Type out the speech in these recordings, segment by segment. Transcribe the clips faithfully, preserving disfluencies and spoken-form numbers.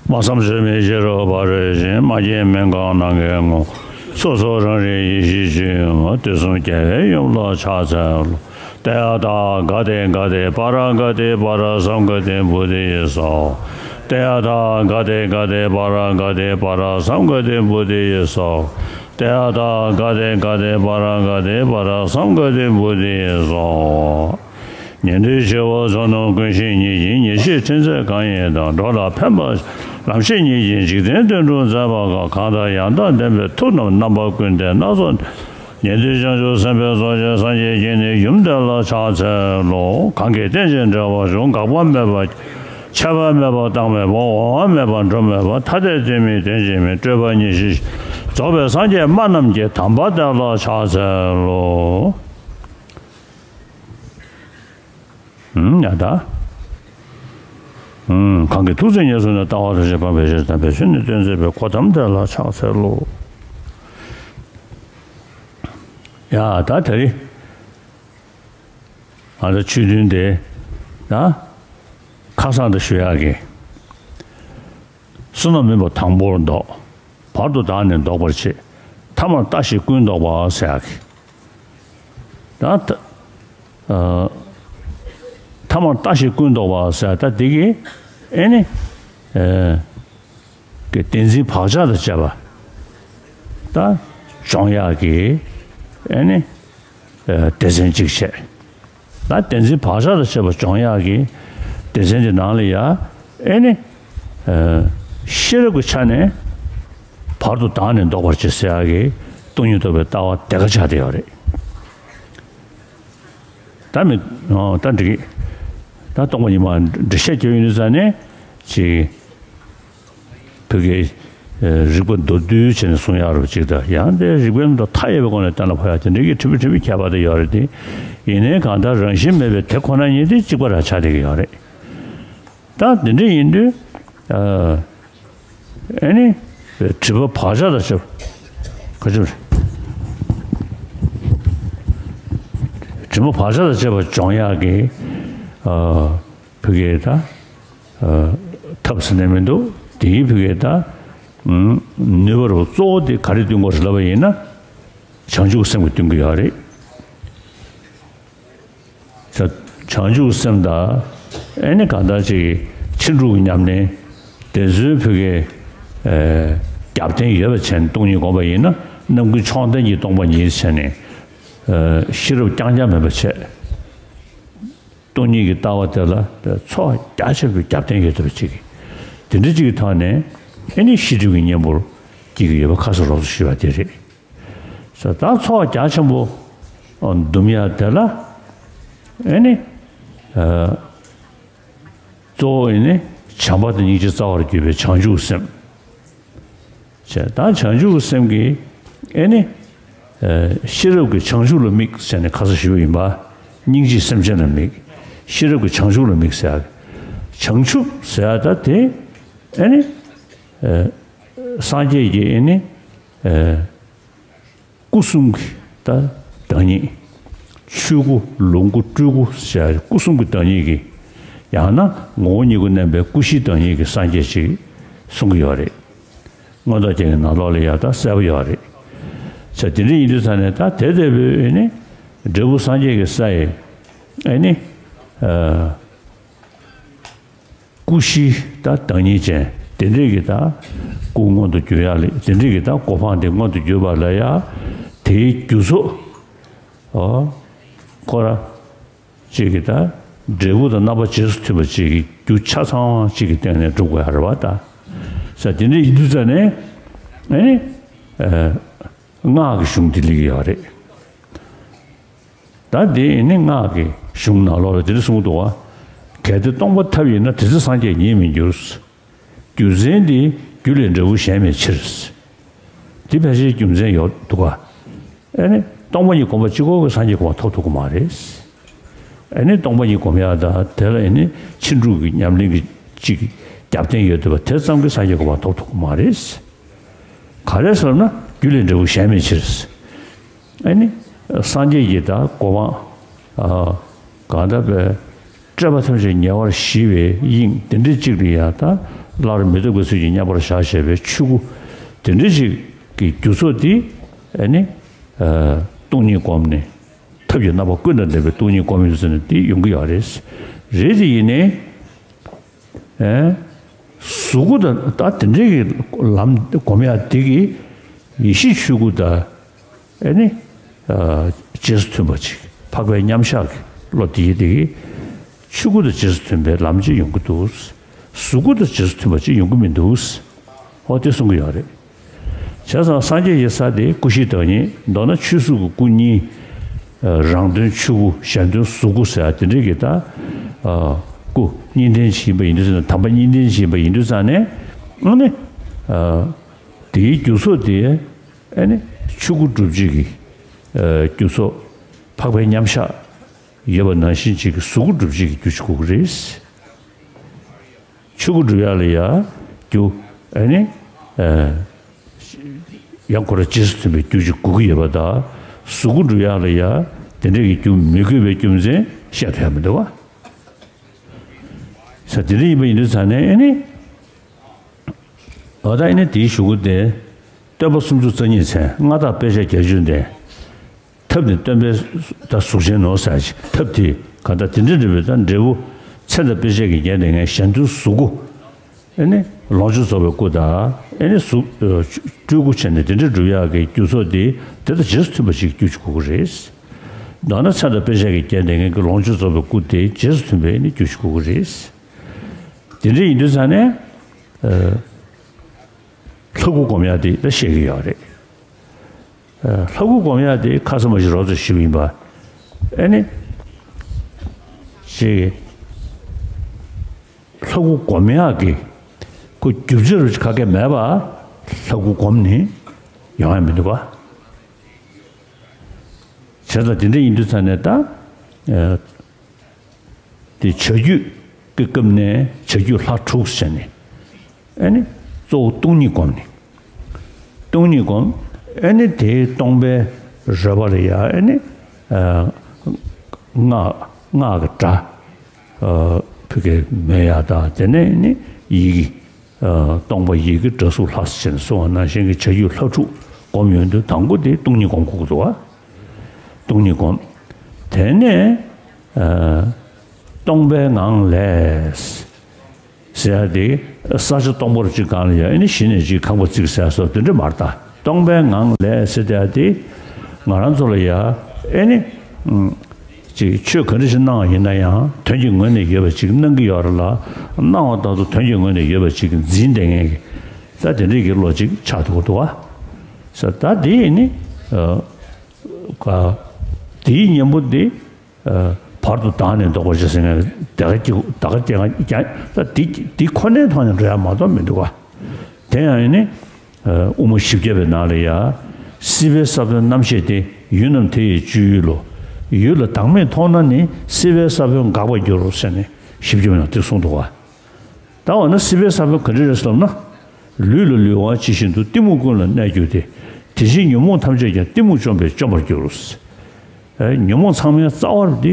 སྨྲ་བསམ་བརྗོད་མེད་ཤེས་རབ་འཕགས་པའི་ཞིང་། མ་སྐྱེས་མི་འགག་ནམ་མཁའི་ངོས། སོ་སོ་རང་རིག་ཡེ་ཤེས་སྤྱོད་ཡུལ་དུས་གསུམ་རྒྱལ་བའི་ཡུམ་ལ་ཕྱག་འཚལ་ལོ། ཏདྱ་ཐཱ། ག་ཏེ་ག་ཏེ་པཱ་ར་ག་ཏེ་པཱ་ར་སཾ་ག་ཏེ་བོ་དྷི་ཡེ་སྭཱ་ཧཱ། ཏདྱ་ཐཱ། ག་ཏེ་ག་ཏེ་པཱ་ར་ག་ཏེ་པཱ་ར་སཾ་ག་ཏེ་བོ་དྷི་ཡེ་སྭཱ་ཧཱ། ཏདྱ་ཐཱ། ག་ཏེ་ག་ཏེ་པཱ་ར་ག་ཏེ་པཱ་ར་སཾ་ག་ཏེ་བོ་དྷི་ཡེ་སྭཱ་ཧཱ། ཉན་ཐོས་བྱེ་བ་ཚོགས་རྣམས་ཀུན་ཤེས་ཉིད་ཀྱིས། ཉེར་ཞིར་ཐོན་མཛད་གང་ཡིན་དང་། འགྲོ་ལ་ཕན་པ་ལམ་ཤེས་ཉིད་ཀྱིས། འཇིག་རྟེན་དོན་སྒྲུབ་མཛད་པ་དགའ། གང་དག་ཡང་དག་ལྡན་པའི་ཐུགས་རྣམས་རྣམ་པ་ཀུན་ལྡན་སྣ་ཚོགས། ཉན་ཐོས་བྱང་ཆུབ་སེམས་དཔའི་ཚོགས་ཀྱི་སངས་རྒྱས་ཀྱི་ནི་ཡུམ་དེ་ལ་ཕྱག་འཚལ་ལོ། གང་གིས་རྟེན་ཅིང་འབྲེལ་བར་འབྱུང་། འགག་པ་མེད་པ་ཆད་པ་མེད་པ་རྟག་མེད་པ། འོང་བ་མེད་པ་འགྲོ་མེད་པ། ཐ་དད་དོན་མིན་དོན་གཅིག་མིན། སྤྲོས་པ་ཉེར་ཞི་རྫོགས་པའི་སངས་རྒྱས་སྨྲ་རྣམས་ཀྱི་དམ་པ་དེ་ལ་ཕྱག་འཚལ་ལོ། ཡ་ད། གང་གིས་ཐུགས་བརྩེ་ཉེར་བཟུང་ནས། ལྟ་བ་ཐམས་ཅད་སྤངས་པའི་ཕྱིར། དམ་པའི་ཆོས་ནི་སྟོན་མཛད་པའི། གོ་ཏམ་དེ་ལ་ཕྱག་འཚལ་ལོ། ཡ་ད་དེ་རིང་ང་ཚོ་ཆོས་ཐུན་དེ་ད་ཁ་སང་དུ་ཞུ་ཡག་གི། བསོད་ནམས་སྨིན་པ་དང་པོར་བཟློག། བར་དུ་བདག་ནི་བཟློག་པར་བྱེད། ཐ་མར་ལྟ་ཞིག་ཀུན་བཟློག་པ་ཟེར་ཡག་གི། ད་ད་ཨ་ཐ་མར་ལྟ་ཞིག་ཀུན་བཟློག་པ་ཟེར་ད་འདི་གི་ཨེ་ནི་ཨེ་གི་བདེན་འཛིན་བག་ཆགས་དང་བཅས་པ་ད་སྦྱོང་ཡག་གི་ཨེ་ནི་ཨེ་སྡེ་ཚན་གཅིག་བྱས། ད་བདེན་འཛིན་བག་ཆགས་དང་བཅས་པ་སྦྱོང་ཡག་གི་སྡེ་ཚན་དེ་ནང་ལ་ཡ་ཨེ་ནི་ཨ་ཤེས་རབ་ཀྱི་ཆ་ནས་བར་དུ་བདག་ནི་བཟློག་པར་བྱེད་ཟེར་ཡག་གི་སྟོང་ཉིད་རྟོགས་པའི་ལྟ་བ་དེ་ག་ཆགས་བསྡད་ཡོད་རེད། ད་མི་ཨོ་ད་འགྲིག་གི། ད་སྟོང་པ་ཉིད་མ་འགྲེལ་བཤད་རྒྱག་ཡོང་དུས་ཙ་ནས་ཅིག་བོད་ཀྱི་ཨེ་རིག་པ་མདོར་བསྡུས་བྱས་ནས་གསུང་ཡག་རབ་ཅིག་དང་། ཡང་དེ་རིག་པའི་མདོ་མཐའ་ཡས་པའི་སྒོ་ནས་གཏན་ལ་ཕབ་ཡག་དེ་འདྲའི་གི་ཕྲན་བུ་ཕྲན་བུ་ཁྱད་པར་དུ་ཡོད་རེད་དེ། ཡིན་ནའི་གང་ལྟར་རང་བཞིན་མེད་པའི་དེ་ཁོ་ན་ཉིད་དེ་གཅིག་པ་རང་ཆགས་བསྡད་ཀྱི་ཡོད་རེད། ད་དེ་འདྲ་ཡིན་དུས་ཨ་ཨེ་ནི་སྒྲིབ་པ་བག་ཆགས་དང་བཅས་པ་ག་ཅི་རེད། སྒྲིབ་པ་བག་ཆགས་དང་བཅས་པ་སྦྱོང་ཡག་གི་ཨ་བོད་སྐད་ད། ཐབས་ཟེར་ནས་མི་འདུག་དེའི་བོད་སྐད་ད། ནུས་པ་རུ་གཙོ་བོ་དེ་ག་རེ་སྟོན་དགོས་རེད་ལབ་པ་ཡིན་ན། བྱང་ཆུབ་སེམས་ཀྱིས་སྟོན་གྱི་ཡོད་རེད། ས་བྱང་ཆུབ་སེམས་དང་ཨེ་ནི་གང་ལྟར་ཅིག་ཕྱིན་དྲུག་གི་ཉམས་ལེན་དེ་ཚོའི་བོད་སྐད་རྒྱབ་རྟེན་ཡོད་པ་བྱས་ནས་སྟོང་ཉིད་སྒོམ་པ་ཡིན་ན། རྣམ་ཀུན་མཆོག་ལྡན་གྱི་སྟོང་པ་ཉིད་བྱས་ནས་ཤེས་རབ་རྐྱང་རྐྱང་མེད་པ་བྱས། སྟོང་ཉིད་ཀྱི་ལྟ་བ་དེ་ལ་ཚོགས་རྒྱ་ཆེན་པོའི་རྒྱབ་རྟེན་ཡོད་ཐུབ་པ་ཅིག་དེ་འདྲ་ཅིག་གི་ཐོག་ནས་ཨེ་ནི་ཤེས་སྒྲིབ་ཀྱི་གཉེན་པོར་སྐྱེ་གི་ཡོད་པ་ཁ་གསལ་རོབ་ཙམ་ཞུས་པ་དེ་རེད། ད་ཚོགས་རྒྱ་ཆེན་པོ་འདུམ་ཡ་དེ་ལ་ཨེ་ནི་གཙོ་བོ་ཨེ་ནི་བྱམས་པ་དང་སྙིང་རྗེ་རྩ་བར་གྱུར་པའི་བྱང་ཆུབ་སེམས། བྱས་ད་བྱང་ཆུབ་ཀྱི་སེམས་ཀྱི་ཨེ་ནི་ཤེས་རབ་ཀྱི་བྱང་ཆུབ་ལ་དམིགས་ཟེར་ནས་ཁ་སང་ཞུས་པ་ཡིན་པ། སྙིང་རྗེ་སེམས་ཅན་ལ་དམིགས། ཤེས་རབ་ཀྱི་བྱང་ཆུབ་ལ་དམིགས་ཟེར། བྱང་ཆུབ་ཟེར་ཡ་ད་དེ་ཨེ་ནི་སངས་རྒྱས་ཀྱི་ཨེ་ནི། སྐུ་གསུམ་གྱི་ད་བདག་ཉིད། ཆོས་སྐུ་ལོངས་སྐུ་སྤྲུལ་སྐུ་ཟེར་སྐུ་གསུམ་གྱི་བདག་ཉིད་ཀྱི། ཡང་ན་ངོ་བོ་ཉིད་སྐུ་བསྣན་པའི་སྐུ་བཞིའི་བདག་ཉིད་ཀྱི་སངས་རྒྱས་ཅིག་གསུང་གི་ཡོད་རེད། མངོན་རྟོགས་རྒྱན་གྱི་ནང་ལོགས་ལ་ཡང་ད་གསལ་པོ་ཡོད་རེད། ཟེར་དེ་འདྲ་ཡིན་དུས་ཙ་ནས་ད་དེ་ལྟ་བུའི་ཨེ་ནི་འབྲས་བུ་སངས་རྒྱས་ཀྱི་ས་ཡི་ཨེ་ནི། སྐུ་བཞི་ད་བདག་ཉིད་ཅན་དེ་འདྲས་ཀྱི་ད་སྐུ་མངོན་དུ་གྱུར་ཡག་ལས་དེ་འདྲས་ཀྱི་ད་གོ་འཕང་དེ་མངོན་དུ་གྱུར་པ་ལ་ཡ་དེའི་རྒྱུ་ཚོགས་ཨོ་ཁོ་ར་ཅིག་གི་ད་འབྲས་བུ་དང་རྣམ་པ་རྗེས་སུ་མཐུན་པ་ཅིག་གི་རྒྱུ་ཆ་ཚང་ཅིག་གི་སྟེང་ནས་སྒྲུབ་དགོས་ཡ་རེད་བ་ད། ས་དེ་འདྲས་ཡིན་དུས་ཙ་ནས་ཨེ་ནི་སྔགས་ཀྱི་གཞུང་དེ་སླེབས་ཀྱི་ཡོད་རེད། ད་དེ་ནི་སྔགས་ཀྱི་གཞུང་ནང་ལོགས་ལ་དེ་འདྲ་གསུངས་འདུག་བ། གལ་ཏེ་སྟོང་པ་ཐབས་ཡིན་ན། དེ་ཚེ་སངས་རྒྱས་ཉིད་མི་འགྱུར། རྒྱུ་མཚན་འདི་རྒྱུ་ལས་འབྲས་བུ་གཞན་མེད་ཕྱིར། འདི་ཕལ་ཆེར་རྒྱུ་མཚན་ཡོད་འདུག་ག་ཨེ་ནི་སྟོང་པ་ཉིད་སྒོམ་པ་གཅིག་པོ་གིས་སངས་རྒྱས་གོ་འཕང་ཐོབ་ཐུབ་ཀྱི་མ་རེད། ཨེ་ནི་སྟོང་པ་ཉིད་སྒོམ་ཡག་དང་དེ་ལ་ཨེ་ནི་ཕྱིན་དྲུག་གི་ཉམས་ལེན་གྱི་གཅིག་རྒྱབ་རྟེན་ཡོད་འདུག་བ། དེ་ཙམ་གྱིས་སངས་རྒྱས་གོ་འཕང་ཐོབ་ཐུབ་ཀྱི་མ་རེད། ག་རེ་ཟེར་ན་རྒྱུ་ལས་འབྲས་བུ་གཞན་མེད་ཕྱིར། ཨ་ནི་སངས་རྒྱས་ཀྱི་ད་གོ་འཕང་ཨ་གང་ལྟར་པའི་སྤྲོས་པ་ཐམས་ཅད་ཉེ་བར་ཞི་བའི་དབྱིངས་དེ་འདྲ་གཅིག་ལ་ཡང་ད་ སླར་མི་ལྡོག་པའི་ཚུལ་གྱིས་མཉམ་པར་བཞག་ཞེས་པའི་ཆོས་སྐུ་དེ་འདྲ་ཞིག་གི་རྒྱུ་ཚོགས་དེ་ཨ་ནི་སྟོང་ཉིད་བསྒོམས་ནས་ཐབས་ཀྱི་རྣམ་པ་ཀུན་དང་ལྡན་པའི་སྟོང་ཉིད་བསྒོམས་ཡོད་ཟེར་ན་དེ་ཡོང་གི་ཡོད་རེད། རེད་དེ་ཡིན་ནའི། ཨེ། གཟུགས་སྐུ་དང་ད་དེ་འདྲའི་གི་ལམ་སྒོམ་ཡག་དེ་གི་ཡེ་ཤེས་ཆོས་སྐུ་དང་ཨེ་ནི། ཨ། རྗེས་སུ་མཐུན་པ་ཅིག་འཕགས་པའི་མཉམ་གཞག་གི་བློ་དེ་ཡི་དེ་གི་ཆོས་སྐུ་དང་རྗེས་སུ་མཐུན་པའི་ལམ་ཅིག་ཡོང་གི་འདུག་གཟུགས་སྐུ་དང་རྗེས་སུ་མཐུན་པ་ཅིག་ཡོང་གི་མི་འདུག་ཧོ་དེ་གསུང་གི་ཡོད་རེད། བྱས་ཙང་སངས་རྒྱས་ཀྱི་ས་དེ་སྐུ་བཞིའི་བདག་ཉིད། མདོར་ན་ཆོས་གཟུགས་ཀྱི་སྐུ་གཉིས། རང་དོན་ཆོས་སྐུ། གཞན་དོན་གཟུགས་སྐུ་ཟེར་ཡ་དེ་འདྲའི་གི་ད་སྐུ་གཉིས་ལྡན་ཅིག་ཡིན་པ་ཡིན་དུས་ཙང་ནས། དམ་པ་གཉིས་ལྡན་ཅིག་ཡིན་པ་ཡིན་དུས་ཙང་ནས། ཨ་ནི་དེའི་རྒྱུ་ཚོགས་དེ་ཨ་ནི་ཆོས་སྐུ་སྒྲུབ་བྱེད་ཀྱི་རྒྱུ་ཚོགས་འཕགས་པའི་མཉམ་གཞག་ཡོད་པ་ནང་བཞིན་ཅིག་གི་གཟུགས་སྐུ་སྒྲུབ་བྱེད་ཀྱི་རྒྱུ་ཅིག་དགོས་ཀྱི་རེད། ཆོས་སྐུ་སྒྲུབ་ཡག་ལ་ཡ་རྒྱུ་ཨ་ནི་ཨ་ཡང་ཁོ་རང་རྗེས་སུ་མཐུན་པའི་རྒྱུ་ཅིག་དགོས་ཀྱི་ཡོད་པ་དང་། གཟུགས་སྐུ་སྒྲུབ་ཡག་ལ་ཡ་དེ་འདྲ་གི་རྒྱུ་མི་དགོས་པའི་རྒྱུ་མཚན་བཤད་ཐུབ་ཡག་མི་འདུག་བ། ས་དེ་འདྲ་ཡིན་པ་ཡིན་དུས་ཙང་ནས་ཨ་ནི། འོ་ད་ཨ་ནི་དེའི་གཞུག་གུ་དེ། སྟོན་པ་སུམ་ཅུ་རྩ་གཉིས་མཚན། མངའ་བདག་དཔེ་བྱད་བརྒྱད་ཅུ་ལྡན། ཐབས་ནི་སྟོན་པའི་ད་གཟུགས་ཅན་ནོ་ཟེར་ཞིག་ཐབས་དེ་ག་ད་དེ་འདྲ་འདྲ་བའི་ད་འབྲས་བུ་མཚན་དང་དཔེ་བྱད་ཀྱིས་བརྒྱན་ཏེ་ངས་གཞན་དོན་གཟུགས་སྐུ་ཨེ་ནི་ལོངས་སྤྱོད་རྫོགས་པའི་སྐུ་དང་ཨེ་ནི་གཟུགས་སྤྲུལ་སྐུ་བྱས་ནས་དེ་འདྲ་སྒྲུབ་ཡག་གི་རྒྱུ་ཚོགས་དེ་དེ་དང་རྗེས་སུ་མཐུན་པ་ཞིག་རྒྱུ་ཅིག་དགོས་ཀྱི་རེད། མདོར་ན་མཚན་དང་དཔེ་བྱད་ཀྱིས་བརྒྱན་ཏེ་ངས་ཀྱི་ལོངས་སྤྱོད་རྫོགས་པའི་སྐུ་དེ་རྗེས་སུ་མཐུན་པའི་ཨེ་ནི་རྒྱུ་ཅིག་དགོས་ཀྱི་རེད། དེ་འདྲ་ཡིན་དུས་ཙང་ནས། ལྷ་སྐུ་སྒོམ་ཡག་དེ་ད་བཤད་ཀྱི་ཡོད་རེད། ལྷ་སྐུ་སྒོམ་ཡག་དེ་ཁ་ས་མ་ཞིག་རོབ་ཙམ་ཞུས་པ་ཡིན་པ། ཨེ་ནི། ཅིག་ལྷ་སྐུ་སྒོམ་ཡག་གི་ཁོ་རྒྱུ་ཆ་རུ་ཁ་སྐད་མེད་པ། ལྷ་སྐུ་སྒོམ་ནི་ཡོང་ཡག་མི་འདུག་བ། བྱས་ཙང་དེ་འདྲ་ཡིན་དུས་ཙང་ནས་ད། དེ་བྱ་རྒྱུད་ཀྱི་སྐབས་ནས་བྱ་རྒྱུད་ལྷ་དྲུག་ཟེར་ནས། ཨེ་ནི་གཙོ་བོ་སྟོང་ཉིད་སྒོམ་ནས། སྟོང་ཉིད་སྒོམ། ཨེ་ནི་དེའི་སྟོང་པའི་རོལ་པ་ལ་ཡ་ཨེ་ནི་སྔགས་སྔགས་ཀྱི་སྒྲ་ཕ་གིར་མོས་ཡག་དང་། དེ་ནས་ཨེ་ནི་ཡི་གེ་སྟོང་པ་ཡི་གེ་སྒྲ་གཟུགས་ལྷ་ཟེར་ནས་གསུངས་པ་ནང་བཞིན་གྱི་བྱ་རྒྱུད་ལྷ་དྲུག་སྒོམ་ཡོང་དུས་དང་པོ་དེ་སྟོང་ཉིད་སྒོམ་དགོས་ཀྱི་འདུག་བ། སྟོང་ཉིད་སྒོམ། དེ་ནས་སྟོང་པའི་ངང་ལས་ཟེར་ཡག་དེ་ས་ཆ་སྟོང་པ་རུ་གཅིག་སྒང་ལ་ཡ་ཨེ་ནི་གཞི་ནས་གཅིག་ཁང་པ་བརྩིགས་ཟེར་སོགས་དེ་འདྲ་མ་རེད་ད། སྟོང་པའི་ངང་ལས་ཟེར་ཡག་དེ་ང་རང་ཚོ་ལ་ཡ་ཨེ་ནི། ཅིག་ཆོས་ག་འདྲ་ཞིག་གནང་བ་ཡིན་ན་ཡང་དོན་གྱི་ངོས་ནས་ཡོད་པ་ཅིག་གནང་གི་ཡོད་རེད་ལ། གནང་བ་ལྟར་དུ་དོན་གྱི་ངོས་ནས་ཡོད་པ་ཅིག་འཛིན་བསྡད་མཁན་གྱི་ད་དེ་འདྲའི་གི་བློ་ཅིག་ཆགས་འདུག་འདུག་བ། ས་ད་དེ་ནི་ག་དེའི་གཉེན་པོ་དེ་བར་དུ་བདག་ནི་བཟློག་པར་བྱེད་ཟེར་མཁན་ད་ག་ཀྱི་ད་ག་ཀྱི་ད་དེ་དེ་ཁོ་ནའི་ཐོག་ནས་འགྲོ་ཡ་མ་གཏོགས་མི་འདུག་བ། དེ་ཡང་ནི། དབུ་མ་བཞི་བརྒྱ་པའི་ནང་ལ་ཡ། སྲིད་པའི་ས་བོན་རྣམ་ཤེས་ཏེ། ཡུལ་རྣམས་དེ་ཡི་སྤྱོད་ཡུལ་ལོ། ཡུལ་ལ་བདག་མེད་མཐོང་ན་ནི། སྲིད་པའི་ས་བོན་འགག་པར་འགྱུར་རོ་ཟེར་ནས་བཞི་བརྒྱ་པའི་ནང་དེ་གསུངས་འདུག་བ། ད་འོ་ན་སྲིད་པའི་ས་བོན་ག་འདྲ་རེད་ཟེར་ལབ་ན། ལུས་ལ་ལུས་དབང་ཇི་བཞིན་དུ། གཏི་མུག་ཀུན་ལ་གནས་གྱུར་ཏེ། དེ་ཕྱིར་ཉོན་མོངས་ཐམས་ཅད་ཀྱང་། གཏི་མུག་བཅོམ་པས་བཅོམ་པར་འགྱུར་རོ། ཉོན་མོངས་ཚང་མའི་རྩ་བ་དེ་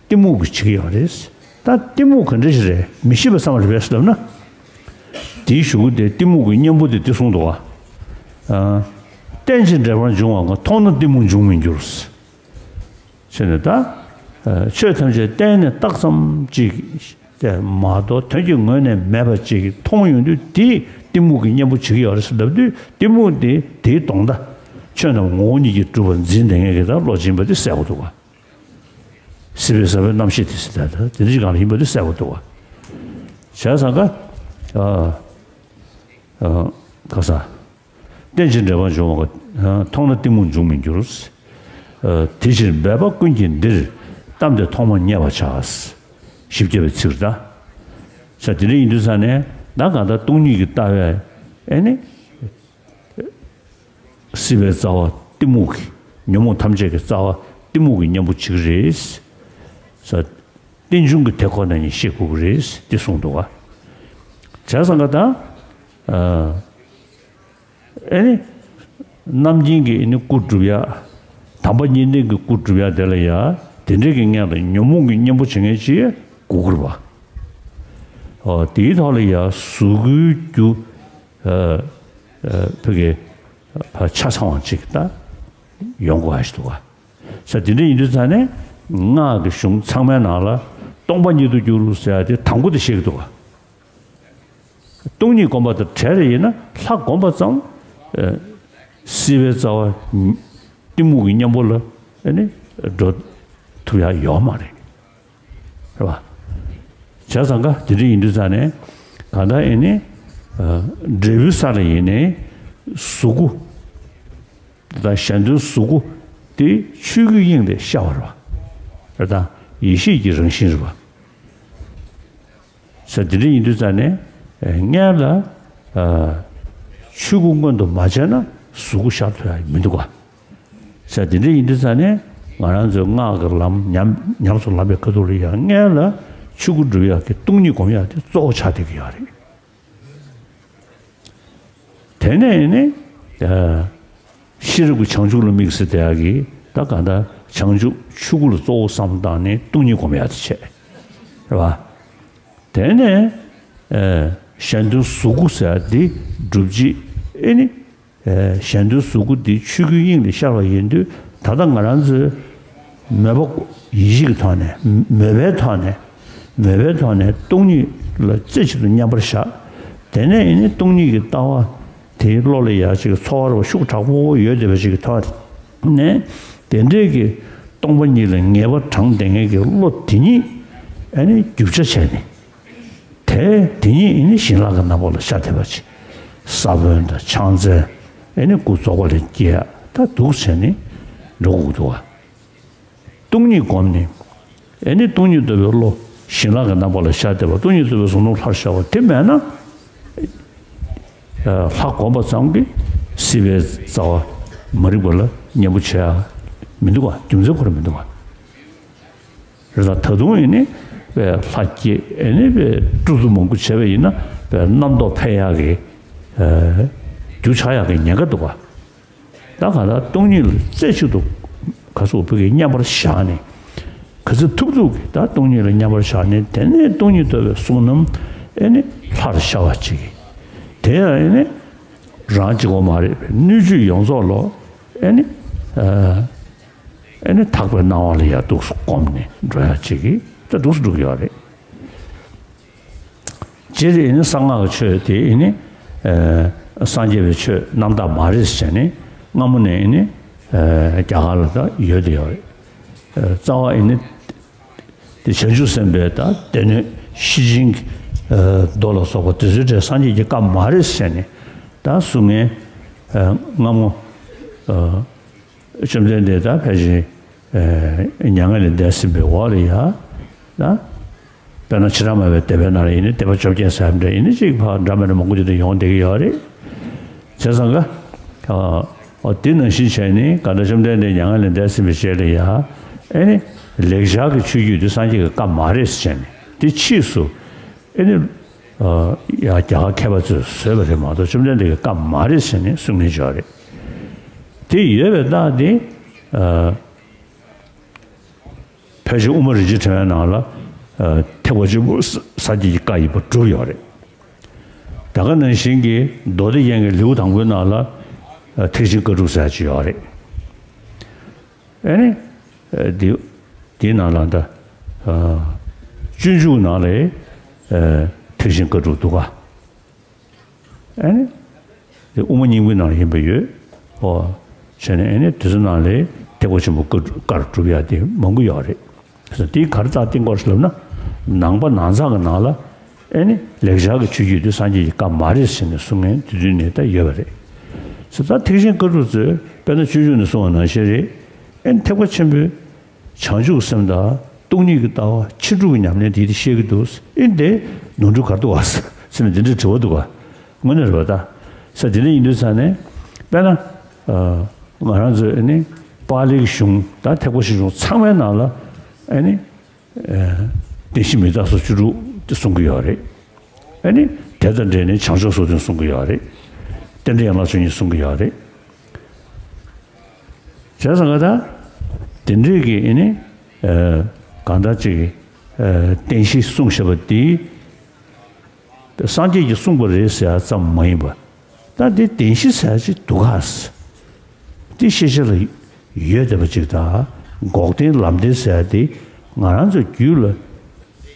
གཏི་མུག་གིས་བྱེད་ཀྱི་ཡོད་རེད། ད་གཏི་མུག་ག་འདྲ་ཞིག་རེད། མི་ཤེས་པ་ཙམ་རེད་པས་ལབ་ན། དེའི་གཞུག་གུ་དེ་གཏི་མུག་གི་གཉེན་པོ་དེ་འདི་གསུངས་འདུག་ག་རྟེན་ཅིང་འབྲེལ་པར་འབྱུང་བ་འགའ། མཐོང་ན་གཏི་མུག་འབྱུང་མི་འགྱུར། ཟེར་ནས་ད། ཆོས་ཐམས་ཅད་གཏན་ནས་བཏགས་ཙམ་ཅིག་དེ་མ་གཏོགས་དོན་གྱི་ངོས་ནས་མེད་པ་ཅིག་མཐོང་ཡོང་དུས་དེས་གཏི་མུག་གི་གཉེན་པོ་བྱེད་ཀྱི་ཡོད་རེད་ཟེར་ལབ་དུས། གཏི་མུག་དེ་དེའི་དོན་དག་ཆོས་རྣམས་ངོ་བོ་ཉིད་ཀྱིས་གྲུབ་པར་འཛིན་བསྡད་མཁན་གྱི་ད་བློ་ཅན་པ་དེ་བསད་དགོས་འདུག་ག་རྩིས་པའི་ས་བོན་རྣམ་ཤེས་དེ་ཟེར་ད་ད་དེ་འདྲ་ཞིག་གང་ལ་ཡིན་པ་དེ་བསད་དགོས་འདུག་ག་བྱས་ཙང་ཀ་ཨ་ཨ་ག་ས། རྟེན་ཅིང་འབྲེལ་པར་འབྱུང་བ་འགའ། མཐོང་ན་གཏི་མུག་འབྱུང་མི་འགྱུར། དེ་ཕྱིར་འབད་པ་ཀུན་གྱིས་འདིར། གཏམས་ཏེ་ཐོག་མར་མཉེས་པར་བྱ། བཞི་བརྒྱ་པའི་ཚིག་རེད་ད། ས་དེ་འདྲ་ཡིན་དུས་ས་ནས་ད་གང་ལྟར་སྟོང་ཉིད་ཀྱི་ལྟ་བས་ཨེ་ནི། སྲིད་པའི་རྩ་བ་གཏི་མུག་གི། ཉོན་མོངས་ཐམས་ཅད་ཀྱི་རྩ་བ་གཏི་མུག་གི་གཉེན་པོ་བྱེད་ཀྱི་རེད། ས། རྟེན་འབྱུང་གི་དེ་ཁོ་ན་ཉིད་ཤེས་དགོས་ཀྱི་རེད་དེ་གསུངས་འདུག་ག་བྱས་ཙང་ཀ་ད། ཨ་ནི། རྣམ་མཁྱེན་གྱི་ཨ་ནི་སྐུ་སྒྲུབ་ཡ། དམ་པ་གཉིས་ལྡན་གྱི་སྐུ་སྒྲུབ་ཡ་དེ་ལ་ཡ། དེ་འདྲའི་གི་སྔོན་ལ་ཉོན་མོངས་ཀྱི་གཉེན་པོ་བྱེད་མཁན་ཅིག་དགོས་ཀྱི་རེད་པ། ཨོ་དེའི་ཐོག་ལ་ཡ་གཟུགས་སྐུའི་རྒྱུ་ཨ་ཨ་ཕ་གི་ཕ་ཆ་ཚང་བ་ཅིག་ད་ཡོང་དགོས་ཨ་ཞིག་འདུག་ག་ས་དེ་འདྲ་ཡིན་དུས་ཙང་ནས་སྔགས་ཀྱི་གཞུང་ཚང་མའི་ནང་ལ་སྟོང་པ་ཉིད་དུ་གྱུར་ཟེར་ཡ་དེ་དང་པོ་དེ་བཤད་ཀྱི་འདུག་ག་སྟོང་ཉིད་བསྒོམ་པ་དང་བྲལ་རེ་ཡིན་ན་ལྷ་བསྒོམ་པ་ཙམ་ཨ་སྲིད་པའི་རྩ་བ་གཏི་མུག་གི་གཉེན་པོ་ལ་ཨ་ནི་འགྲོ་ཐུབ་ཡ་ཡོད་མ་རེད། རེད་བ། བྱས་ཙང་ཀ་དེ་འདྲ་ཡིན་དུས་ཙང་ནས་གང་ལྟར་ཨེ་ནི་ཨ་འབྲས་བུའི་ས་ལ་ཡིན་ནའི་གཟུགས་སྐུ་དང་གཞན་དོན་གཟུགས་སྐུ་དེ་ཆོས་སྐུའི་དབྱིངས་ལས་ཤར་བ་རེད་བ། རེད་དང་ཡེ་ཤེས་ཀྱི་རང་བཞིན་རེད་བ། ས་དེ་འདྲ་ཡིན་དུས་ཙང་ནས་ཨེ་སྔོན་ལ་ཨ་ཆོས་སྐུ་མངོན་དུ་མ་བྱས་ན་གཟུགས་སྐུ་ཤར་ཐུབ་ཡ་མི་འདུག་ག་ས་དེ་འདྲ་ཡིན་དུས་ཙང་ནས་ང་རང་ཚོའི་སྔགས་ཀྱི་ལམ་ཉམས་ཉམས་སུ་ལངས་པའི་ཁ་ཐུག་ལ་ཡང་སྔོན་ལ་ཆོས་སྐུ་སྒྲུབ་ཡག་གི་སྟོང་ཉིད་སྒོམ་ཡག་དེ་གཙོ་བོ་ཆགས་བསྡད་ཀྱི་ཡོད་རེད། དེ་ནས་ནི་ཨ་ཤེས་རབ་ཀྱི་བྱང་ཆུབ་ལ་དམིགས་ཟེར་བསྡད་ཡག་གི་ད་གང་ལྟར་བྱང་ཆུབ་ཆོས་སྐུ་ལ་གཙོ་བོ་བསམ་བཏང་ནས་སྟོང་ཉིད་སྒོམ་ཡག་དེ་བྱས། རེད་བ། དེ་ནས་ཨ་གཞན་དོན་གཟུགས་སྐུ་ཟེར་ཡག་དེ་སྒྲུབ་བྱེད་ཨེ་ནི། གཞན་དོན་གཟུགས་སྐུ་འདི་ཆོས་སྐུའི་དབྱིངས་ལས་ཤར་བ་ཡིན་དུས་ད་ལྟ་ང་རང་ཚོའི་མོས་པ་ཡིད་ཆེས་ཀྱི་ཐོག་ནས་མོས་པའི་ཐོག་ནས་མོས་པའི་ཐོག་ནས་སྟོང་ཉིད་ལ་རྩེ་གཅིག་ཏུ་མཉམ་པར་བཞག་དེ་ནས་ཡིན་ནི་སྟོང་ཉིད་ཀྱི་ལྟ་བ་དེའི་བློ་ལ་ཡ་ཅིག་ཚོར་བ་ཤུགས་དྲག་པོ་ཡོད་བསྡད་པ་ཞིག་གི་ཐོག་ནས་དེ་འདྲས་ཀྱི་སྟོང་པ་ཉིད་ལ་ངེས་པ་དྲངས་བསྡད་མཁན་གྱི་བློ་དེ་ཉིད་ཨ་ནི་རྒྱུ་ཆ་བྱས་ནས། དེ་དེ་ཉིད་ནི་བྱིན་རླབས་ཀྱི་རྣམ་པ་ལ་ཤར་བསྡད་པ་ཅིག་ས་བོན་དང་ཕྱག་མཚན་ཨེ་ནི་སྐུ་རྫོགས་པ་ལས་སྐྱེ་ཡ་ད་འདུག་བྱས་ནས་འགྲོ་དགོས་འདུག་བ། སྟོང་ཉིད་བསྒོམས་ནས་ཨེ་ནི་སྟོང་ཉིད་རྟོགས་པའི་བློ་བྱིན་རླབས་ཀྱི་རྣམ་པ་ལ་ཤར་བསྡད་པ་སྟོང་ཉིད་རྟོགས་པའི་གཟུགས་སྣང་ལྷར་ཤར་བ་དེ་མེད་ན་ལྷ་བསྒོམས་པ་ཙམ་གྱིས་སྲིད་པའི་རྩ་བ་མ་རིག་པ་ལ་གཉེན་པོ་བྱེད་ཡ་མི་འདུག་བ། རྒྱུ་མཚན་ཁོ་རང་མི་འདུག་བ། རེད་ད། ད་དུང་ཡིན་ནི་པའི་ལྷ་སྐྱེས་ཨེ་ནི་པའི་སྤྲུལ་སྐུ་མང་པོ་བྱས་པ་ཡིན་ན་པའི་རྣམ་རྟོག་འཕེལ་ཡག་གི་ཨ་རྒྱུ་ཆགས་ཡག་གི་ཉེན་ཁ་འདུག་བ། ད་ག་ལ་སྟོང་ཉིད་ལ་རྩེ་གཅིག་ཏུ་ག་སོགས་བུ་གི་མཉམ་པར་བཞག་ནས་ག་ཚོད་ཐུབ་ཐུབ་ཀྱིས་ད་སྟོང་ཉིད་ལ་མཉམ་པར་བཞག་ནས་དེ་ནས་སྟོང་ཉིད་རྟོགས་པའི་གཟུགས་རྣམས་ཨེ་ནི་ལྷར་ཤར་བ་ཅིག་གིས་དེ་ཡང་ཨེ་ནི་རང་གཅིག་པོ་མ་རེད་པའི་སྣོད་བཅུད་ཡོངས་རྫོགས་ལོ་ཨེ་ནི་ཨ། ཨེ་ནི་དག་པའི་སྣང་བ་ལ་ཡང་འདུག་སེ་བསྒོམས་ནས་འགྲོ་ཡག་ཅིག་གིས་ད་འདུག་སེ་འགྲོ་གི་ཡོད་རེད། སྤྱིར་ཨེ་ནི་གསང་སྔགས་ཀྱི་ཆོས་དེ་ཨེ་ནི་ཨ་སངས་རྒྱས་པའི་ཆོས་རྣམ་དག་མ་རེད་ཟེར་ནས་སྔ་མོ་ནས་ཨེ་ནི་ཨ་རྒྱ་གར་ལ་ད་ཡོད་དེ་ཡོད་རེད། ཨ་རྩ་བ་ཨེ་ནི་དེ་བྱང་ཆུབ་སེམས་དཔའི་ད་སྡེ་སྣོད་ཤེར་ཕྱིན་གྱི་ཨ་མདོ་ལ་སོགས་པ་དེ་ཚོའི་གྲས་སངས་རྒྱས་ཀྱི་བཀའ་མ་རེད་ཟེར་ནས་ད་གསུང་མཁན་ཨ་སྔ་མོ་ཨ། བཅོམ་ལྡན་འདས་ད་ཕལ་ཆེར་ཨ་མྱ་ངན་ལས་འདས་ཟིན་པའི་འོག་ལ་ཡ་ད་དཔེར་ན་ཕྱི་ནང་མ་བའི་སྡེ་པའི་ནང་ལ་ཡིན་ན་སྡེ་པ་བཅོ་བརྒྱད་ཟེར་ཡ་འདྲ་ཡིན་ན་གཅིག་ཕར་འདྲ་མི་འདྲ་མང་པོ་དེ་འདྲ་ཡོང་བསྡད་ཀྱི་ཡོད་རེད། བྱས་ཙང་ཀ་ཨ་འོ་དེ་ནང་བཞིན་བྱས་ནས་ག་ད་བཅོམ་ལྡན་འདས་མྱ་ངན་ལས་འདས་ཟིན་པའི་རྗེས་ལ་ཡ་ཨེ་ནི་ལེགས་སྦྱར་གྱི་ཆོས་བརྒྱུད་དེ་སངས་རྒྱས་ཀྱི་བཀའ་མ་རེད་ཟེར་བྱས་ནས་དེ་ཕྱིས་སུ། ཨེ་ནི། ཨ་ཡ་རྒྱ་གར་མཁས་པ་ཚོས་བཟོས་པ་རེད་མ་གཏོགས་བཅོམ་ལྡན་འདས་ཀྱི་བཀའ་མ་རེད་ཟེར་ནས་གསུང་མཁན་ཅིག་ཡོད་རེད། དེ་ཡོད་པའི་རྟགས་དེ་ཨ་ཕལ་ཆེར་དབུ་མ་རིན་ཆེན་ཕྲེང་བའི་ནང་ལ་ཨ་ཐེག་པ་ཆེན་པོ་ས་སངས་རྒྱས་ཀྱི་བཀའ་ཡིན་པ་གྲུབ་ཡོད་རེད། ད་ག་ནང་བཞིན་གྱི་མདོ་སྡེ་རྒྱན་གྱི་ལེའུ་དང་པོའི་ནང་ལ་ཨ་ཐེག་ཆེན་བཀའ་དྲུག་ཟེར་ཡ་ཅིག་ཡོད་རེད། ཨེ་ནི། ཨ་འདི། འདིའི་ནང་ལ་ད། ཨ་སྤྱོད་འཇུག་ནང་ལ། ཨ་ཐེག་ཆེན་བཀའ་དྲུག་འདུག་ག་ཨེ་ནི། འདི་དབུ་མ་སྙིང་པོའི་ནང་ལ་ཡིན་པ་ཡོད། ཨོ། བྱས་ནས་ཨེ་ནི་དེ་ཚོ་ནང་ལ་ཐེག་པ་ཆེན་པོ་བཀའ་དྲུག་བཀར་སྒྲུབ་ཡ་དེ་མང་པོ་ཡོད་རེད། དེ་ག་རེ་རྟགས་བསྟན་དགོས་ལབ་ན། ནང་པ་ནང་ཚགས་ཀྱི་ནང་ལ། ཨེ་ནི་ལེགས་སྦྱར་གྱི་ཆོས་བརྒྱུད་དེ་སངས་རྒྱས་ཀྱི་བཀའ་མ་རེད་ཟེར་ནས་གསུང་མཁན་དེ་དུས་ནས་ད་ཡོད་པ་རེད། ཟེར་ད་ཐེག་ཆེན་བཀའ་དྲུག་ཚོས་དཔེར་ན་སྤྱོད་འཇུག་ནས་གསུངས་པ་ནང་བཞིན་རེད། ཨེ་ནི་ཐེག་པ་ཆེན་པོའི་བྱང་ཆུབ་སེམས་དང་སྟོང་ཉིད་ཀྱི་ལྟ་བ་ཕྱིན་དྲུག་གི་ཉམས་ལེན་དེ་དེ་བཤད་ཀྱི་འདུག་ཨེ་ནི་དེ་ནོར་འཁྲུལ་ག་རེ་འདུག་བ་ཟེར་ནས་དེ་འདྲའི་དྲི་བ་འདུག་ག་དངོས་གནས་རེད་པ་ད། ས་དེ་འདྲ་ཡིན་དུས་ཙང་ནས་དཔེར་ན། ཨ་ང་རང་ཚོས་ཨེ་ནི་པཱ་ལིའི་གཞུང་དང་ཐེག་པ་ཆེ་ཆུང་ཚང་མའི་ནང་ལ་ཨེ་ནི། ཨ་བདེན་བཞི་མི་རྟག་སོགས་བཅུ་དྲུག་དེ་གསུང་གི་ཡོད་རེད། ཨེ་ནི། དེ་དང་འབྲེལ་ནས་བྱང་ཆུབ་སོ་བདུན་གསུང་གི་ཡོད་རེད། རྟེན་འབྲེལ་ཡན་ལག་བཅུ་གཉིས་གསུང་གི་ཡོད་རེད། བྱས་ཙང་ཀ་ད། དེ་འདྲས་ཀྱི་ཨེ་ནི། ཨ་གང་ལྟར་ཅིག་ཨ་བདེན་བཞི་གསུངས་བཞག་པ་དེ། སངས་རྒྱས་ཀྱིས་གསུངས་པ་རེད་ཟེར་ཡ་ཙམ་མ་ཡིན་པ། ད་འདི་བདེན་བཞི་ཟེར་ཡ་ཅིག་འདུག་ག། འདི་ཤེས་བྱ་ལ་ཡོད་བསྡད་པ་ཅིག་དང་། འགོག་བདེན་ལམ་བདེན་ཟེར་ཡ་འདི་ང་རང་ཚོའི་རྒྱུད་ལ་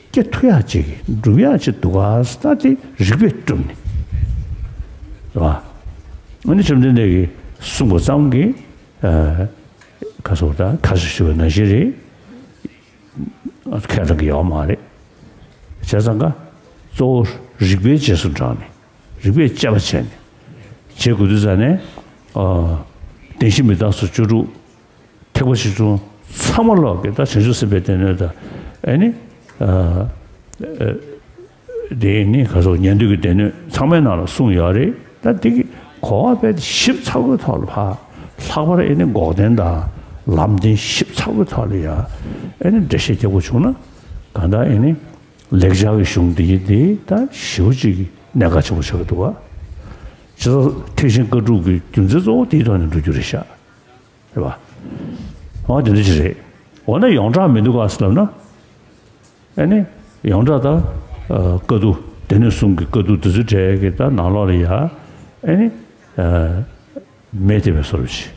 སྐྱེ་ཐུབ་ཡ་ཅིག་འགྲུབ་ཡ་ཅིག་འདུག་ག། ད་འདི་རིགས་པས་གྲུབ་ནས། རེད་བ། ཨ་ནི་བཅོམ་ལྡན་འདས་ཀྱིས་གསུངས་པ་ཙམ་གྱིས། ཨ། ག་སོགས་དང་ཁ་ཤས་ཞུ་བ་ནང་བཞིན་རེད། ཁས་བླངས་ཀྱི་ཡོད་མ་རེད། བྱས་ཙང་ཀ་གཙོ་བོ་རིགས་པའི་རྗེས་སུ་འབྲངས་ནས། རིགས་པས་དཔྱད་པ་བྱས་ནས། བྱེད་དགོས་དུས་ཙང་ནས། ཨ། བདེན་བཞི་མི་རྟག་སོགས་བཅུ་དྲུག། ཐེག་པ་ཆེ་ཆུང་ཚང་མ་ལོག་གི་ད་བྱང་ཆུབ་སེམས་དཔའི་སྡེ་སྣོད་དང་། ཨ་ནི། ཨ། ཨ། དེ་ནི་ག་སོགས་ཉན་ཐོས་ཀྱི་སྡེ་སྣོད་ཚང་མའི་ནང་ལ་གསུངས་ཡོད་རེད། ད་དེ་གི་གོ་བ་དཔེ་ཞིབ་ཚགས་པོའི་ཐོག་ལ་ཕར། ལྷག་པར་ཨེ་ནི་འགོག་བདེན་དང་ལམ་བདེན་ཞིབ་ཚགས་པོའི་ཐོག་ལ་ཡ། ཨེ་ནི་འགྲེལ་བཤད་རྒྱག་དགོས་བྱུང་ན། གང་ལྟར་ཨེ་ནི་ལེགས་སྦྱར་གྱི་གཞུང་འདི་ཡི་དེ་ད་ཞེ་པོ་ཅིག་གནད་འགག་ཆེན་པོ་ཆགས་ཀྱི་འདུག་བ། བྱས་ཙང་ཐེག་ཆེན་བཀའ་དྲུག་གི་རྒྱུ་མཚན་གཙོ་བོ་དེའི་ཐོག་ནས་འགྲོ་རྒྱུ་རེད་ཤག། རེད་བ། འོ་དེ་འདྲ་ཅིག་རེད། འོ་ན་ཡོངས་གྲགས་མི་འདུག་ག་ཟེར་ལབ་ན། ཨ་ནི་ཡོངས་གྲགས་ད། ཨ། བཀའ་བསྡུ། སྡེ་སྣོད་གསུམ་གྱི་བཀའ་བསྡུ་འདི་ཚོའི་གྲས་ཀྱི་ད་ནང་ལོགས་ལ་ཡ། ཨ་ནི། ཨ། མེད་བསྡད་པའི་བཟོ་འདྲ་ཅིག།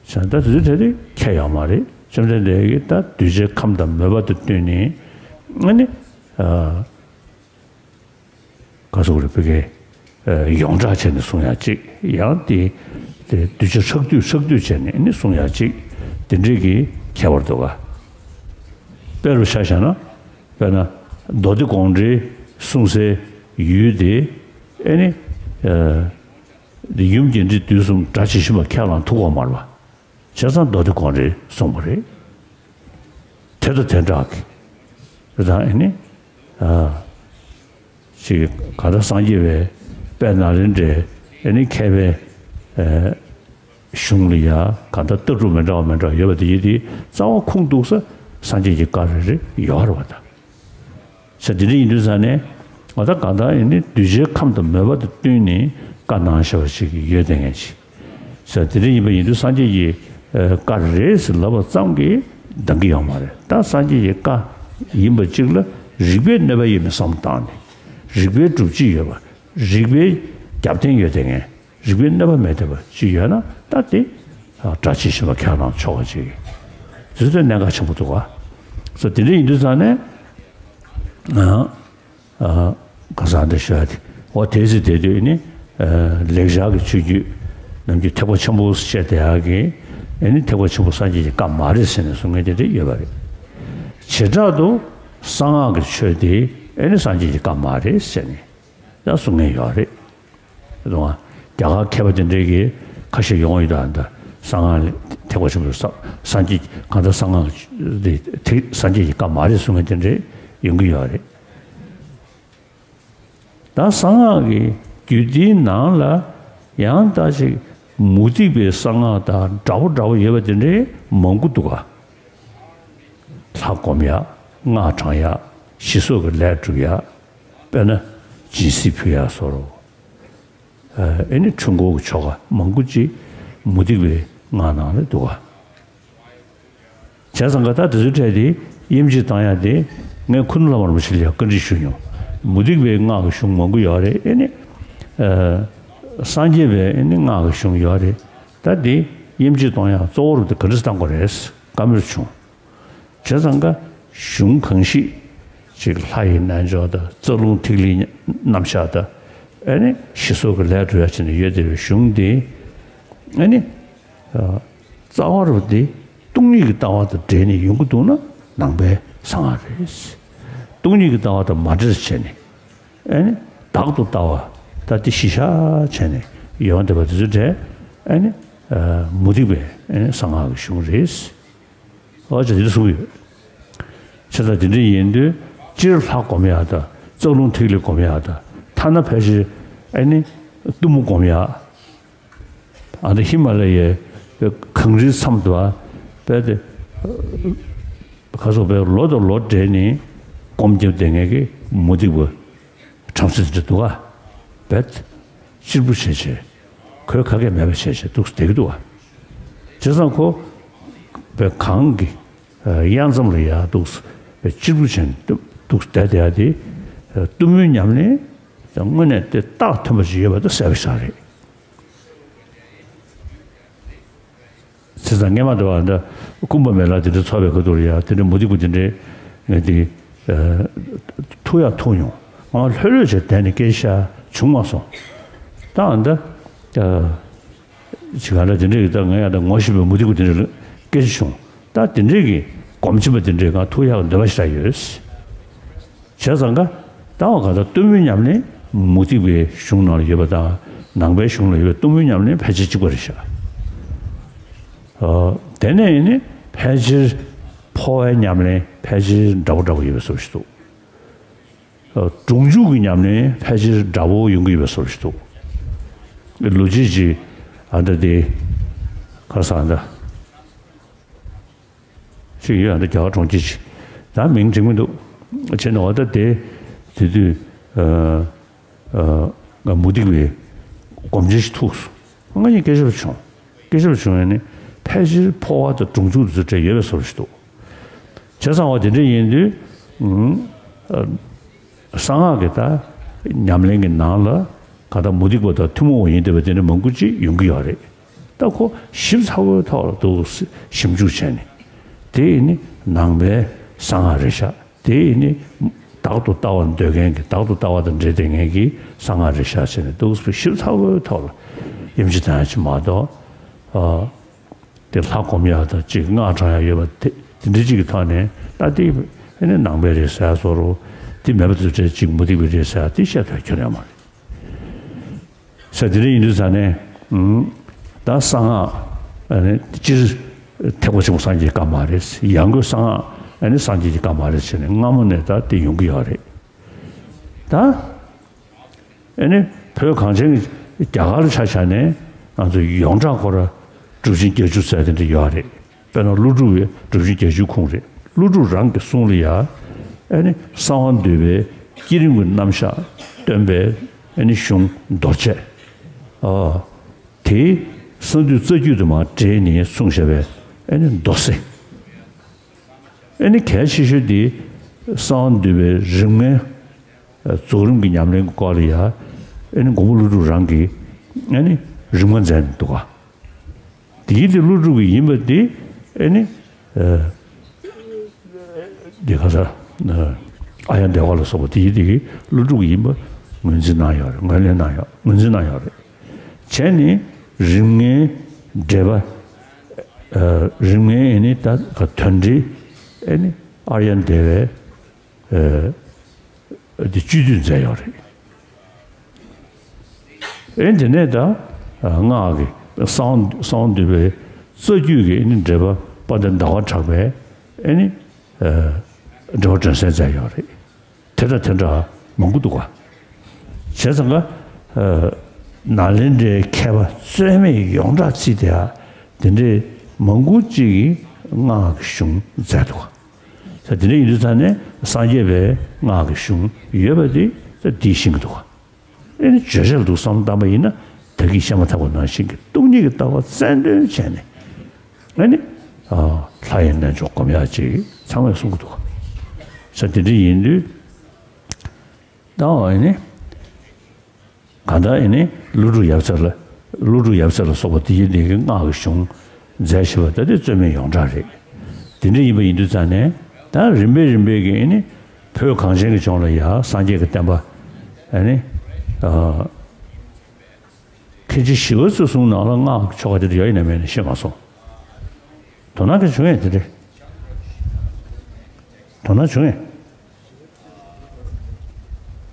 བྱས་ཙང་ད་དེ་ཚོའི་གྲས་དེ་ཁྱད་ཡོད་མ་རེད། བཅོམ་ལྡན་འདས་ཀྱིས་ད་གདུལ་བྱའི་ཁམས་དང་མོས་པ་དང་བསྟུན་ནས། ཨ་ནི། ཨ། ག་སོགས་རེད། བོད་སྐད། ཨ། ཡོངས་གྲགས་བྱས་ནས་གསུང་ཡག་ཅིག། ཡང་དེ་དེ་གདུལ་བྱ་ཧྲག་བསྡུས་ཧྲག་བསྡུས་བྱས་ནས་ནི་གསུང་ཡག་ཅིག། དེ་འདྲས་ཀྱི་ཁྱད་པར་འདུག་ག། དཔེ་རུ་ཆ་བཞག་ན། དཔེར་ན་མདོ་སྡེ་དགོངས་འགྲེལ་གསུང་སའི་ཡུལ་དེ། ཨེ་ནི། ཨ། ཡུམ་རྒྱས་འབྲིང་བསྡུས་གསུམ་སྒྲ་ཇི་བཞིན་པ་ཁས་བླངས་ཐུབ་ཀྱི་ཡོད་མ་རེད་བ། བྱས་ཙང་མདོ་སྡེ་དགོངས་འགྲེལ་གསུངས་པ་རེད། དེ་དང་དེ་འདྲ་གི། རེད་ད། ཨེ་ནི། ཨ། ཅིག་གང་ལྟར་སངས་རྒྱས་པའི་དཔལ་ནཱ་ལེནྡྲའི། ཨེ་ནི། མཁས་པའི། ཨ། གཞུང་ལ་ཡ་གང་ལྟར་ལྟ་གྲུབ་མི་འདྲ་བ་མི་འདྲ་བ་ཡོད་པ་དེ་ཡིན་དེ། རྩ་བ་ཁུངས་གཏུགས་ས་སངས་རྒྱས་ཀྱི་བཀའ་རེ་རེ་ཡོད་རེད་བ་ད། ས་དེ་འདྲ་ཡིན་དུས་ཙང་ནས། ང་ད་གང་ལྟར་ཡིན་ནི་གདུལ་བྱའི་ཁམས་དང་མོས་པ་དང་བསྟུན་ནས་བཀའ་གནང་བཞག་པ་ཞིག་ཡོད་དེ་ངེས་ཅིག། ས་དེ་འདྲ་ཡིན་པ་ཡིན་དུས་སངས་རྒྱས་ཀྱི་བཀའ་རེད་ཟེར་ལབ་པ་ཙམ་གྱིས་འདང་གི་ཡོད་མ་རེད། ད་སངས་རྒྱས་ཀྱི་བཀའ་ཡིན་པ་གཅིག་ལ་རིགས་པའི་གནོད་པ་ཡོད་མེད་བསམ་བློ་བཏང་ནས། རིགས་པའི་སྒྲུབ་བྱེད་ཡོད་པ། རིགས་པའི་རྒྱབ་རྟེན་ཡོད་དེ་ངེས། རིགས་པའི་གནོད་པ་མེད་བསྡད་པ་ཅིག་ཡོད་ན། ད་དེ་སྒྲ་ཇི་བཞིན་པ་ཁས་བླངས་ཆོག་པ་ཅིག། དེ་ཚོ་གནད་འགག་ཆེན་པོ་འདུག་ག། སོ་དེ་འདྲ་ཡིན་དུས་ཙང་ནས། ཨ། ཨ། ག་ས་འདི་ཤོད་དེ། འོ་དེ་ཚེ་དེ་དུས་ནི། ཨ། ལེགས་སྦྱར་གྱི་ཆོས་བརྒྱུད་ནམ་རྒྱུན་ཐེག་པ་ཆེན་པོ་ཟེར་བྱས་བསྡད་ཡག་གི། ཨེ་ནི་ཐེག་པ་ཆེན་པོ་སངས་རྒྱས་ཀྱི་བཀའ་མ་རེད་ཟེར་ནས་གསུང་མཁན་དེ་འདྲ་ཡོད་པ་རེད། བྱེ་བྲག་ཏུ་གསང་སྔགས་ཀྱི་ཆོས་དེ་ཨེ་ནི་སངས་རྒྱས་ཀྱི་བཀའ་མ་རེད་ཟེར་ནས་ཡང་གསུང་མཁན་ཡོད་རེད། རེད་བ། རྒྱ་གར་མཁས་པ་དེ་འདྲའི་གི་ཁ་ཤས་ཡོང་ཡོད་ད། ད་གསང་སྔགས་ལ་ཐེག་པ་ཆེན་པོའི་ས་སངས་རྒྱས་གང་ལྟར་གསང་སྔགས་དེ་དེ་སངས་རྒྱས་ཀྱི་བཀའ་མ་རེད་གསུང་མཁན་དེ་འདྲའི་ཡོང་གི་ཡོད་རེད། ད་གསང་སྔགས་ཀྱི་རྒྱུད་འདིའི་ནང་ལ་ཡང་ད་ཅིག་མུ་སྟེགས་པའི་གསང་སྔགས་དང་འདྲ་བོ་འདྲ་བོ་ཡོད་པ་དེ་འདྲའི་མང་པོ་འདུག་ག། ལྷ་སྒོམ་ཡག། སྔགས་བགྲང་ཡག། ཞི་སོགས་ཀྱི་ལས་སྒྲུབ་ཡག། དཔེར་ན་སྦྱིན་སྲེག་ཕུལ་ཡག་སོགས། ཨ། ཨེ་ནི་འཁྲུལ་འཁོར་གྱི་ཆོ་ག་མང་པོ་ཅིག་མུ་སྟེགས་པའི་སྔགས་ནང་ལ་འདུག་ག། བྱས་ཙང་ཀ་ད་དེ་ཚོའི་གྲས་དེ་དབྱེ་འབྱེད་བཏང་ཡག་དེ་ངས་ཁུ་ནུ་བླ་མ་རིན་པོ་ཆེ་ལ་ཡང་བཀའ་འདྲི་ཞུས་མྱོང་། མུ་སྟེགས་པའི་སྔགས་ཀྱི་གཞུང་མང་པོ་ཡོད་རེད། ཨེ་ནི། ཨ། སངས་རྒྱས་པའི་ཨེ་ནི་སྔགས་ཀྱི་གཞུང་ཡོད་རེད། ད་དེ་དབྱེ་འབྱེད་གཏོང་ཡག་གཙོ་བོ་རུ་དེ་ག་འདྲ་བཏང་དགོས་རེད་བཀའ་མོལ་བྱུང་། བྱས་ཙང་ཀ་གཞུང་གང་ཞིག་ཅིག་ལྷ་ཡི་རྣལ་འབྱོར་དང་རྩ་རླུང་ཐིག་ལེའི་རྣམ་གཞག་དང་། ཨེ་ནི་ཞི་སོགས་ཀྱི་ལས་སྒྲུབ་ཡག་བྱས་ནས་ཡོད་བསྡད་པའི་གཞུང་དེ། ཨེ་ནི། ཨ། རྩ་བ་རུ་དེ་སྟོང་ཉིད་ཀྱི་ལྟ་བ་དང་འབྲེལ་ནས་ཡོང་གི་འདུག་ན་ནང་པའི་གསང་སྔགས་རེད། སྟོང་ཉིད་ཀྱི་ལྟ་བ་དང་མ་འབྲེལ་བྱས་ནས། ཨེ་ནི་བདག་ཏུ་ལྟ་བ་ད་དེ་གཞི་བཞག་བྱས་ནས་ཡོང་བསྡད་པ་དེ་ཚོའི་གྲས། ཨེ་ནི། ཨ། མུ་སྟེགས་པའི་ཨེ་ནི་གསང་སྔགས་ཀྱི་གཞུང་རེད། ཨོ་ཅག་དེ་འདྲ་གསུངས་ཡོད། བྱས་ཙང་དེ་འདྲ་ཡིན་དུས་སྤྱིར་ལྷ་སྒོམ་ཡག་དང་རྩ་རླུང་ཐིག་ལེ་སྒོམ་ཡག་དང་། ཐ་ན་ཕལ་ཆེར་ཨེ་ནི་གཏུམ་མོ་སྒོམ་ཡག། ཨ་ནི་ཧི་མ་ལ་ཡའི་གངས་རིའི་མཚམས་དུ་བ་དཔེ་དེ་ག་སོགས་པའི་ལོ་དང་ལོ་སྦྲེལ་ནས་སྒོམ་བརྒྱབ་བསྡད་མཁན་གྱི་མུ་སྟེགས་པ་བྲམ་ཟེ་དེ་འདྲ་འདུག་ག། དཔེ་གཅེར་བུ་བྱས་བྱས་གོས་ག་གས་མེད་པ་བྱས་བྱས་འདུག་བསྡད་ཀྱི་འདུག་ག། བྱས་ཙང་ཁོ་དཔེ་གངས་ཀྱི་གཡའ་མཚམས་ལ་ཡར་འདུག་དཔེ་གཅེར་བུ་བྱས་འདུག་བསྡད་བསྡད་ཡག་དེ་གཏུམ་མོའི་ཉམས་ལེན། དངོས་གནས་དེ་རྟགས་མཐུན་པ་ཞིག་ཡོད་པ་དེ་གསལ་པོ་ཞིག་རེད། བྱས་ཙང་སྔས་མ་དེ་བ་འདི་ཀུན་པ་མེ་ལ་དེ་འདྲ་ཚོར་བའི་ཁ་ཐུག་ལ་ཡ་དེ་འདྲའི་མུ་སྟེགས་པ་དེ་འདྲའི་ངས་དེ་ཐུག་ཡ་ཐུག་མྱོང་། ང་ལྷོད་ལྷོད་བྱས་བསྡད་ནས་སྐད་ཆ་བྱུང་མ་སོང་། ད་འདི་ཅི་ག་ལ་དེ་འདྲའི་ད་ང་ཡ་ད་ངོ་ཤེས་པའི་མུ་སྟེགས་པ་དེ་འདྲ་ལ་སྐད་ཆ་བྱུང་། ད་དེ་འདྲའི་གི་སྒོམ་ཆེན་པ་དེ་འདྲའི་ང་ཐུག་ཡག་འདོད་པ་ཞིག་ཡོད། བྱས་ཙང་ཀ་ད་བ་ག་ད་གཏུམ་མོའི་ཉམས་ལེན་མུ་སྟེགས་པའི་གཞུང་ནང་ལ་ཡོད་པ་དང་ནང་པའི་གཞུང་ལ་ཡོད་པའི་གཏུམ་མོའི་ཉམས་ལེན་ཕལ་ཆེར་གཅིག་པ་རེད་ཤག་ཨ། དེ་ནས་ཡིན་ནི་ཕལ་ཆེར་འཕོ་བའི་ཉམས་ལེན་ཕལ་ཆེར་འདྲ་པོ་འདྲ་པོ་ཡོད་པའི་བཟོ་ཞིག་འདུག་ཨ། སྒྲུབ་འཇུག་གི་ཉམས་ལེན་ཕལ་ཆེར་འདྲ་པོ་ཡོང་གི་ཡོད་པའི་བཟོ་ཞིག་འདུག་ལོ་རྒྱུས་ཀྱི་ཨ་ད་དེ་ག་ས་ཨ་ད། ཅིག་ཡོད་ཨ་ད་རྒྱ་གར་གྲོང་ཁྱེར་ཅིག་ད་མིང་དྲན་མི་འདུག་བྱས་ན་འོ་ད་དེ་དེ་དུས་ཨ་ཨ་ང་མུ་སྟེགས་པའི་སྒོམ་ཆེན་ཞིག་ཐུག་སོང་། ང་གཉིས་སྐད་ཆ་བྱུང་། སྐད་ཆ་བྱུང་ཡང་ནི་ཕལ་ཆེར་འཕོ་བ་དང་སྒྲུབ་འཇུག་དེ་ཚོ་འབྲེལ་ཡོད་པའི་བཟོ་ཞིག་འདུག་བྱས་ཙང་འོ་དེ་འདྲ་ཡིན་དུས་ཨ་གསང་སྔགས་ཀྱི་ད་ཉམས་ལེན་གྱི་ནང་ལ་ག་ད་མུ་སྟེགས་པ་དང་ཐུན་མོང་བ་ཡིན་བསྡད་པ་དེ་འདྲ་མང་པོ་ཅིག་ཡོང་གི་ཡོད་རེད། ད་ཁོ་ཞིབ་ཚགས་པོའི་ཐོག་ལ་འདུག་ཞིབ་འཇུག་བྱས་ནས་དེ་ཡིན་ནི་ནང་པའི་གསང་སྔགས་རེད་ཤག་དེ་ཡིན་ནི་བདག་ཏུ་ལྟ་བར་འདོད་མཁན་གྱི་བདག་ཏུ་ལྟ་བ་དང་འབྲེལ་བསྡད་མཁན་གྱི་གསང་སྔགས་རེད་ཤག་བྱས་ནས་འདུག་ཞིབ་ཚགས་པོའི་ཐོག་ལ་ཡིད་ཆེས་བཏང་ཡ་ཅིག་མ་གཏོགས། ཨ། དེ་ལྷ་སྒོམ་ཡག་དང་གཅིག་སྔགས་བགྲང་ཡག་ཡོད་པ་དེ་དེ་འདྲ་གཅིག་གི་ཐོག་ནས་ད་དེ་ཨེ་ནི་ནང་པའི་རེད་ཟེར་བཟོ་རུ་དེ་མེད་པ་དེ་འདྲ་གཅིག་མུ་སྟེགས་པའི་རེད་ཟེར་དེ་བཤད་ཐུབ་ཁྱོན་ཡོད་མ་རེད། ཟེར་དེ་འདྲ་ཡིན་དུས་ཙང་ནས་ཨུམ། ད་གསང་སྔགས་ཨེ་ནི་སྤྱིར་ཐེག་པ་ཆེན་པོ་སངས་རྒྱས་བཀའ་མ་རེད། ཡང་སྒོས་གསང་སྔགས་ཨེ་ནི་སངས་རྒྱས་ཀྱི་བཀའ་མ་རེད་ཟེར་ནས་སྔ་མོ་ནས་ད་དེ་ཡོང་གི་ཡོད་རེད། ད། ཨེ་ནི་བོད་གངས་ཅན་གྱི་རྒྱ་གར་ལ་ཆ་བཞག་ནས་ང་ཚོ་ཡོངས་གྲགས་ཁོ་ར་གྲུབ་ཆེན་བརྒྱད་ཅུ་ཟེར་དེ་འདྲ་ཡོད་རེད། དཔེར་ན་ཀླུ་སྒྲུབ་པའི་གྲུབ་ཆེན་བརྒྱད་ཅུའི་ཁུངས་རེད། ཀླུ་སྒྲུབ་རང་གི་གསུང་ལ་ཡ་ཨེ་ནི་གསང་བ་འདུས་པའི་བསྐྱེད་རིམ་གྱི་རྣམ་གཞག་སྟོན་པའི་ཨེ་ནི་གཞུང་མདོར་བྱས། ཨ། དེ་གསང་འདུས་རྩ་རྒྱུད་དུ་མར་འདྲེས་ནས་གསུངས་བཞག་པའི་ཨེ་ནི་མདོ་གསལ། ཨེ་ནི་གལ་ཆེ་ཤོས་དེ་གསང་བ་འདུས་པའི་རིམ་ལྔའི་རྫོགས་རིམ་གྱི་ཉམས་ལེན་གྱི་སྐོར་ལ་ཡ་ཨེ་ནི་མགོན་པོ་ཀླུ་སྒྲུབ་རང་གིས་ཨེ་ནི་རིམ་ལྔ་མཛད་འདུག་ག་དེའི་དེ་ཀླུ་སྒྲུབ་ཀྱི་ཡིན་པ་དེ་ཨེ་ནི་ཨ་དེ་ག་ས་ཨ་ཡ་དེ་བ་ལ་སོགས་པ་དེའི་དེ་གི་ཀླུ་སྒྲུབ་ཀྱི་ཡིན་པ་ངོས་འཛིན་གནང་ཡོད་རེད། ངོས་ལེན་གནང་ཡོད། ངོས་འཛིན་གནང་ཡོད་རེད། བྱས་ནས་རིམ་ལྔའི་འགྲེལ་པ། ཨ་རིམ་ལྔའི་ཨེ་ནི་ད་ག་དོན་འགྲེལ་ཨེ་ནི་ཨཱརྱ་དེ་བས་ཨ་དེ་བཅུད་བསྡུས་མཛད་ཡོད་རེད། ཨེ་དེ་ནས་ད་ཨ་སྔགས་ཀྱི་གསང་གསང་འདུས་པའི་རྩ་རྒྱུད་ཀྱི་ཨེ་ནི་འགྲེལ་པ་དཔལ་ལྡན་ཟླ་བ་གྲགས་པའི་ཨེ་ནི་ཨ་འགྲེལ་པ་དྲན་གསོ་མཛད་ཡོད་རེད། དེ་དང་དེ་འདྲ་མང་པོ་འདུག་ག་བྱས་ཙང་ཀ་ཨ་ནཱ་ལེནྡྲའི་མཁས་པ་རྩོད་མེད་ཡོངས་གྲགས་རྩིས་དེ་ཡ་དེ་འདྲའི་མང་པོ་ཅིག་གིས་སྔགས་ཀྱི་གཞུང་མཛད་འདུག་ག་ས་དེ་འདྲ་ཡིན་དུས་ཙང་ནས་སངས་རྒྱས་པའི་སྔགས་ཀྱི་གཞུང་ཡོད་པ་དེ་ད་འདིས་ཤེས་ཀྱི་འདུག་ག་ཨེ་ནི་བརྗོད་བྱ་ལ་འདུག་བསམ་བློ་བཏང་པ་ཡིན་ན་ད་གིན་བཤད་མ་ཐག་པ་ནང་བཞིན་གྱི་སྟོང་ཉིད་ཀྱི་ལྟ་བ་རྩལ་འདོན་བྱས་ནས་ཨེ་ནི་ཨ་ལྷ་ཡི་རྣལ་འབྱོར་སྒོམ་ཡག་ཅིག་ཚང་མས་གསུང་གི་འདུག་ག་ས་དེ་འདྲ་ཡིན་དུས། ད་འོ་ཨེ་ནི། གང་ལྟར་ཨེ་ནི་ཀླུ་སྒྲུབ་ཡབ་སྲས་ལ། ཀླུ་སྒྲུབ་ཡབ་སྲས་ལ་སོགས་པ་དེ་ཡི་ནི་གི་སྔགས་ཀྱི་གཞུང་མཛད་བཞག་པ་ད་དེ་རྩོད་མེད་ཡོངས་གྲགས་རེད། དེ་འདྲ་ཡིན་པ་ཡིན་དུས་ཙང་ནས་ད་རིམ་པས་རིམ་པས་ཀྱི་ཨེ་ནི་བོད་གངས་ཅན་གྱི་ལྗོངས་ལ་ཡ་སངས་རྒྱས་ཀྱི་བསྟན་པ་ཨེ་ནི། ཨ། མཁན་ཆེན་ཞི་བ་འཚོའི་གསུང་ནང་ལ་སྔགས་ཀྱི་ཆོ་ག་དེ་འདྲ་ཡོད་ཡིན་ན་མེད་ན་ཤེས་མ་སོང་། དོ་སྣང་གི་བྱུང་ཡས་དེ་འདྲ། དོ་སྣང་བྱུང་ཡས།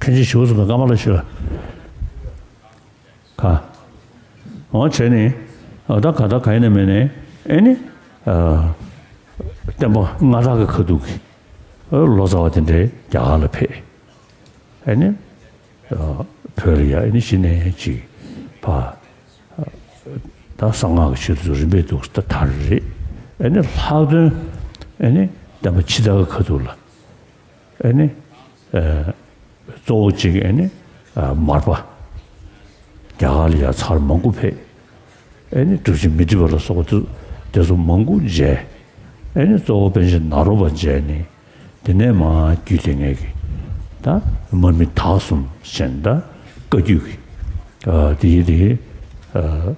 མཁན་ཆེན་ཞི་བ་འཚོ་དང་ཀ་མ་ལ་ཤཱི་ལ། ག་འོ་བྱས་ནས། ཨ་ད་ག་ད་ག་ཡིན་ན་མེད་ནས་ཨེ་ནི། ཨ་བསྟན་པ་སྔ་དར་གྱི་ཁ་ཐུག་གི་ལོ་ཙཱ་བ་དེ་འདྲའི་རྒྱ་གར་ལ་ཕེབས། ཨེ་ནི། ཨ་བོད་ལ་ཡ་ཨེ་ནི་གཞི་ནས་ཅིག་ཕ། ད་གསང་སྔགས་ཀྱི་ཆོས་དེ་ཚོ་རིམ་པས་འདུག་ད་དར་རེད། ཨེ་ནི་ལྷག་དོན་ཨེ་ནི་བསྟན་པ་ཕྱི་དར་གྱི་ཁ་ཐུག་ལ་ཨེ་ནི་ཨ་གཙོ་བོ་གཅིག་ཨེ་ནི་ཨ་མར་པ་རྒྱ་གར་ལ་ཡ་ཚར་མང་པོ་ཕེབས། ཨེ་ནི་གྲུབ་ཆེན་མི་ཏྲི་པ་ལ་སོགས་པ་དེ་དེ་ཚོ་མང་པོ་མཇལ། ཨེ་ནི་གཙོ་བོ་པཎ་ཆེན་ནཱ་རོ་པ་མཇལ་ནས། དེ་ནས་མར་བརྒྱུད་དེ་ངས་ཀྱི་ད་མར་མི་དྭགས་གསུམ་ཟེར་ད་ བཀའ་བརྒྱུད་ཀྱི་ཨ་དེ་ཡི་དེ་ཨ་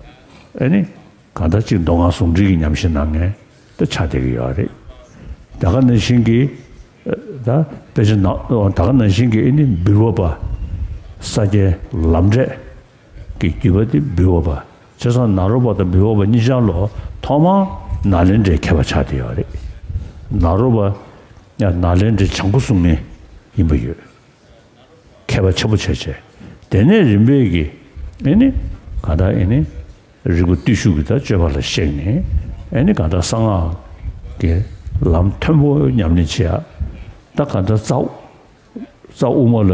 ཨེ་ནི་གང་ལྟར་ཅིག་མདོ་སྔགས་ཟུང་འབྲེལ་གྱི་ཉམས་བཞེས་གནང་མཁན་དེ་ཆགས་བསྡད་ཀྱི་ཡོད་རེད། ད་ག་ནང་བཞིན་གྱི་ད་དཔེ་ཆ་ནང་ད་ག་ནང་བཞིན་གྱི་ཨེ་ནི་འབུལ་བ་པ་ས་སྐྱའི་ལམ་འབྲས་ཀྱི་བརྒྱུད་པ་དེ་འབུལ་བ་པ། བྱས་ཙང་ནཱ་རོ་པ་དང་འབུལ་བ་པ་གཉིས་ཆར་ལོ་ཐོག་མར་ནཱ་ལེནྡྲའི་མཁས་པ་ཆགས་བསྡད་ཡོད་རེད། ནཱ་རོ་པ་ཡང་ནཱ་ལེནྡྲའི་བྱང་སྒོ་སྲུང་མཁན་ཡིན་པ་ཡོད། མཁས་པ་ཆེན་པོ་བྱས་བྱས། དེ་ནས་རིམ་པས་ཀྱིས་ཨེ་ནི་གང་ལྟར་ཨེ་ནི་རིག་པ་བརྟུལ་ཞུགས་ཀྱི་ད་སྤྱོད་པ་ལ་གཤེགས་ནས་ཨེ་ནི་གང་ལྟར་གསང་སྔགས་ཀྱི་ལམ་མཐོན་པོ་ཉམས་ལེན་བྱེད་ཡ། ད་གང་ལྟར་རྩ་རྩ་དབུ་མ་ལ་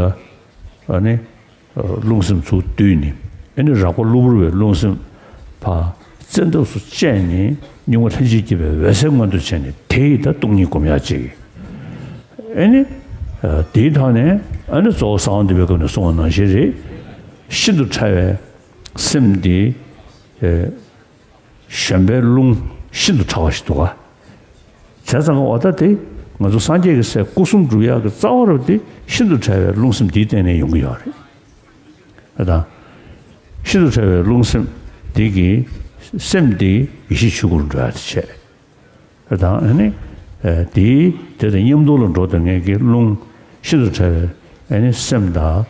ཨ་ནི་རླུང་སེམས་ཚུར་བསྡུས་ནས་ཨེ་ནི་རགས་པ་གློ་བུར་བའི་རླུང་སེམས་ཕར་བཙན་ཐབས་སུ་བཅད་ནས་གཉུག་མ་ལྷན་ཅིག་སྐྱེས་པའི་འོད་གསལ་མངོན་དུ་བྱས་ནས་དེ་ཡི་ད་སྟོང་ཉིད་སྒོམ་ཡག་ཅིག་ཨེ་ནི། དེའི་ཐོག་ནས་ཨ་ནི་གཙོ་བོ་གསང་བ་འདུས་པའི་སྐབས་ནས་གསུངས་པ་ནང་བཞིན་རེད། ཤིན་ཏུ་ཕྲ་བའི་སེམས་འདི། གཞོན་པའི་རླུང་ཤིན་ཏུ་ཕྲ་བ་ཞིག་འདུག་ག་བྱས་ཙང་འོ་ད་དེ་ང་ཚོ་སངས་རྒྱས་ཀྱི་སྲས་སྐུ་གསུམ་སྒྲུབ་ཡག་གི་རྩ་བ་རུ་དེ་ཤིན་ཏུ་ཕྲ་བའི་རླུང་སེམས་འདིའི་སྟེང་ནས་ཡོང་གི་ཡོད་རེད། ཨ་དང་། ཤིན་ཏུ་ཕྲ་བའི་རླུང་སེམས་འདི་གི་སེམས་འདི་ཡེ་ཤེས་ཆོས་སྐུ་རུ་འགྲོ་ཡག་དེ་བྱས། དང་ཨ་ནི། དེའི་དེ་དང་མཉམ་དུ་ལ་འགྲོ་དང་ངེས་ཀྱི་རླུང་ཤིན་ཏུ་ཕྲ་བའི་ཨ་ནི་སེམས་དང་།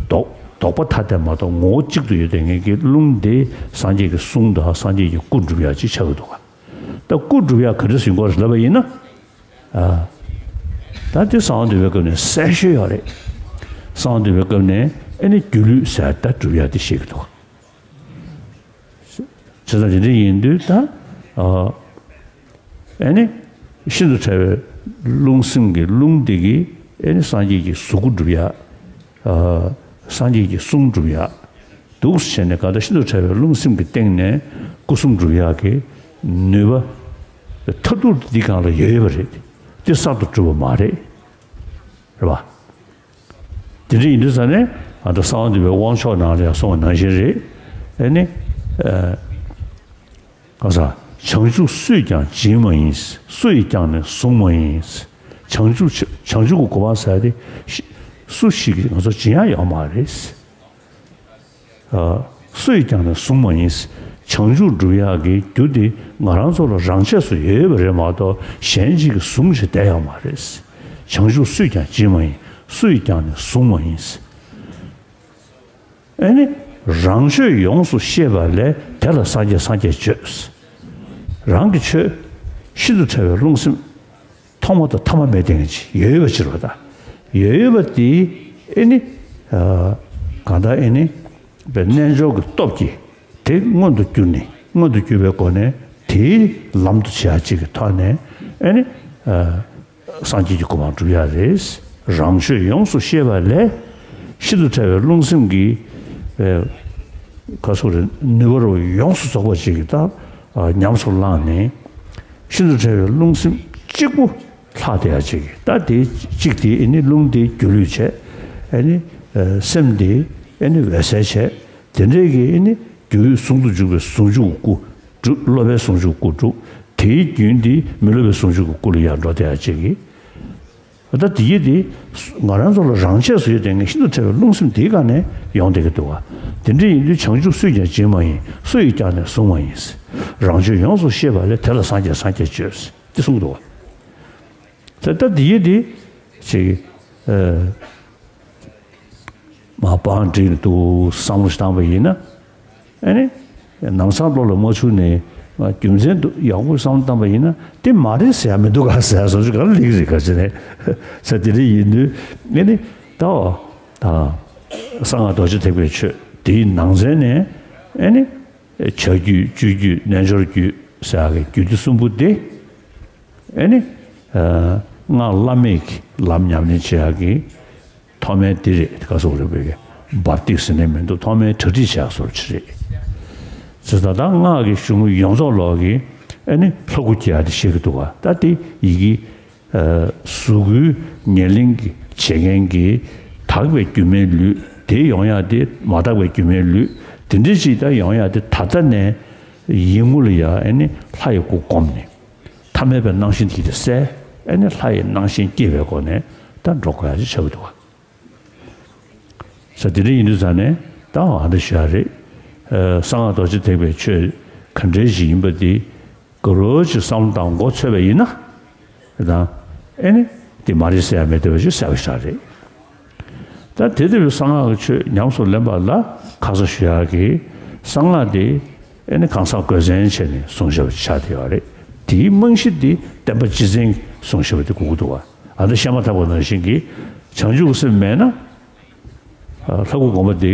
ལྡོག་ལྡོག་པ་ཐ་དད་མ་གཏོགས་ངོ་བོ་གཅིག་ཏུ་ཡོད་དེ་ངེས་ཀྱི་རླུང་དེ་སངས་རྒྱས་ཀྱི་གསུང་དང་སངས་རྒྱས་ཀྱི་སྐུ་འགྲུབ་ཡག་ཅིག་ཆགས་ཀྱི་འདུག་ག་ད་སྐུ་འགྲུབ་ཡག་ག་འདྲ་ཞིག་དགོས་རེད་ལབ་པ་ཡིན་ན། ད་དེ་གསང་བ་འདུས་པའི་སྐབས་ནས་གསལ་ཤོས་ཡོད་རེད། གསང་བ་འདུས་པའི་སྐབས་ནས་ཨ་ནི་སྒྱུ་ལུས་ཟེར་ད་འགྲུབ་ཡག་དེ་བཤད་ཀྱི་འདུག་ག་བྱས་ཙང་དེ་འདྲ་ཡིན་དུས་ད། ཨ་ནི། ཤིན་ཏུ་ཕྲ་བའི་རླུང་སེམས་ཀྱི་རླུང་དེ་གིས་ཨ་ནི་སངས་རྒྱས་ཀྱི་གཟུགས་སྐུ་འགྲུབ་ཡག་ཨ་སངས་རྒྱས་ཀྱི་གསུང་འགྲུབ་ཡག་འདུག་སེ་བྱས་ནས་གང་ལྟར་ཤིན་ཏུ་ཕྲ་བའི་རླུང་སེམས་ཀྱི་སྟེང་ནས་སྐུ་གསུམ་འགྲུབ་ཡག་གི་ནུས་པ། མཐར་ཐུག་འདི་སྒང་ལ་ཡོད་ཡོད་པ་རེད། དེ་གསར་དུ་གྲུབ་པ་མ་རེད། རེད་པ། དེ་འདྲ་ཡིན་དུས་ཙང་ནས་ང་ཚོ་གསང་བ་འདུས་པའི་དབང་ཆོག་ནང་ལ་ཡང་གསུངས་པ་ནང་བཞིན་རེད། ཨེ་ནི། གང་ཟག་བྱང་ཆུབ་སུས་ཀྱང་སྦྱིན་མ་ཡིན། སུ་ཡིས་ཀྱང་ནི་བཟུང་མ་ཡིན། བྱང་ཆུབ་བྱང་ཆུབ་ཀྱི་གོ་འཕང་ཟེར་ཏེ། སུ་ཞིག་གིས་ང་ཚོ་སྦྱིན་ཡག་ཡོད་མ་རེད། སུ་ཡིས་ཀྱང་ནི་བཟུང་མ་ཡིན། བྱང་ཆུབ་སྒྲུབ་ཡག་གི་རྒྱུ་དེ་ང་རང་ཚོ་ལ་རང་ཆས་སུ་ཡོད་ཡོད་པ་རེད་མ་གཏོགས་གཞན་གཅིག་གིས་བཟུང་བྱས་བསྡད་ཡོད་མ་རེད། བྱང་ཆུབ་སུས་ཀྱང་སྦྱིན་མ་ཡིན། སུ་ཡིས་ཀྱང་ནི་བཟུང་མ་ཡིན། ཨེ་ནི། རང་ཆོས་ཡོངས་སུ་ཤེས་པ་ལས་དེ་ལ་སངས་རྒྱས་སངས་རྒྱས་བརྗོད། རང་གི་ཆོས་ཤིན་ཏུ་ཕྲ་བའི་རླུང་སེམས། ཐོག་མ་དང་ཐ་མ་མེད་དེ་ཡོད་ཡོད་པ་ཕྱིར་རོ། ད་ཡོད་ཡོད་པ་དེ་ཨེ་ནི། གང་ལྟར་ཨེ་ནི། པའི་རྣལ་འབྱོར་གྱི་སྟོབས་ཀྱིས་དེ་མངོན་དུ་གྱུར་ནས་མངོན་དུ་གྱུར་པའི་སྒོ་ནས་དེའི་ལམ་དུ་བྱེད་ཡག་ཅིག་གི་ཐོག་ནས་ཨེ་ནི། སངས་རྒྱས་ཀྱི་གོ་འཕང་སྒྲུབ་ཡག་རེད། རང་ཆོས་ཡོངས་སུ་ཤེས་པ་ལས་ཤིན་ཏུ་ཕྲ་བའི་རླུང་སེམས་ཀྱི་ག་སོགས་རེད་ནུས་པ་རུ་ཡོངས་སུ་རྫོགས་པ་ཅིག་གི་ད་ཉམས་སུ་བླངས་ནས་ཤིན་ཏུ་ཕྲ་བའི་རླུང་སེམས་གཅིག་པུ་ལྷག་བསྡད་ཡག་ཅིག་གི་ད་དེ་གཅིག་དེ་ཨེ་ནི་རླུང་དེ་སྒྱུ་ལུས་བྱས་ཨེ་ནི་སེམས་དེ་ཨེ་ནི་འོད་གསལ་བྱས་དེ་འདྲའི་གི་ཨེ་ནི་རྒྱུ་ཟུང་དུ་འཇུག་པའི་ཟུང་འཇུག་གི་སྐུ། སྒྲུབ་སློབ་པའི་ཟུང་འཇུག་སྐུ་སྒྲུབ། དེའི་རྒྱུན་འདི་མི་སློབ་པའི་ཟུང་འཇུག་གི་སྐུ་ལ་ཡར་འགྲོ་བསྡད་ཡག་ཅིག་གི། ད་དེ་ཡི་དེ་ང་རང་ཚོ་ལ་རང་ཆས་སུ་ཡོད་དེ་ངས་ཤིན་ཏུ་ཕྲ་བའི་རླུང་སེམས་དེའི་སྒང་ནས་ཡོང་བསྡད་ཀྱི་འདུག་ག་དེ་འདྲ་ཡིན་དུས་བྱང་ཆུབ་སུས་ཀྱང་སྦྱིན་མ་ཡིན། སུ་ཡིས་ཀྱང་ནི་བཟུང་མ་ཡིན། རང་ཆོས་ཡོངས་སུ་ཤེས་པ་ལས་དེ་ལ་སངས་རྒྱས་སངས་རྒྱས་བརྗོད། དེ་གསུངས་འདུག་ག་ད་ད་དེ་ཡི་དེ་ཅིག་མ་པང་འགྲིག་འདུག་བསམ་བློ་ཞིག་བཏང་པ་ཡིན་ན། ཨ་ནི། ལམ་སང་བློ་ལ་མ་ཆུག་ནས། རྒྱུ་མཚན་འདུག་ཡག་པོ་བསམ་བློ་བཏང་པ་ཡིན་ན། དེ་མ་རེད་ཟེར་ཡ་མི་འདུག་ག་ཟེར་ཡ་བཟོ་ཆུ་ག་ལ་ལིག་རེད་ག་ཟེར་ནས། ཟེར་དེ་འདྲ་ཡིན་དུས། ཨ་ནི། ད་འོ། ད། གསང་སྔགས་རྡོ་རྗེ་ཐེག་པའི་ཆོས་དེའི་ནང་ཚན་ནས། ཨ་ནི། བྱ་རྒྱུད་སྤྱོད་རྒྱུད་རྣལ་འབྱོར་རྒྱུད་ཟེར་ཡ་གི་རྒྱུད་སྡེ་གསུམ་པོ་དེ། ཨེ་ནི། སྔགས་བླ་མེད་ཀྱི་ལམ་ཉམས་ལེན་བྱེད་ཡག་གི་ཐོག་མའི་འདི་རེད། ག་སོགས་རེད་པས་འབབ་སྟེགས་ཟེར་ནས་མི་འདུག་ཐོག་མའི་གྲ་སྒྲིག་བྱེད་ཡག་སོགས་ཅིག་རེད། ཟེར་ད་ལྟ་སྔགས་ཀྱི་གཞུང་ཡོངས་རྫོགས་ལོག་གི་ཨེ་ནི་ལྷ་སྐུ་རྒྱལ་དེ་བཤད་ཀྱི་འདུག་བ། ད་དེ་ཡི་གེ་གཟུགས་སྐུའི་ཉེར་ལེན་གྱི་བྱེད་མཁན་གྱི་དག་པའི་སྒྱུ་མའི་ལུས་དེ་ཡོང་ཡག་དེ་མ་དག་པའི་སྒྱུ་མའི་ལུས་དེ་འདྲ་ཅིག་ད་ཡོང་ཡག་དེ་ད་ལྟ་ནས་ཡིད་མངོན་ལ་ཡ་ཨེ་ནི་ལྷ་ཡི་སྐུ་བསྒོམས་ནས། ཐ་མལ་པའི་སྣང་ཞེན་དེ་གསལ། ཨེ་ནི་ལྷ་ཡི་སྣང་ཞེན་སྐྱེ་བའི་སྒོ་ནས་ད་འགྲོ་དགོས་ཡ་ཅིག་ཆགས་ཀྱི་འདུག་བ། ས་དེ་འདྲ་ཡིན་དུས་ཙང་ནས་ད་ཨ་འདྲ་ཞུ་ཡ་རེད། ཨ་གསང་སྔགས་རྡོ་རྗེ་ཐེག་པའི་ཆོས་ག་འདྲའི་ཞིག་ཡིན་པ་དེ་ག་རོ་ཅིག་བསམ་བློ་བཏང་མགོ་ཚོས་པ་ཡིན་ན། དང་། ཨེ་ནི། དེ་མ་རེད་ཟེར་ཡ་མེད་བསྡད་པ་ཞིག་གསལ་པོ་ཞིག་རེད། ད་དེ་ལྟ་བུའི་གསང་སྔགས་ཀྱི་ཆོས་ཉམས་སུ་ལེན་པ་ལ་ཁ་ས་ཞུ་ཡག་གི་གསང་སྔགས་དེ་ཨེ་ནི་གང་ཟག་དགོས་མཚན་བྱས་ནས་གསུངས་བཞག་པ་ཆགས་བསྡད་ཡོད་རེད། དེའི་རྨང་གཞི་དེ་བསྟན་པ་སྤྱི་བཙན་གྱིས་གསུངས་བཞག་པ་དེ་དགོས་ཀྱི་འདུག་བ། ཨ་ད་བཤད་མ་ཐག་པ་ནང་བཞིན་གྱི་བྱང་ཆུབ་ཀྱི་སེམས་མེད་ན། ལྷ་སྐུ་བསྒོམ་པ་དེ་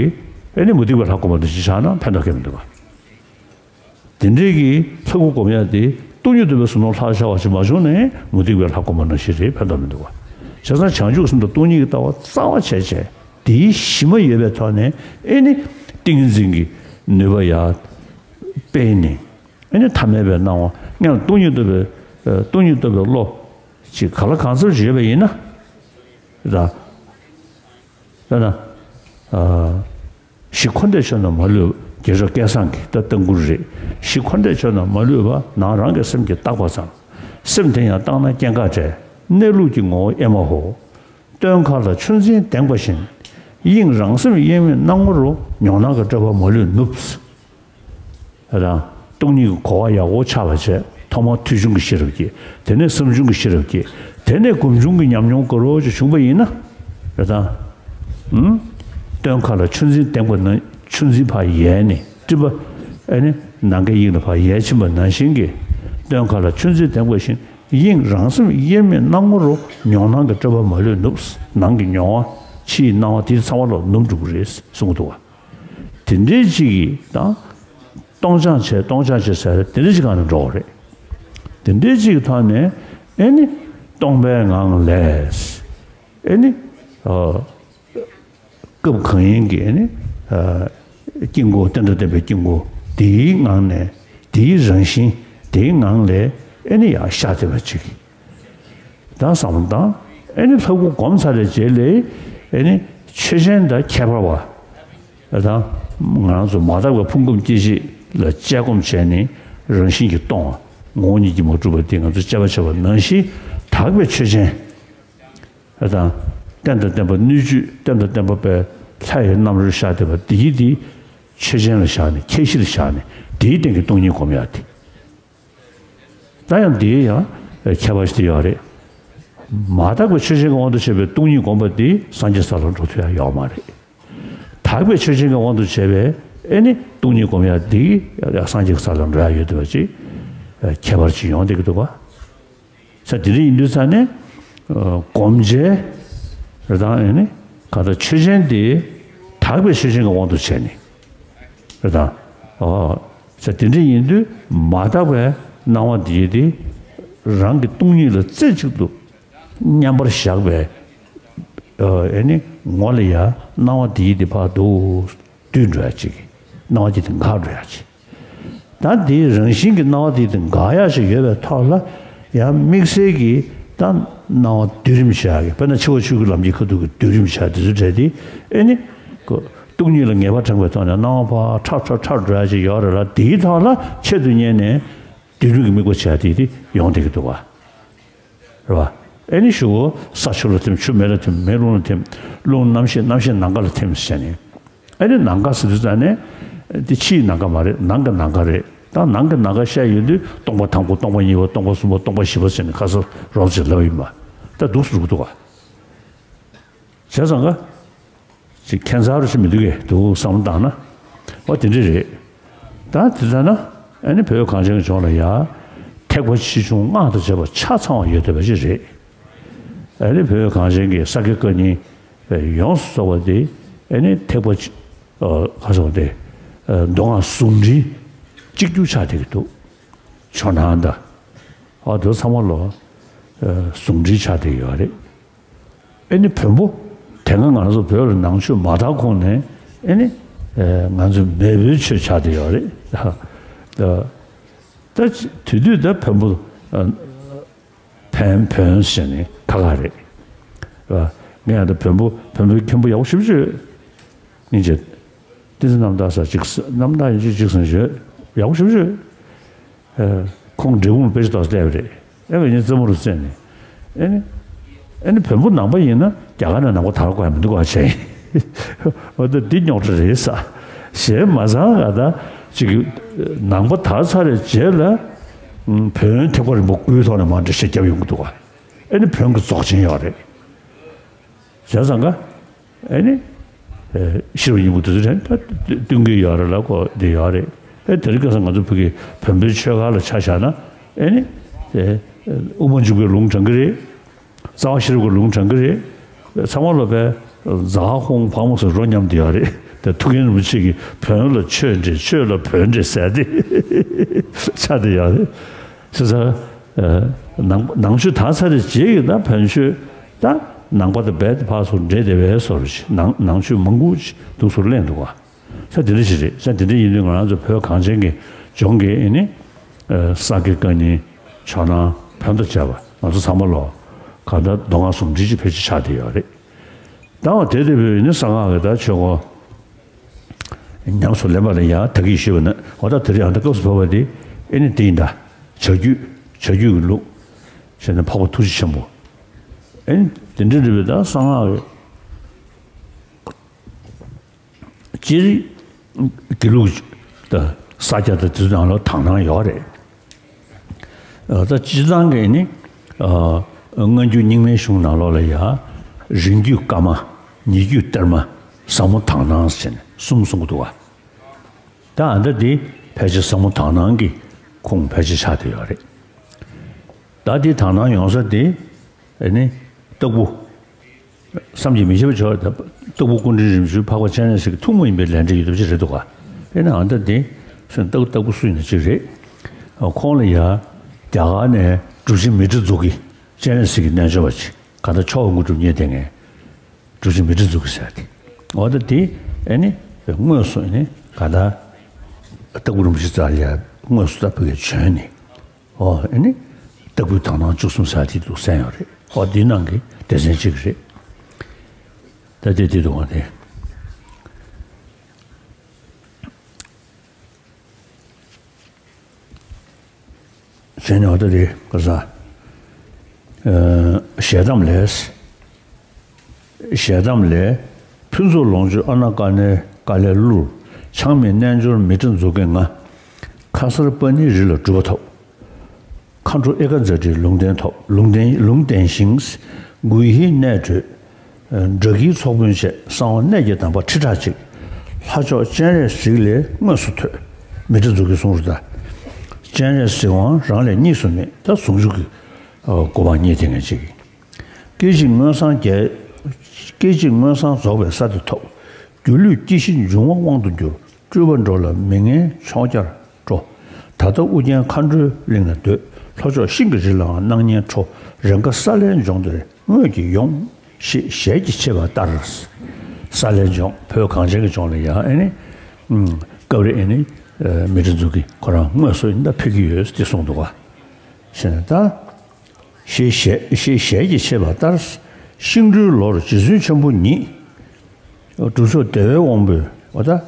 ཨེ་ནི་མུ་སྟེགས་པའི་ལྷ་བསྒོམ་པ་དང་གཅིག་ཆགས་ན་ཕན་ཐོགས་ཁྱོན་མི་འདུག་བ། དེ་འདྲའི་གི་ལྷ་སྐུ་སྒོམ་ཡ་དེ་སྟོང་ཉིད་རྟོགས་པའི་གཟུངས་སློང་ལྷག་བྱ་བ་ཞིག་མ་བྱུང་ནས་མུ་སྟེགས་པའི་ལྷ་སྒོམ་པ་ནང་བཞིན་རེད། ཕན་ཐོགས་མི་འདུག་བ། བྱས་ཙང་བྱང་ཆུབ་སེམས་དང་སྟོང་ཉིད་ཀྱི་ལྟ་བ་རྩ་བ་བྱས་བྱས་དེའི་གཞི་མ་ཡོད་པའི་ཐོག་ནས་ཨེ་ནི་ཏིང་ངེ་འཛིན་གྱི་ནུས་པ་ཡར་སྤེལ་ནས་ཨེ་ནི་ཐ་མལ་པའི་སྣང་བ་སྔོན་ལ་སྟོང་ཉིད་རྟོགས་པའི་སྟོང་ཉིད་རྟོགས་པའི་བློ་ཅིག་ག་ལ་གང་འཚམ་ཞིག་ཡོད་པ་ཡིན་ན། ར། དཔེར་ན། གཞི་འཁོར་འདས་ཆོས་རྣམས་མ་ལུས་པ། རྒྱལ་མཆོག་སྐལ་བཟང་གི་ད་ལྟ་མགུར་རེད། གཞི་འཁོར་འདས་ཆོས་རྣམས་མ་ལུས་པ། ནང་རང་གི་སེམས་ཀྱིས་བརྟགས་པ་ཙམ། སེམས་དེ་ཡང་བརྟགས་ན་སྐྱེ་འགག་བྲལ། གནས་ལུགས་ཀྱི་ངོ་བོ་ཨེ་མ་ཧོ། སྟོན་ཁ་ལ་ཆུ་འཛིན་དེངས་པ་བཞིན། དབྱིངས་རང་སེམས་དབྱེར་མེད་སྣང་ངོ་རུ། མྱོང་སྣང་གི་སྤྲོས་པ་མ་ལུས་ནུབ། དང་། སྟོང་ཉིད་ཀྱི་གོ་བ་ཡག་པོ་ཆགས་པ་བྱས། ཐོག་མར་ཐོས་བྱུང་གི་ཤེས་རབ་ཀྱིས། དེ་ནས་བསམ་བྱུང་གི་ཤེས་རབ་ཀྱིས། དེ་ནས་སྒོམ་བྱུང་གི་ཉམས་མྱོང་ག་རེ་ཅིག་བྱུང་བ་ཡིན་ན། རེད་དང་། ཨུམ། སྟོན་ཁ་ལ་ཆུ་འཛིན་དེངས་པ་ན་ཆུ་འཛིན་ཕར་ཡལ་ནས་སྤྲིན་པ་ཨེ་ནི་ནམ་མཁའི་དབྱིངས་ལ་ཕར་ཡལ་ཕྱིན་པ་ནང་བཞིན་གྱི། སྟོན་ཁ་ལ་ཆུ་འཛིན་དེངས་པ་བཞིན་དབྱིངས་རང་སེམས་དབྱེར་མེད་སྣང་ངོ་རུ། མྱོང་སྣང་གི་སྤྲོས་པ་མ་ལུས་ནུབ། ནང་གི་མྱོང་བ་ཕྱིའི་སྣང་བ་དེ་ཚང་མ་ལོག་ནུབ་འགྲོ་གི་རེད་གསུང་གི་འདུག་བ། དེ་འདྲའི་གཅིག་གིས་དང་། སྟོང་སྦྱངས་བྱས་སྟོང་སྦྱངས་བྱས་ཟེར་དེ་འདྲའི་གཅིག་སྒང་ནས་འགྲོ་བ་རེད། དེ་འདྲའི་གཅིག་གི་ཐོག་ནས་ཨེ་ནི་སྟོང་པའི་ངང་ལས་ཨེ་ནི་ཨ་སྐབས་གང་ཡིན་གྱི་ཨེ་ནི་ཨ་དཀྱིལ་འཁོར་རྟེན་དང་བརྟེན་པའི་དཀྱིལ་འཁོར་དེའི་ངང་ནས་དེའི་རང་བཞིན་དེའི་ངང་ལས་ཨེ་ནི་ཡར་ཤར་བསྡད་པ་གཅིག་ད་བསམ་བློ་བཏང་། ཨེ་ནི་ལྷ་སྐུ་བསྒོམ་ཚར་བའི་རྗེས་ལ་ཨེ་ནི་ཆོས་ཅན་དང་ཁྱད་པར་བ། ཨེ་ད་ང་རང་ཚོ་མ་དག་པའི་ཕུང་ཁམས་སྐྱེ་མཆེད་ལ་དཔྱད་སྒོམ་བྱས་ནས་རང་བཞིན་གྱིས་སྟོང་བ་ངོ་བོ་ཉིད་ཀྱིས་མ་གྲུབ་པ་དེ་ང་ཚོ་དཔྱད་པ་བྱས་པ་ནང་བཞིན་དག་པའི་ཆོས་ཅན། ཨེ་ད་རྟེན་དང་བརྟེན་པ་སྣོད་བཅུད་རྟེན་དང་བརྟེན་པ་པའི་ལྷ་ཡི་རྣམ་རོལ་ཤར་བསྡད་པ་དེ་ཡིས་དེ་ཆོས་ཅན་ལ་བཞག་ནས་ཁྱད་གཞི་ལ་བཞག་ནས་དེའི་སྟེང་གི་སྟོང་ཉིད་སྒོམ་ཡག་དེ། ད་ཡང་འདིའི་ཡང་ཁྱད་པར་ཞིག་ཡོད་རེད། མ་དག་པའི་ཆོས་ཅན་གྱི་དབང་དུ་བྱས་པའི་སྟོང་ཉིད་སྒོམ་པ་འདི་སངས་རྒྱས་ས་ལ་འགྲོ་ཐུབ་ཡ་ཡོད་མ་རེད། དག་པའི་ཆོས་ཅན་གྱི་དབང་དུ་བྱས་པའི་ཨེ་ནི་སྟོང་ཉིད་སྒོམ་ཡ་འདི་ཡང་སངས་རྒྱས་ས་ལ་འགྲོ་ཡ་ཡོད་འདུག་པ་ཅིག་ཁྱད་པར་ཅིག་ཡོང་བསྡད་ཀྱི་འདུག་པ། ས་དེ་འདྲ་ཡིན་དུས་ས་ནས་སྒོམ་བྱས་རེད་དང་ཨེ་ནི་ག་ད་ཆོས་ཅན་འདི་དག་པའི་ཆོས་ཅན་གྱི་དབང་དུ་བྱས་ནས། རེད་དང་། ཨོ། ཟེར་དེ་འདྲ་ཡིན་དུས་མ་དག་པའི་སྣང་བ་འདི་དེ་རང་གི་སྟོང་ཉིད་ལ་རྩེ་གཅིག་ཏུ་མཉམ་པར་བཞག་པའི་ཨ་ནི་ངོ་ལ་ཡ་སྣང་བ་འདི་དེ་ཕར་དུ་འདུས་འགྲོ་ཡ་གཅིག་སྣང་བ་འདི་དེ་འགག་འགྲོ་ཡ་གཅིག་ད་འདིའི་རང་བཞིན་གྱི་སྣང་བ་འདི་དེ་འགག་ཡ་ཞིག་ཡོད་པའི་ཐོག་ལ་ཡང་དམིགས་བསལ་གྱི་ད་སྣང་བ་སྡུད་རིམ་བྱ་གི་དཔེར་ན་འཆི་བ་ཆོས་སྐུའི་ལམ་གྱི་ཁ་ཐུག་གི་སྡུད་རིམ་བྱ་དེ་ཚོ་གྲས་དེ་ཨེ་ནི་ཀོ། སྟོང་ཉིད་ལ་ངེས་པ་དྲངས་པའི་ཐོག་ནས་སྣང་བ་ཕར་ཁྲ་ཁྲ་ཁྲ་འགྲོ་ཡ་ཅིག་ཡོད་རེད་ལ་དེའི་ཐོག་ལ་ཆེད་དུ་གཉེར་ནས་སྡུད་རིམ་གྱི་དམིགས་པ་བྱ་དེ་དེ་ཡོང་བསྡད་ཀྱི་འདུག་བ། རེད་བ། ཨེ་ནི་ཞུ་ས་ཆུ་ལ་ཐིམ་ཆུ་མེ་ལ་ཐིམ་མེ་རླུང་ལ་ཐིམ་རླུང་རྣམ་ཤེས་རྣམ་ཤེས་ནམ་མཁའ་ལ་ཐིམ་ཟེར་ནས། ཨེ་ནི་ནམ་མཁའ་ཟེར་དུས་ཙང་ནས་དེ་ཕྱིའི་ནམ་མཁའ་མ་རེད། ནང་གི་ནམ་མཁའ་རེད། ད་ནང་གི་ནམ་མཁའ་བཤད་ཡོང་དུས་སྟོང་པ་དང་པོ་སྟོང་པ་གཉིས་པ་སྟོང་པ་གསུམ་པ་སྟོང་པ་བཞི་པ་ཟེར་ནས་ཁ་སང་རོབ་ཅིག་ལབ་ཡིན་པ། ད་འདུག་སེ་འགྲོ་གི་འདུག་བ། བྱས་ཙང་ཀ་ཅིག་ཁྱད་མཚར་རུ་ཞིག་མི་འདུག་གས་འདུག་བསམ་བློ་བཏང་ན། འོ་དེ་འདྲ་རེད། ད་དེ་ལྟར་ན་ཨ་ནི་བོད་གངས་ཅན་གྱི་ལྗོངས་ལ་ཡ་ཐེག་པ་ཆེ་ཆུང་སྔགས་དང་བཅས་པ་ཆ་ཚང་བ་ཡོད་བསྡད་པ་ཞིག་རེད། ཨ་ནི་བོད་གངས་ཅན་གྱི་ས་དགེ་བཀའ་རྙིང་ཡོངས་སུ་རྫོགས་པ་དེ་ཨ་ནི་ཐེག་པ་ཆེ་ཨ་ག་ཟེར་བ་དེ་ཨ་མདོ་སྔགས་ཟུང་འབྲེལ་གཅིག་གྱུར་ཆགས་བསྡད་ཀྱི་འདུག་ཇོ་ནང་དང་། ཨ་དེ་ཚང་མ་ལོ་ཨ་ཟུང་འབྲེལ་ཆགས་བསྡད་ཡོད་རེད། ཨེ་ནི་བོན་པོ། དེ་སྔ་ང་ཚོ་བོད་ལ་ནང་ཆོས་མ་དར་གོང་ནས་ཨེ་ནི་ཨེ་ང་ཚོ་མེས་པོའི་ཆོས་ཆགས་བསྡད་ཡོད་རེད། ད་ད་དེ་དུས་ད་བོན་པོ་ཨ་བོན་བོན་ཟེར་ནས་ཁ་ཁ་རེད། ཨ་ངས་ཡང་ད་བོན་པོ་བོན་པོའི་མཁན་པོ་ཡག་པོ་ཞེ་པོ་ཅིག་ཡོད། སྙིང་རྗེ། བསྟན་འཛིན་རྣམ་དག་ས་ཅིག་རྣམ་དག་ཡིན་ཅིག་ཅིག་ཟེར་ནས་ཡོད། ཡག་པོ་ཞེ་པོ་ཅིག་ཡོད། ཁོང་འབྲས་སྤུངས་ལ་དཔེ་ཆ་ཏོག་ཙམ་བལྟས་པ་རེད། ཨེ་བས་ཉིན་རྩེད་མོ་རུ་རྩེས་ནས། ཨེ་ནི། ཨེ་ནི་བོན་པོ་ནང་པ་ཡིན་ན་རྒྱ་གར་ནས་ནང་པ་དར་དགོས་ཡ་མི་འདུག་ག་བྱས། འོ་ད་འདི་རྙོག་དྲ་རེད་ས། གཞན་མ་ཚང་ག་ད་ཅིག་ནང་པ་དར་ཚར་རེ་རྗེས་ལ་བོན་ཐེག་པ་རིམ་པ་དགུའི་ཐོག་ནས་མར་འགྲེལ་བཤད་རྒྱབ་ཡོང་གི་འདུག་ག་ཨེ་ནི་བོན་གྱི་རྫོགས་ཆེན་ཡོད་རེད། བྱས་ཙང་ཀ་ཨེ་ནི། ཨེ་ཤེས་རབ་སྙིང་པོ་དེ་ཚོ་དྲན་ད་སྟོན་གྱི་ཡོད་རེད་ལ་ཁོ་འདི་ཡོད་རེད། ཨེ་དེ་རིང་ཁ་སང་ང་ཚོ་བོད་ཀྱི་བོན་པོའི་ཆོས་ཁ་ལ་ཆ་བཞག་ན་ཨེ་ནི། ཨེ་དབུ་མ་འཇུག་པའི་ལུང་དྲངས་ཀྱི་རེད། རྩ་བ་ཤེས་རབ་ཀྱི་ལུང་དྲངས་ཀྱི་རེད། ཚང་མ་ལ་བས་ཛ་ཧོང་ཕག་མོ་སོགས་རོ་མཉམ་དུ་ཡོད་རེད། ད་ཐུའུ་བཀྭན་རིན་པོ་ཆེ་གིས་བོན་ལ་ཆོས་འདྲེས་ཆོས་ལ་བོན་འདྲེས་ཟེར་ཏེ་ཆགས་བསྡད་ཡོད་རེད། བྱས་ཙང་། ནང་ནང་ཆོས་དར་ཚར་རེ་རྗེས་ཀྱི་ད་བོན་ཆོས་ད་ནང་པ་དང་རྦད་དེ་ཕར་ཚུར་འདྲེས་བསྡད་པའི་བཟོ་འདྲ་ཞིག་ནང་ནང་ཆོས་མང་པོ་ཞིག་འདུག་ཟུར་གླེང་འདུག་ག་ས་དེ་འདྲ་ཞིག་རེད། ས་དེ་འདྲ་ཡིན་དུས་ང་རང་ཚོ་བོད་གངས་ཅན་གྱི་ལྗོངས་ཀྱི་ཨེ་ནི་ས་དགེ་བཀའ་རྙིང་ཕྱག་ན་བོན་དང་བཅས་པ་ང་ཚོ་ཚང་མ་ལོ་གང་ལྟར་མདོ་སྔགས་ཟུང་འབྲེལ་གྱི་ཕལ་ཆེར་ཆགས་བསྡད་ཡོད་རེད། ད་འོ་དེ་དེ་བོད་ཡིན་ན་གསང་སྔགས་ཀྱི་ད་ཆོས་སྐོར། ཉམས་སུ་ལེན་པ་ལ་ཡང་ད་གིན་ཞུས་པ་ནི་འོ་ད་དེ་རིང་ཡང་ད་སྐབས་སུ་བབས་པ་དེ་ཨེ་ནི་དེ་ཡིན་ད། བྱ་རྒྱུད་བྱ་རྒྱུད་ཀྱི་ལུགས་བྱས་ན་འཕགས་པ་ཐུགས་རྗེ་ཆེན་པོ་ཨེ་ནི་དེ་འདྲའི་འབྲེལ་བའི་ད་གསང་སྔགས་ཀྱི་སྤྱིར་དགེ་ལུགས་ད་ས་སྐྱ་ད་དེ་ཚོ་ནང་ལ་དག་སྣང་ཡོད་རེད། ད་སྤྱིར་བཏང་གི་ནི་སྔ་འགྱུར་རྙིང་མའི་གཞུང་ནང་ལོགས་ལ་ཡང་རིང་བརྒྱུད་བཀའ་མ། ཉེ་བརྒྱུད་གཏེར་མ། ཟབ་མོ་དག་སྣང་ཟེར་ནས་གསུམ་གསུང་གི་འདུག་བ། ད་ཨ་ད་འདི་ཕལ་ཆེར་ཟབ་མོ་དག་སྣང་གི་ཁུངས་ཕལ་ཆེར་ཆགས་བསྡད་ཡོད་རེད། ད་འདི་དག་སྣང་ཡོང་ས་དེ་ཨ་ནི་སྟག་བུ། བསམ་གྱིས་མི་ཁྱབ་པ་ཆོག་ད་སྟག་བུ་སྐུ་ཕྲེང་རིམ་བྱོན་འཕགས་པ་སྤྱན་རས་གཟིགས་ཀྱི་ཐུན་མོང་ཡིན་པའི་ལས་འབྲས་ཡོད་ཐབས་ཅིག་རེད་འདུག་ག་ཨེ་ན་ཨ་ད་འདི་སྟག་སྟག་བུ་སུ་ཡིན་ན་གཅིག་རེད། ཁོང་ལ་ཡ་རྒྱ་གར་ནས་གྲུབ་ཆེན་མཻ་ཏྲི་མཛུབ་དཀྱི་སྤྱན་རས་གཟིགས་ཀྱི་རྣལ་འབྱོར་བ་ཅིག་ག་ད་ཕྱོགས་དངོས་གྲུབ་བརྙེས་བསྡད་མཁན། གྲུབ་ཆེན་མཻ་ཏྲི་མཛུབ་དཀྱི་ཟེར་ཏེ། འོ་ད་དེ་ཨེ་ནི་དངོས་སུ་ཨེ་ནི་ག་ད་སྟག་བུ་རིན་པོ་ཆེ་རྩ་ལ་ཡ་དངོས་སུ་ད་བོད་ཀྱི་བྱོན་ནས། ཨོ་ཨེ་ནི་སྟག་བུའི་དག་སྣང་བཅུ་གསུམ་ཟེར་དེ་འདུག་གསན་ཡོད་རེད། ཨོ་འདི་ནང་གི་སྡེ་ཚན་གཅིག་རེད། ད་དེ་དེ་འདུག་ག་དེ། གཞན་ཡང་ད་དེ་ག་ས། ཞལ་གདམས་ལས། ཞལ་གདམས་ལས། ཕུན་ཚོགས་ལོངས་སྤྱོད་ཨ་ན་ཀ་ནའི་ཀ་ལའི་གླུར། ཆགས་མེད་རྣལ་འབྱོར་མཻ་ཏྲི་མཛུབ་དཀྱི་ང་། ཁ་སར་པ་ཎིའི་རི་ལ་གྲུབ་པ་ཐོབ། མཁའ་འགྲོ་ཨེ་ཀ་ཛ་ཊིའི་ལུང་བསྟན་ཐོབ། ལུང་བསྟན་ལུང་བསྟན་ཞིང་། མགུལ་ཧིང་གནས་གྲོལ། སྒྲ་སྐྱིལ་ཚོགས་དཔོན་བཅས་གསང་བ་གནས་ཀྱི་གདམས་པ་ཁྲི་ཕྲག་གཅིག་ལྷ་མཆོག་སྤྱན་རས་གཟིགས་ལས་དངོས་སུ་ཐོས། མཻ་ཏྲི་མཛུབ་དཀྱི་གསུང་རུ་ད། སྤྱན་རས་གཟིགས་དབང་རང་ལས་གཉིས་སུ་མེད་ད་ཟུང་འཇུག་གི་གོ་འཕང་བརྙེས་དེ་ངས་ཅིག་སྐད་ཅིག་མངོན་སངས་རྒྱས། སྐད་ཅིག་མངོན་སངས་རྫོགས་པའི་ས་དེ་ཐོབ། སྒྱུ་ལུས་སྐྱེ་ཤི་འབྱུང་བ་དབང་དུ་འགྱུར། སྤྲུལ་པ་འགྲོ་ལ་མི་ངན་ཕྱོགས་བཅར་འགྲོ། ད་ལྟ་ཨུ་རྒྱན་མཁའ་འགྲོའི་གླིང་ན་སྡོད། ལྷོ་ཕྱོགས་ཤིང་གི་རི་ལའང་སྣང་བརྙན་འཕྲོ། རེས་འགའ་ས་ལའི་ལྗོངས་འདིར་སྔོན་གྱིས་ཡོང་། ཞེས་ཞལ་གྱིས་བྱེད་པ་ལྟར། ས་ལའི་ལྗོངས་བོད་གངས་ཅན་གྱི་ལྗོངས་ལ་ཡང་ཨེ་ནི། སྐབས་རེ་ཨེ་ནི། མཻ་ཏྲི་མཛུབ་དཀྱི་ཁོ་རང་དངོས་སུ་ཨེ་ནི་ད་ཕེབས་ཀྱི་ཡོད་ཅེས་གསུངས་འདུག་ག་ཞེས་ན་ད། ཞེས་ཞལ་ཞེས་ཞལ་གྱིས་བྱེད་པ་ལྟར། ཤིང་སྦྲུལ་ལོར་རྗེ་བཙུན་ཆེན་པོ་ཉིད། གྲུབ་མཆོག་བདེ་བའི་དབང་པོས་འོ་ད།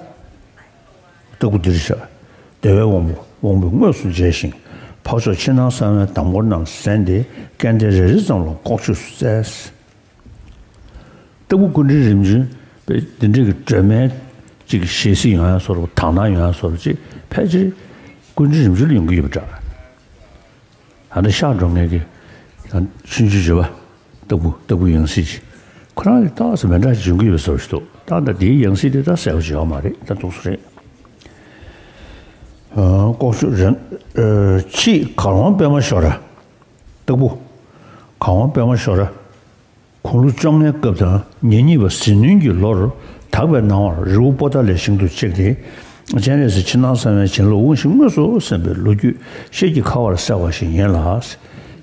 སྟག་བུ་འདིར་བཞག་བདེ་བའི་དབང་པོ་དབང་པོས་དངོས་སུ་མཇལ་ཞིང་། འཕགས་མཆོག་ཕྱི་ནང་གསང་བའི་གདམས་སྐོར་རྣམས་གསན་ཏེ་སྐལ་ལྡན་རེ་རེ་ཙམ་ལ་ལྐོག་ཆོས་སུ་བསྩལ། སྟག་བུ་སྐུ་ཕྲེང་རིམ་བྱོན་པའི་འདི་འདྲའི་གི་སྒྲོན་མེ་གཅིག་ཞལ་གཟིགས་ཡོང་ཡ་བཟོ་འདྲ་དག་སྣང་ཡོང་ཡ་བཟོ་འདྲ་ཅིག་ཕལ་ཆེར་སྐུ་ཕྲེང་རིམ་བྱོན་ལ་ཡོང་གི་ཡོད་པ་འདྲ། ད་ལྟ་ཤག་འགྲོ་མཁན་གྱི་ཡང་ཆུང་ཆུང་བརྗོད་པ་སྟག་བུ་སྟག་བུ་ཡང་སྲིད་ཀྱི་ཁོ་རང་གི་རྟགས་སུ་མི་འདྲ་ཞིག་འབྱུང་གི་ཡོད་པའི་བཟོ་ཞིག་འདུག་ད་ལྟ་དེའི་ཡང་སྲིད་དེ་ད་གསལ་པོ་ཞིག་ཡོད་མ་རེད། ད་འདུག་སེ་རེད། ལྐོག་ཆོས་རེད། ཕྱིས་གར་དབང་པདྨ་ཞོ་ར། སྟག་བུ། གར་དབང་པདྨ་ཞོ་ར། དགུང་ལོ་བཅོ་ལྔའི་སྐབས་དང་ཉེར་གཉིས་པ་ཟི་ནུན་གྱི་ལོར་དག་པའི་སྣང་བར་རི་བོ་པོ་ཏཱ་ལའི་ཞིང་དུ་གཤེགས་ཏེ། སྤྱན་རས་གཟིགས་ཕྱི་ནང་གསང་བའི་བྱིན་རླབས་དབང་བཞི་དངོས་སུ་གསན་པའི་ལོ་རྒྱུས་ཤེལ་གྱི་ཁ་བར་གསལ་བ་ཞིག་ཡིན་ལ།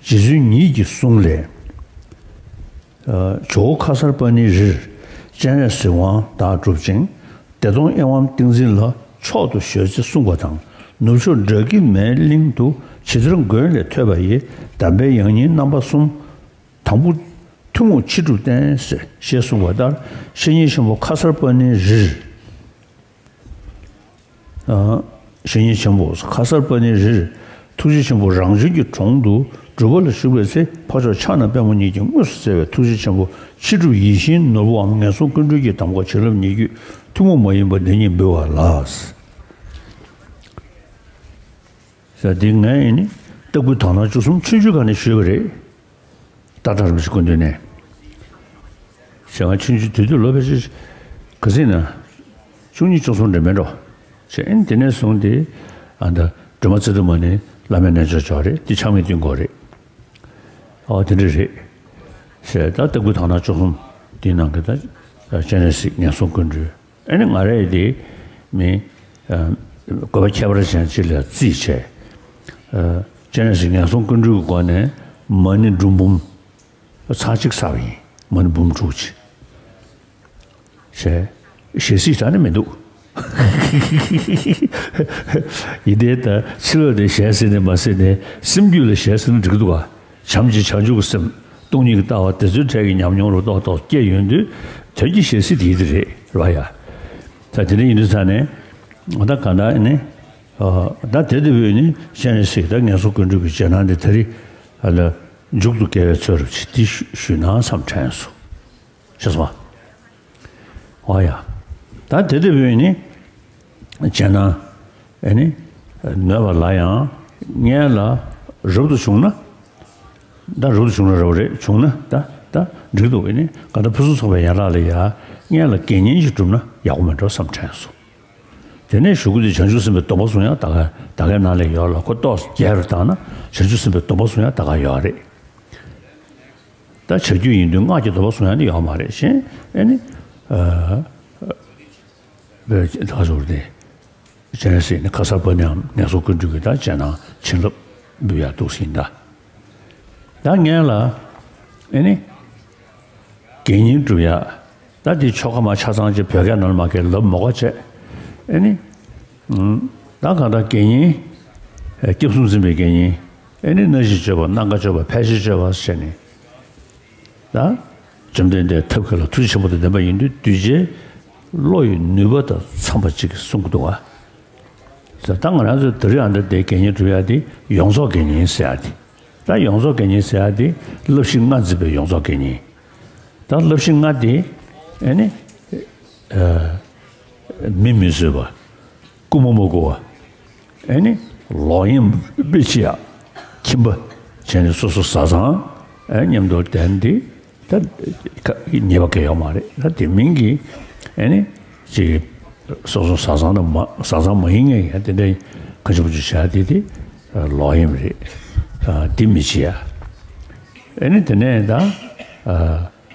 རྗེ་བཙུན་ཉིད་ཀྱི་གསུང་ལས། ཇོ་བོ་ཁ་སར་པ་ཎིའི་རིར་སྤྱན་རས་གཟིགས་དབང་བདག་བསྒྲུབ་ཅིང་། བདེ་སྟོང་དབྱེ་བའམ་ཏིང་འཛིན་ལ་མཆོག་ཏུ་གཞོལ་ཚེ་གསུངས་པ་དང་། ནུབ་ཕྱོགས་ཌ་ཀི་མའི་གླིང་དུ་ཇི་ལྟར་མགོན་ལས་ཐོས་པ་ཡི་གདམས་པའི་ཡང་སྙིང་རྣམ་པ་གསུམ། དང་པོ་ཐུན་མོང་ཕྱི་སྒྲུབ་བསྟན་ཟེར་ཞེས་གསུངས་པ་ལྟར་བཤེས་གཉེན་ཆེན་པོ་ཁ་སར་པ་ཎིའི་རིར། བཤེས་གཉེན་ཆེན་པོ་ཁ་སར་པ་ཎིའི་རིར་ ཐུགས་རྗེ་ཆེན་པོ་རང་བྱོན་གྱི་དྲུང་དུ་སྒྲུབ་པ་ལ་ཞུགས་པའི་ཚེ། འཕགས་མཆོག་ཕྱག་ན་པདྨོ་ཉིད་ཀྱིས་དངོས་སུ་བསྩལ་བའི་ཐུགས་རྗེ་ཆེན་པོ་ཕྱི་སྒྲུབ་ཡིད་བཞིན་ནོར་བུའམ་ངན་སོང་ཀུན་འདུལ་གྱི་གདམས་ངག་བྱིན་རླབས་ཉེ་བརྒྱུད་ཐུན་མོང་མ་ཡིན་པ་འདི་ཉིད་འབུལ་བ་ལགས། ཟེར་འདི་ངས་ཨེ་ནི་ལྟ་བུའི་དག་སྣང་བཅུ་གསུམ་ཆུང་ཆུང་སྒང་ནས་ཞུས་པ་རེད། སྟག་བྲག་རིན་པོ་ཆེ་སྐུ་མདུན་ནས། ཞེ་ང་ཆུང་ཆུང་དུས་དུས་ལོ་ཕལ་ཆེར་ག་ཚོད་ན། བཅུ་གཉིས་བཅུ་གསུམ་འདྲ་མེད་འགྲོ། བྱས་ཨེ་ནི་དེ་ནས་བཟུང་སྟེ་ཨ་ད་སྒྲོལ་མ་ཚེ་ཐུབ་མ་ནི་བླ་མའི་རྣལ་འབྱོར་ཕྱོགས་རེད། འདི་ཆགས་མེད་སྟོན་གོ་རེད། ཨོ་དེ་འདྲ་རེད། ཞེས་ད་ལྟ་བུའི་དག་སྣང་བཅུ་གསུམ་འདིའི་ནང་གི་ད་སྤྱན་རས་གཟིགས་ངན་སོང་ཀུན་འདུལ། ཨེ་ནི་ང་རས་དེ་མི་ཨ་དགོས་པ་ཁྱད་པར་ཅན་ཅིག་ལ་རྩིས་བྱས། ཨ་སྤྱན་རས་གཟིགས་ངན་སོང་ཀུན་འདུལ་གྱི་སྒོ་ནས་མ་ཎི་སྒྲུབ་འབུམ་ཚར་གཅིག་ཚར་བ་ཡིན། མ་ཎི་འབུམ་དྲུག་ཅིག་བྱས། ཞལ་གཟིགས་དྲག་ནི་མི་འདུག་ཡིན་དེ་ལྟར་ཕྱི་ལོགས་དེ་ཞལ་གཟིགས་ནས་མ་གཟིགས་ནས་སེམས་རྒྱུད་ལ་ཞལ་གཟིགས་ན་འགྲིག་འདུག་ག་བྱམས་ཀྱི་བྱང་ཆུབ་ཀྱི་སེམས་སྟོང་ཉིད་ཀྱི་ལྟ་བ་དེ་ཚོའི་གྲས་ཀྱི་ཉམས་མྱོང་རུ་ཏོག་ཏོག་སྐྱེས་ཡོང་དུས་དོན་གྱི་ཞལ་གཟིགས་དེ་ཡིན་དེ་རེད་ར་ཡ། ད་དེ་འདྲ་ཡིན་དུས་ཙང་ནས་ད་ག་ད་ནི་ད་དེ་ལྟ་བུའི་ནི་སྤྱན་རས་གཟིགས་ད་ངན་སོང་ཀུན་འདུལ་གྱི་རྗེས་གནང་དེ་ད་རེས་ཨ་ལ་མཇུག་ཏུ་དགེ་བའི་ཚོད་རུ་ཅིག་འདི་ཞུ་ཞུས་ན་བསམ་དྲན་སོང་། ཤེས་སོང་ཨ། ཨོ་ཡ། ད་དེ་ལྟ་བུའི་ནི་རྗེས་གནང་ཨེ་ནི་ནོད་པ་ལ་ཡང་སྔོན་ལ་རབ་ཏུ་བྱུང་ན། ད་རབ་ཏུ་བྱུང་ན་རབ་རེད། བྱུང་ན་ད་ད་འགྲིག་འདུག་ཨེ་ནི་ག་ད་ཕུན་སུམ་ཚོགས་པའི་ཡན་ལག་ལ་ཡ་སྔོན་ལ་དགེ་བསྙེན་ཞིག་བསྒྲུབས་ན་ཡག་པོ་མེད་འགྲོ་བསམ་དྲན་སོང་། དེ་ནས་གཞུག་གུ་དེ་བྱང་ཆུབ་སེམས་དཔའི་སྡོམ་པ་བཟུང་ཡག་ད་ག་ད་གའི་ནང་ལ་ཡོད་ལ་ཁོ་ཏོག་རྒྱས་རུ་བཏང་ན་བྱང་ཆུབ་སེམས་དཔའི་སྡོམ་པ་བཟུང་ཡག་ད་ག་ཡོད་རེད། ད་བྱ་རྒྱུད་ཡིན་དུས་སྔགས་ཀྱི་སྡོམ་པ་བཟུང་ཡག་ནི་ཡོད་མ་རེད་ཤེས། ཨེ་ནི། ཨ། བའི་ད་ག་ཟེར་དེ། སྤྱན་རས་གཟིགས་ནི་ཁ་སར་པ་ནི་ངན་སོང་ཀུན་འདུལ་གྱི་ད་རྗེས་གནང་བྱིན་རླབས་འབུལ་ཡག་འདུག་ཟིན་ད། ད་ངན་ལ། ཨེ་ནི། དགེ་བསྙེན་སྒྲུབ་ཡག་ད་དེ་ཆོ་ག་མ་ཆ་ཚང་ཅིག་བོད་སྐད་ནང་ལ་མ་སྐད་ལབ་མོ་ག་བྱས། ཨེ་ནི། ད་གང་ལྟར་དགེ་བསྙེན། སྐྱབས་གསུམ་འཛིན་པའི་དགེ་བསྙེན། ཨེ་ནི་སྣ་བཞི་སྤྱོད་པ་སྣ་འགའ་སྤྱོད་པ་ཕལ་ཆེར་སྤྱོད་པ་བྱས་ནས། ད་བཅོམ་ལྡན་འདས་ཐབས་མཁས་ལ་ཐུགས་རྗེ་ཆེན་པོ་དང་ལྡན་པ་ཡིན་དུས་གདུལ་བྱའི་བློ་ཡི་ནུས་པ་དང་འཚམས་པ་ཅིག་གསུང་གི་འདུག་བ། ད་ང་རང་ཚོ་དེ་རིང་ཨ་འདྲ་དེ་དགེ་བསྙེན་སྒྲུབ་ཡག་དེ་ཡོངས་རྫོགས་དགེ་བསྙེན་ཟེར་ཡག་དེ། ད་ཡོངས་རྫོགས་དགེ་བསྙེན་ཟེར་ཡག་དེ་བསླབ་གཞི་ལྔ་འཛིན་པའི་ཡོངས་རྫོགས་དགེ་བསྙེན། ད་བསླབ་གཞི་ལྔ་དེ་ཨེ་ནི། མི་མི་བཟོད་པ། རྐུན་མ་མ་རྐུ་བ། ཨེ་ནི། ལོག་གཡེམ་མི་བྱེད་ཡག་ཁྱིམ་པ། བྱས་ནས་སོ་སོ་བཟའ་ཚང་། ཨེ་མཉམ་དུ་ལྡན་ཏེ། ད་ཉེས་པ་གང་ཡོད་མ་རེད། ད་དེ་མིན་གྱི་ཨེ་ནི་ཅིག་སོ་སོ་བཟའ་ཚང་དང་མ་བཟའ་ཚང་མ་ཡིན་ངེས་ཡང་དེ་འདྲའི་ཁ་ཆུ་པོ་ཆུ་བྱ་དེ་དེ་ལོག་གཡེམ་རེད། དེ་མི་བྱེད་ཡ། ཨེ་ནི་དེ་ནས་ད་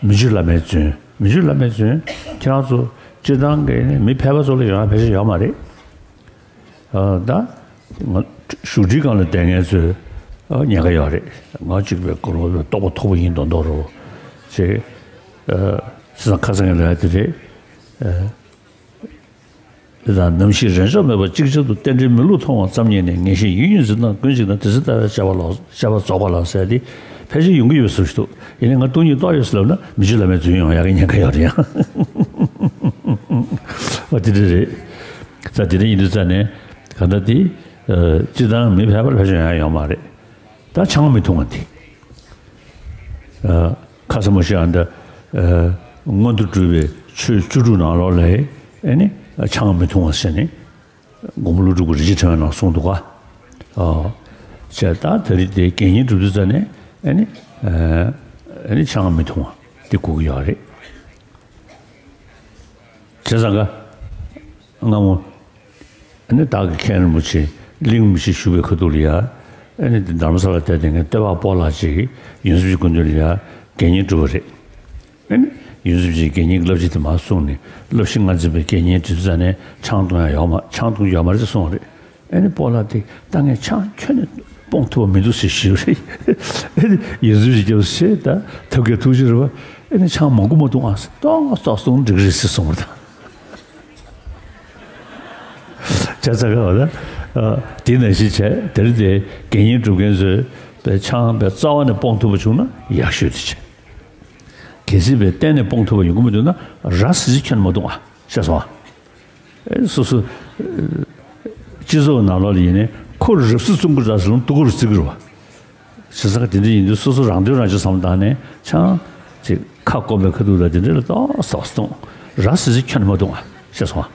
མི་འཇུ་བླ་མའི་རྫུན། མི་འཇུ་བླ་མའི་རྫུན། ཁྱེད་རང་ཚོ་སྤྱིར་བཏང་གི་ནི་མི་ཕལ་པ་ཚོ་ལ་ཡོང་ཡ་ཕལ་ཆེར་ཡོད་མ་རེད། ཨ། ད་ང་བཞུགས་ཁྲིའི་སྒང་ལ་བསྡད་མཁན་ཚོས་ཨ་ཉེན་ཁ་ཡོད་རེད། ང་གཅིག་པའི་སྐོར་ལ་རྟོགས་པ་མཐོ་པོ་ཡིན་མདོག་མདོག་རོ། ཅེས། ཨ། སེམས་ཁ་སང་གི་ལས་དེ་རེད། ཨ། དེ་དང་ནམ་ཞིག་རེས་འཇོག་མེད་པར་ཅིག་ཅར་དུ་རྟེན་འབྲེལ་མི་བསླུ་མཐོང་བ་ཙམ་ཉིད་ནས་ངེས་ཤེས་ཡིད་གཉིས་འཛིན་སྟངས་ཀུན་གཅིག་དང་དེ་ཚེ་ལྟ་བའི་དཔྱད་པ་ལ་དཔྱད་པ་རྫོགས་པ་ལ་ཟེར་ཏེ་ཕལ་ཆེར་ཡོང་གི་ཡོད་པའི་བཟོ་ཞིག་འདུག་ཡིན་ནའི་ང་སྟོང་ཉིད་རྟོགས་ཡོད་ཟེར་ལབ་ན་མི་འཇུ་བླ་མའི་རྫུན་ཡོང་ཡག་གི་ཉེན་ཁ་ཡོད་རེད་ཡ། ཨ་དེ་འདྲ་རེད། ས་དེ་འདྲ་ཡིན་དུས་ཙང་ནས་ག་ད་དེ་སྤྱིར་བཏང་མི་ཕལ་པར་ཕལ་ཆེར་ཡོང་ཡ་ཡོད་མ་རེད། ད་ཆང་མི་འཐུང་བ་འདི། ཨ། ཁ་སང་མ་ཤི་ཨ་འདྲ། ཨ། མངོན་མཐོ་སྒྲུབ་པའི་ཆོས་བཅུ་དྲུག་ནང་ལོགས་ལ་ཨེ་ནི་ཆང་མི་འཐུང་བ་ཟེར་ནས་མགོན་པོ་ཀླུ་སྒྲུབ་ཀྱིས་རིན་ཆེན་ཕྲེང་བའི་ནང་གསུངས་འདུག་ག་ཨ། བྱས་ད་ད་རེས་དེ་དགེ་བསྙེན་སྒྲུབ་དུས་ཙ་ནས་ཨེ་ནི། ཨ། ཨེ་ནི་ཆང་མི་འཐུང་བ་འདི་དགོས་ཀྱི་ཡོད་རེད། བྱས་ཙང་ཀ་སྔ་མོ། ཨ་ནི་བདག་གི་མཁན་རིན་པོ་ཆེ་གླིང་རིན་པོ་ཆེ་བཞུགས་པའི་ཁ་ཐུག་ལ་ཡ། ཨ་ནི་འདི་དྷ་རམ་ས་ལ་བསྡད་དེ་ངའི་སྟོད་པ་སྤོ་ལགས་ཅིག་ཡོངས་འཛིན་སྐུ་མདུན་ལ་ཡ་དགེ་བསྙེན་སྒྲུབ་པ་རེད། ཨ་ནི་ཡོངས་འཛིན་ཆེན་དགེ་བསྙེན་གྱི་བསླབ་བྱ་དེ་མར་གསུངས་ནས་བསླབ་གཞི་ལྔ་འཛིན་པའི་དགེ་བསྙེན་སྒྲུབ་ཙ་ནས་ཆང་འཐུང་ཡ་ཡོག་མ་ཆང་འཐུང་ཡོག་མ་རེད་ཅེས་གསུངས་པ་རེད། ཨ་ནི་སྤོ་ལགས་དེ་ད་ངས་ཆང་ཁྱོན་ནས་སྤོང་ཐུབ་པ་མི་འདུག་ཟེར་ཞུས་པ་རེད། ཨ་ནི་ཡོངས་འཛིན་ཆེན་སྐྱབས་སུ་མཆི་ད་ཐབས་མཁས་ཐུགས་རྗེ་རེད་པ། ཨ་ནི་ཆང་མང་པོ་མ་འཐུང་ཨ་ཟེར་ཏོག་ཙམ་འཐུང་འགྲིག་རེད་ཟེར་གསུངས་པ་དང་། བྱས་ཙང་ཀ་བ་ད། དེ་ནང་བཞིན་བྱས་དེར་དེ་དགེ་བསྙེན་སྒྲུབ་མཁན་ཚོས་པའི་ཆང་པའི་རྩ་བ་ནས་སྤོང་ཐུབ་པ་བྱུང་ན་ཡག་ཤོས་དེ་བྱས། གལ་སྲིད་པའི་གཏན་ནས་སྤོང་ཐུབ་པ་ཡོང་གི་མི་འདུག་ན་ར་སི་ཁྱོན་མ་གཏོང་ཨ་ཤེས་སོང་ཨ། སོ་སོ། སྤྱི་ཚོགས་ནང་ལོགས་ལ་ཡིན་ནའི་ ཁོ་རབ་གསལ་རྩོམ་གྱི་ར་ཟེར་ལུང་སྟུ་གུ་རུ་བརྩི་གི་རེད་བ། བྱས་ཙང་དེ་འདྲ་ཡིན་དུས་སོ་སོ་རང་དོན་རང་གཅེས་བསམ་བློ་བཏང་ནས་ཆང་ཅིག་ཁ་སྐོམ་པའི་ཁ་ཐུག་ལ་དེ་འདྲ་ལ་ཏོག་ཙམ་གཏོང་། ར་སི་སི་ཁྱོན་ནས་མ་གཏོང་བ་ཤེས་སོང་ཨ།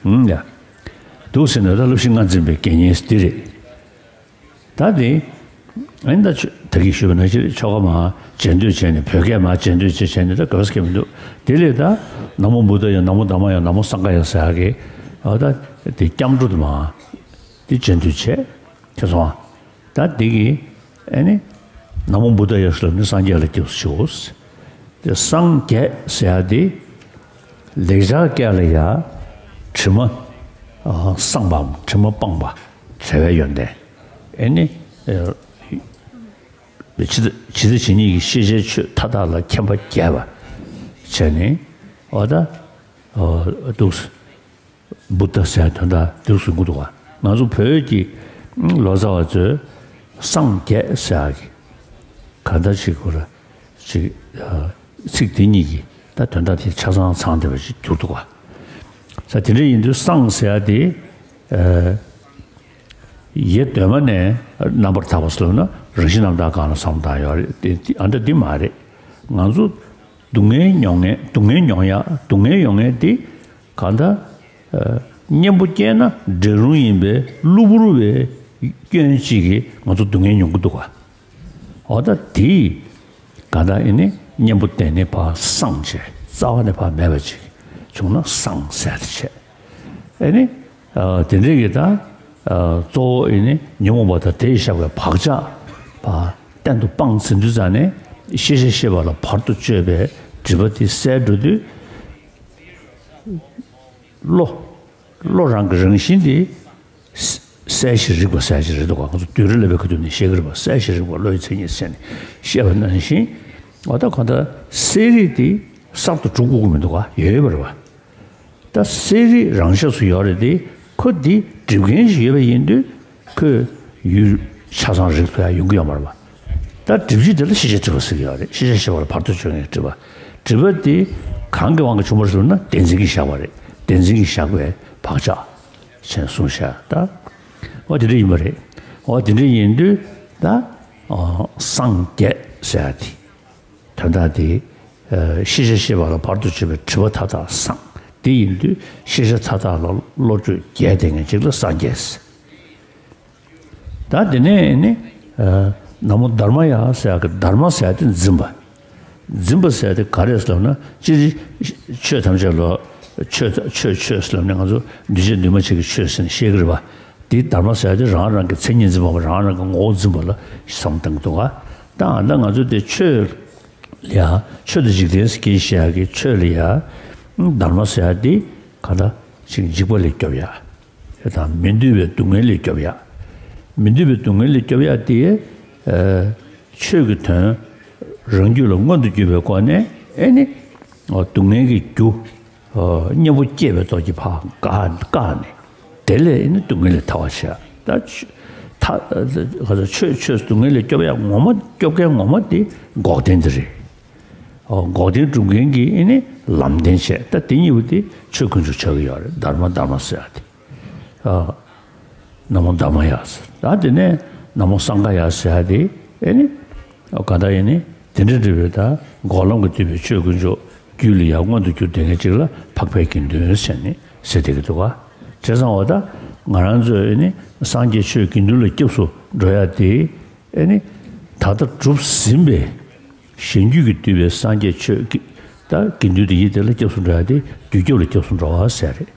ཧུམ་ཡ། འདུག་ཟེར་ནས་ད་བསླབ་གཞི་ལྔ་འཛིན་པའི་དགེ་བསྙེན་དེ་རེད། ད་དེ་ཨ་ནི་ད་ཆོས་ད་གིན་ཞུས་པ་ནང་བཞིན་ཆོ་ག་མར་རྗེས་ཟློས་བྱས་ནས་བོད་སྐད་མར་རྗེས་ཟློས་བྱས་བྱས་ནས་ད་དགོས་ས་གང་མི་འདུག་དེ་ལས་ད་ན་མོ་བུདྡྷ་ཡ་ན་མོ་དྷརྨ་ཡ་ན་མོ་སངྒྷ་ཡ་ཟེར་ཡག་གི་ཨ་ད་དེ་སྐྱབས་འགྲོ་དུ་མར་དེ་རྗེས་ཟློས་བྱས། ཁྱེད་སོང་ཨ། ད་འདི་གི་ཨ་ནི་ན་མོ་བུདྡྷ་ཡ་ཞེས་ལབ་ནི་སངས་རྒྱས་ལ་སྐྱབས་སུ་མཆིའོ། དེ་སངས་རྒྱས་ཟེར་ཡ་དེ་ལེགས་སྦྱར་སྐད་ལ་ཡ་དྲི་མ་ཨ་སངས་པའམ་དྲི་མ་སྤངས་པ་བྲལ་བའི་ཡོན་ཏན། ཨ་ནི་ཨ་ཇི་ལྟ་ཇི་ལྟ་ཇི་སྙེད་ཀྱི་ཤེས་བྱའི་ཆོས་མཐའ་དག་ལ་མཁྱེན་པ་རྒྱས་པ་བྱས་ནས་འོ་ད་འདུག་བུདྡྷ་ཟེར་དོན་དག་འདུག་གསུང་གི་འདུག་བ། ང་ཚོ་བོད་ཀྱི་ལོ་ཙཱ་བ་ཚོས་སངས་རྒྱས་ཟེར་ཡག་གི་ག་འདྲ་ཞིག་གོ་ལ་ཅིག་ཚིག་དེ་གཉིས་ཀྱི་ད་དོན་དག་དེ་ཆ་ཚང་ཚང་བསྡད་པ་ཞིག་གྱུར་འདུག་བ། ས་དེ་འདྲ་ཡིན་དུས་སངས་ཟེར་ཡག་དེ་ཡེ་གདོད་མ་ནས་རྣམ་པར་དག་པ་ཟེར་ལབ་ན་རང་བཞིན་རྣམ་དག་གང་ལ་བསམ་བློ་བཏང་ཡོད་རེད་དེ་ཨ་འདྲ་འདི་མ་རེད། ང་ཚོ་སྡུག་བསྔལ་མྱོང་མཁན་སྡུག་བསྔལ་མྱོང་ཡག་སྡུག་བསྔལ་ཡོང་མཁན་དེ་གང་ལྟར་ཨ་གཉེན་པོ་སྐྱེས་ན་འདྲེ་རུང་ཡིན་པའི་གློ་བུར་བའི་སྐྱོན་གཅིག་གིས་ང་ཚོ་སྡུག་བསྔལ་མྱོང་གི་འདུག་ག་འོ་ད་དེས་གང་ལྟར་ཨེ་ནི་གཉེན་པོ་དེ་ནི་ཕར་སངས་བྱས་རྩ་བ་ནས་ཕར་མེད་པ་ཅིག་བྱུང་ན་སངས་ཟེར་ཏེ་བྱས། ཨེ་ནི་ཨ་དེ་འདྲའི་གི་ད་ཨ་གཙོ་བོ་ཨེ་ནི་ཉོན་མོངས་པ་དང་དེས་བཞག་པའི་བག་ཆགས་ཕར་གཏན་དུ་སྤངས་ཟིན་དུས་ཙང་ནས་ཤེས་བྱ་ཤེས་པ་ལ་བར་དུ་གཅོད་པའི་སྒྲིབ་པ་དེ་བསལ་འགྲོ་དུས། བློ། བློ་རང་གི་རང་བཞིན་དེ་གསལ་ཞིང་རིག་པ་ཟེར་ཡག་ཅིག་རེད་འདུག་ག་ང་ཚོ་བསྡུས་གྲྭ་ལབ་པའི་ཁ་ཐུག་ནས་བཤད་ཀྱི་རེད་པ། གསལ་ཞིང་རིག་པ་བློ་ཡི་མཚན་ཉིད་ཟེར་ནས་བཤད་པ་ནང་བཞིན། འོ་ད་གང་ལྟར་གསལ་རིག་དེ་གསར་དུ་གྲུབ་དགོས་ཀྱི་མི་འདུག་ག་ཡོད་ཡོད་པ་རེད་པ། ད་གསལ་རིག་རང་ཆས་སུ་ཡོད་རེད་དེ་ཁོ་འདི་སྒྲིབ་མཁན་ཞིག་ཡོད་པ་ཡིན་དུས། ཁོས་ཡུལ་ཆ་ཚང་རིག་ཐུབ་ཡག་ཡོང་གི་ཡོད་མ་རེད་པ། ད་སྒྲིབ་བྱེད་དེ་ལ་ཤེས་བྱ་སྒྲིབ་པ་ཟེར་གྱི་ཡོད་རེད། ཤེས་བྱ་ཤེས་པ་ལ་བར་དུ་གཅོད་མཁན་སྒྲིབ་པ། སྒྲིབ་པ་དེ་གང་གི་དབང་གིས་བྱུང་བ་རེད་ཟེར་ན་བདེན་འཛིན་གྱིས་བཞག་པ་རེད། བདེན་འཛིན་གྱིས་བཞག་པའི་བག་ཆགས་ཞེས་གསུངས་བཞག་ད་འོ་དེ་འདྲ་ཡིན་པ་རེད། འོ་དེ་འདྲ་ཡིན་དུས་ད་སངས་རྒྱས་ཟེར་ཡག་དེ། དོན་དག་དེ། ཤེས་བྱ་ཤེས་པ་ལ་བར་དུ་གཅོད་པའི་སྒྲིབ་པ་མཐའ་དག་སངས། དེ་ཡིན་དུས་ཤེས་བྱ་མཐའ་དག་ལ་བློ་གྲོས་རྒྱས་བསྡད་མཁན་ཅིག་ལ་སངས་རྒྱས། ད་དེ་ནས་ནི། ན་མོ་དྷརྨ་ཡ་ཟེར་ཡག་གི་དྷརྨ་ཟེར་ཡག་དེ་འཛིན་པ། འཛིན་པ་ཟེར་ཡག་དེ་ག་རེ་ཟེར་ལབ་ན་སྤྱིར། ཆོས་ཐམས་ཅད་ལ། ཆོས་ཆོས་ཆོས་ཟེར་ལབ་ནས་ང་ཚོ་འདུས་བྱས་འདུས་མ་བྱས་ཀྱི་ཆོས་ཟེར་ནས་བཤད་ཀྱི་རེད་པ། དེ་དྷརྨ་ཟེར་ཡག་དེ་རང་རང་གི་མཚན་ཉིད་འཛིན་པ་རང་རང་གི་ངོ་བོ་འཛིན་པ་ལ་བསམ་བཏང་གི་འདུག་ག་ད་ཨ་ད་ང་ཚོ་དེ་ཆོས་ལ་ཡ། ཆོས་དང་འཇིག་རྟེན་ཟེར་གྱི་བཤད་ཡག་གི་ཆོས་ལ་ཡ། དྷརྨ་ཟེར་ཡག་དེ་ག་ད་ཅིག་འཇིགས་པ་ལས་སྐྱོབ་ཡག་དང་མི་འདོད་པའི་སྡུག་བསྔལ་ལས་སྐྱོབ་ཡག་མི་འདོད་པའི་སྡུག་བསྔལ་ལས་སྐྱོབ་ཡག་དེ། ཆོས་ཀྱི་དོན་རང་རྒྱུད་ལ་མངོན་དུ་གྱུར་པའི་སྒོ་ནས་ཨེ་ནི། སྡུག་བསྔལ་གྱི་རྒྱུ། གཉེན་པོ་སྐྱེས་པའི་སྟོབས་ཀྱིས་ཕར་བཀག་བཀག་ནས། དེ་ལས་ཨེ་ནི་སྡུག་བསྔལ་ལས་ཐར་བར་བྱེད་ཡག་ད་ཆོས་ད་ཆོས་ཆོས་སྡུག་བསྔལ་ལས་སྐྱོབ་ཡག་ངོ་མ་སྐྱོབ་མཁན་ངོ་མ་དེ་འགོག་བདེན་དེ་རེད། འོ་འགོག་བདེན་སྒྲུབ་མཁན་གྱི་ཨེ་ནི་ལམ་བདེན་བྱས་ད་དེ་གཉིས་པོ་དེ་ཆོས་དཀོན་མཆོག་ཆགས་ཀྱི་ཡོད་རེད། དྷརྨ་དྷརྨ་ཟེར་ཡག་དེ། ཨ། ན་མོ་དྷརྨ་ཡ་ཟེར། ད་དེ་ནས་ན་མོ་སངྒྷ་ཡ་ཟེར་ཡག་དེ་ཨེ་ནི། ཨོ་ག་ད་ཨེ་ནི་དེ་འདྲ་འདྲ་བའི་ད་འགོག་ལམ་གྱིས་བསྡུས་པའི་ཆོས་དཀོན་མཆོག་རྒྱུད་ལ་ཡང་མངོན་དུ་གྱུར་བསྡད་མཁན་ཅིག་ལ་འཕགས་པའི་དགེ་འདུན་ཟེར་ནས་ཟེར་བསྡད་ཀྱི་འདུག་ག་བྱས་ཙང་འོ་ད་ང་རང་ཚོས་ཨེ་ནི་སངས་རྒྱས་ཆོས་དགེ་འདུན་ལ་སྐྱབས་སུ་འགྲོ་ཡག་དེ་ཨེ་ནི་ད་ལྟ་གྲུབ་ཟིན་པའི། གཞན་རྒྱུད་ཀྱིས་བསྡུས་པའི་སངས་རྒྱས་ཆོས་ཀྱི་ད་དགེ་འདུན་དེ་ཡིན་དེ་ལ་སྐྱབས་སུ་འགྲོ་ཡག་དེ་རྒྱུད་སྐྱབས་ལ་སྐྱབས་སུ་འགྲོ་བ་ཟེར་རེད།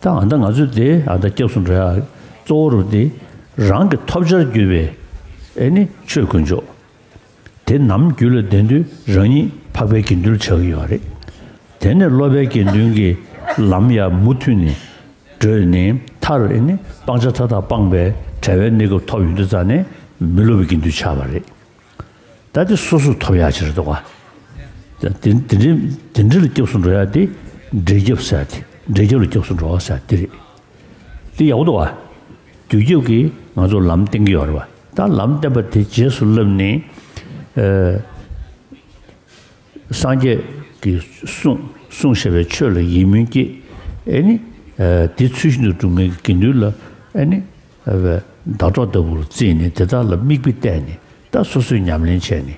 ད་ཨ་ད་ང་ཚོས་དེ་ཨ་ད་སྐྱབས་སུ་འགྲོ་ཡག་གཙོ་བོ་རུ་དེ་རང་གི་ཐོབ་བྱར་གྱུར་པའི་ཨེ་ནི་ཆོས་དཀོན་མཆོག་དེ་ནམ་རྒྱུད་ལ་ལྡན་དུས་རང་ཉིད་འཕགས་པའི་དགེ་འདུན་ལ་ཆགས་ཀྱི་ཡོད་རེད། དེ་ནས་སློབ་པའི་དགེ་འདུན་གྱི་ལམ་ཡང་མུ་མཐུད་ནས་བགྲོད་ནས་མཐར་ཨེ་ནི་སྤང་བྱ་མཐའ་དག་སྤངས་པའི་བྲལ་བའི་གནས་སྐབས་ཐོབ་ཡོང་དུས་ཙང་ནས་མི་སློབ་པའི་དགེ་འདུན་ཆགས་པ་རེད། ད་དེ་སོ་སོས་ཐོབ་ཡག་ཅིག་རེད་འདུག་ག་དེ་དེ་འདྲའི་དེ་འདྲ་ལ་སྐྱབས་སུ་འགྲོ་ཡག་དེ་འབྲས་སྐྱབས་ཟེར་ཡག་དེ་འབྲས་སྐྱབས་ལ་སྐྱབས་སུ་འགྲོ་བ་ཟེར་ཡག་དེ་རེད། དེ་ཡག་པོ་འདུག་ག་རྒྱུད་སྐྱབས་ཀྱིས་ང་ཚོར་ལམ་བསྟན་གྱི་ཡོད་རེད་བ། ད་ལམ་བསྟན་པ་དེ་རྗེས་སུ་བསླབས་ནས་ཨ། སངས་རྒྱས་ཀྱིས་གསུངས་གསུངས་བཞག་པའི་ཆོས་ལ་ཡིད་སྨོན་སྐྱེས། ཨེ་ནི། ཨ། དེ་ཚུལ་བཞིན་དུ་སྒྲུབ་མཁན་གྱི་དགེ་འདུན་ལ་ཨེ་ནི། བའི་ཟླ་གྲོགས་ལྟ་བུར་བརྩིས་ནས་དེ་དག་ལ་མིག་དཔེ་བལྟས་ནས་ད་སོ་སོས་ཉམས་ལེན་བྱས་ནས་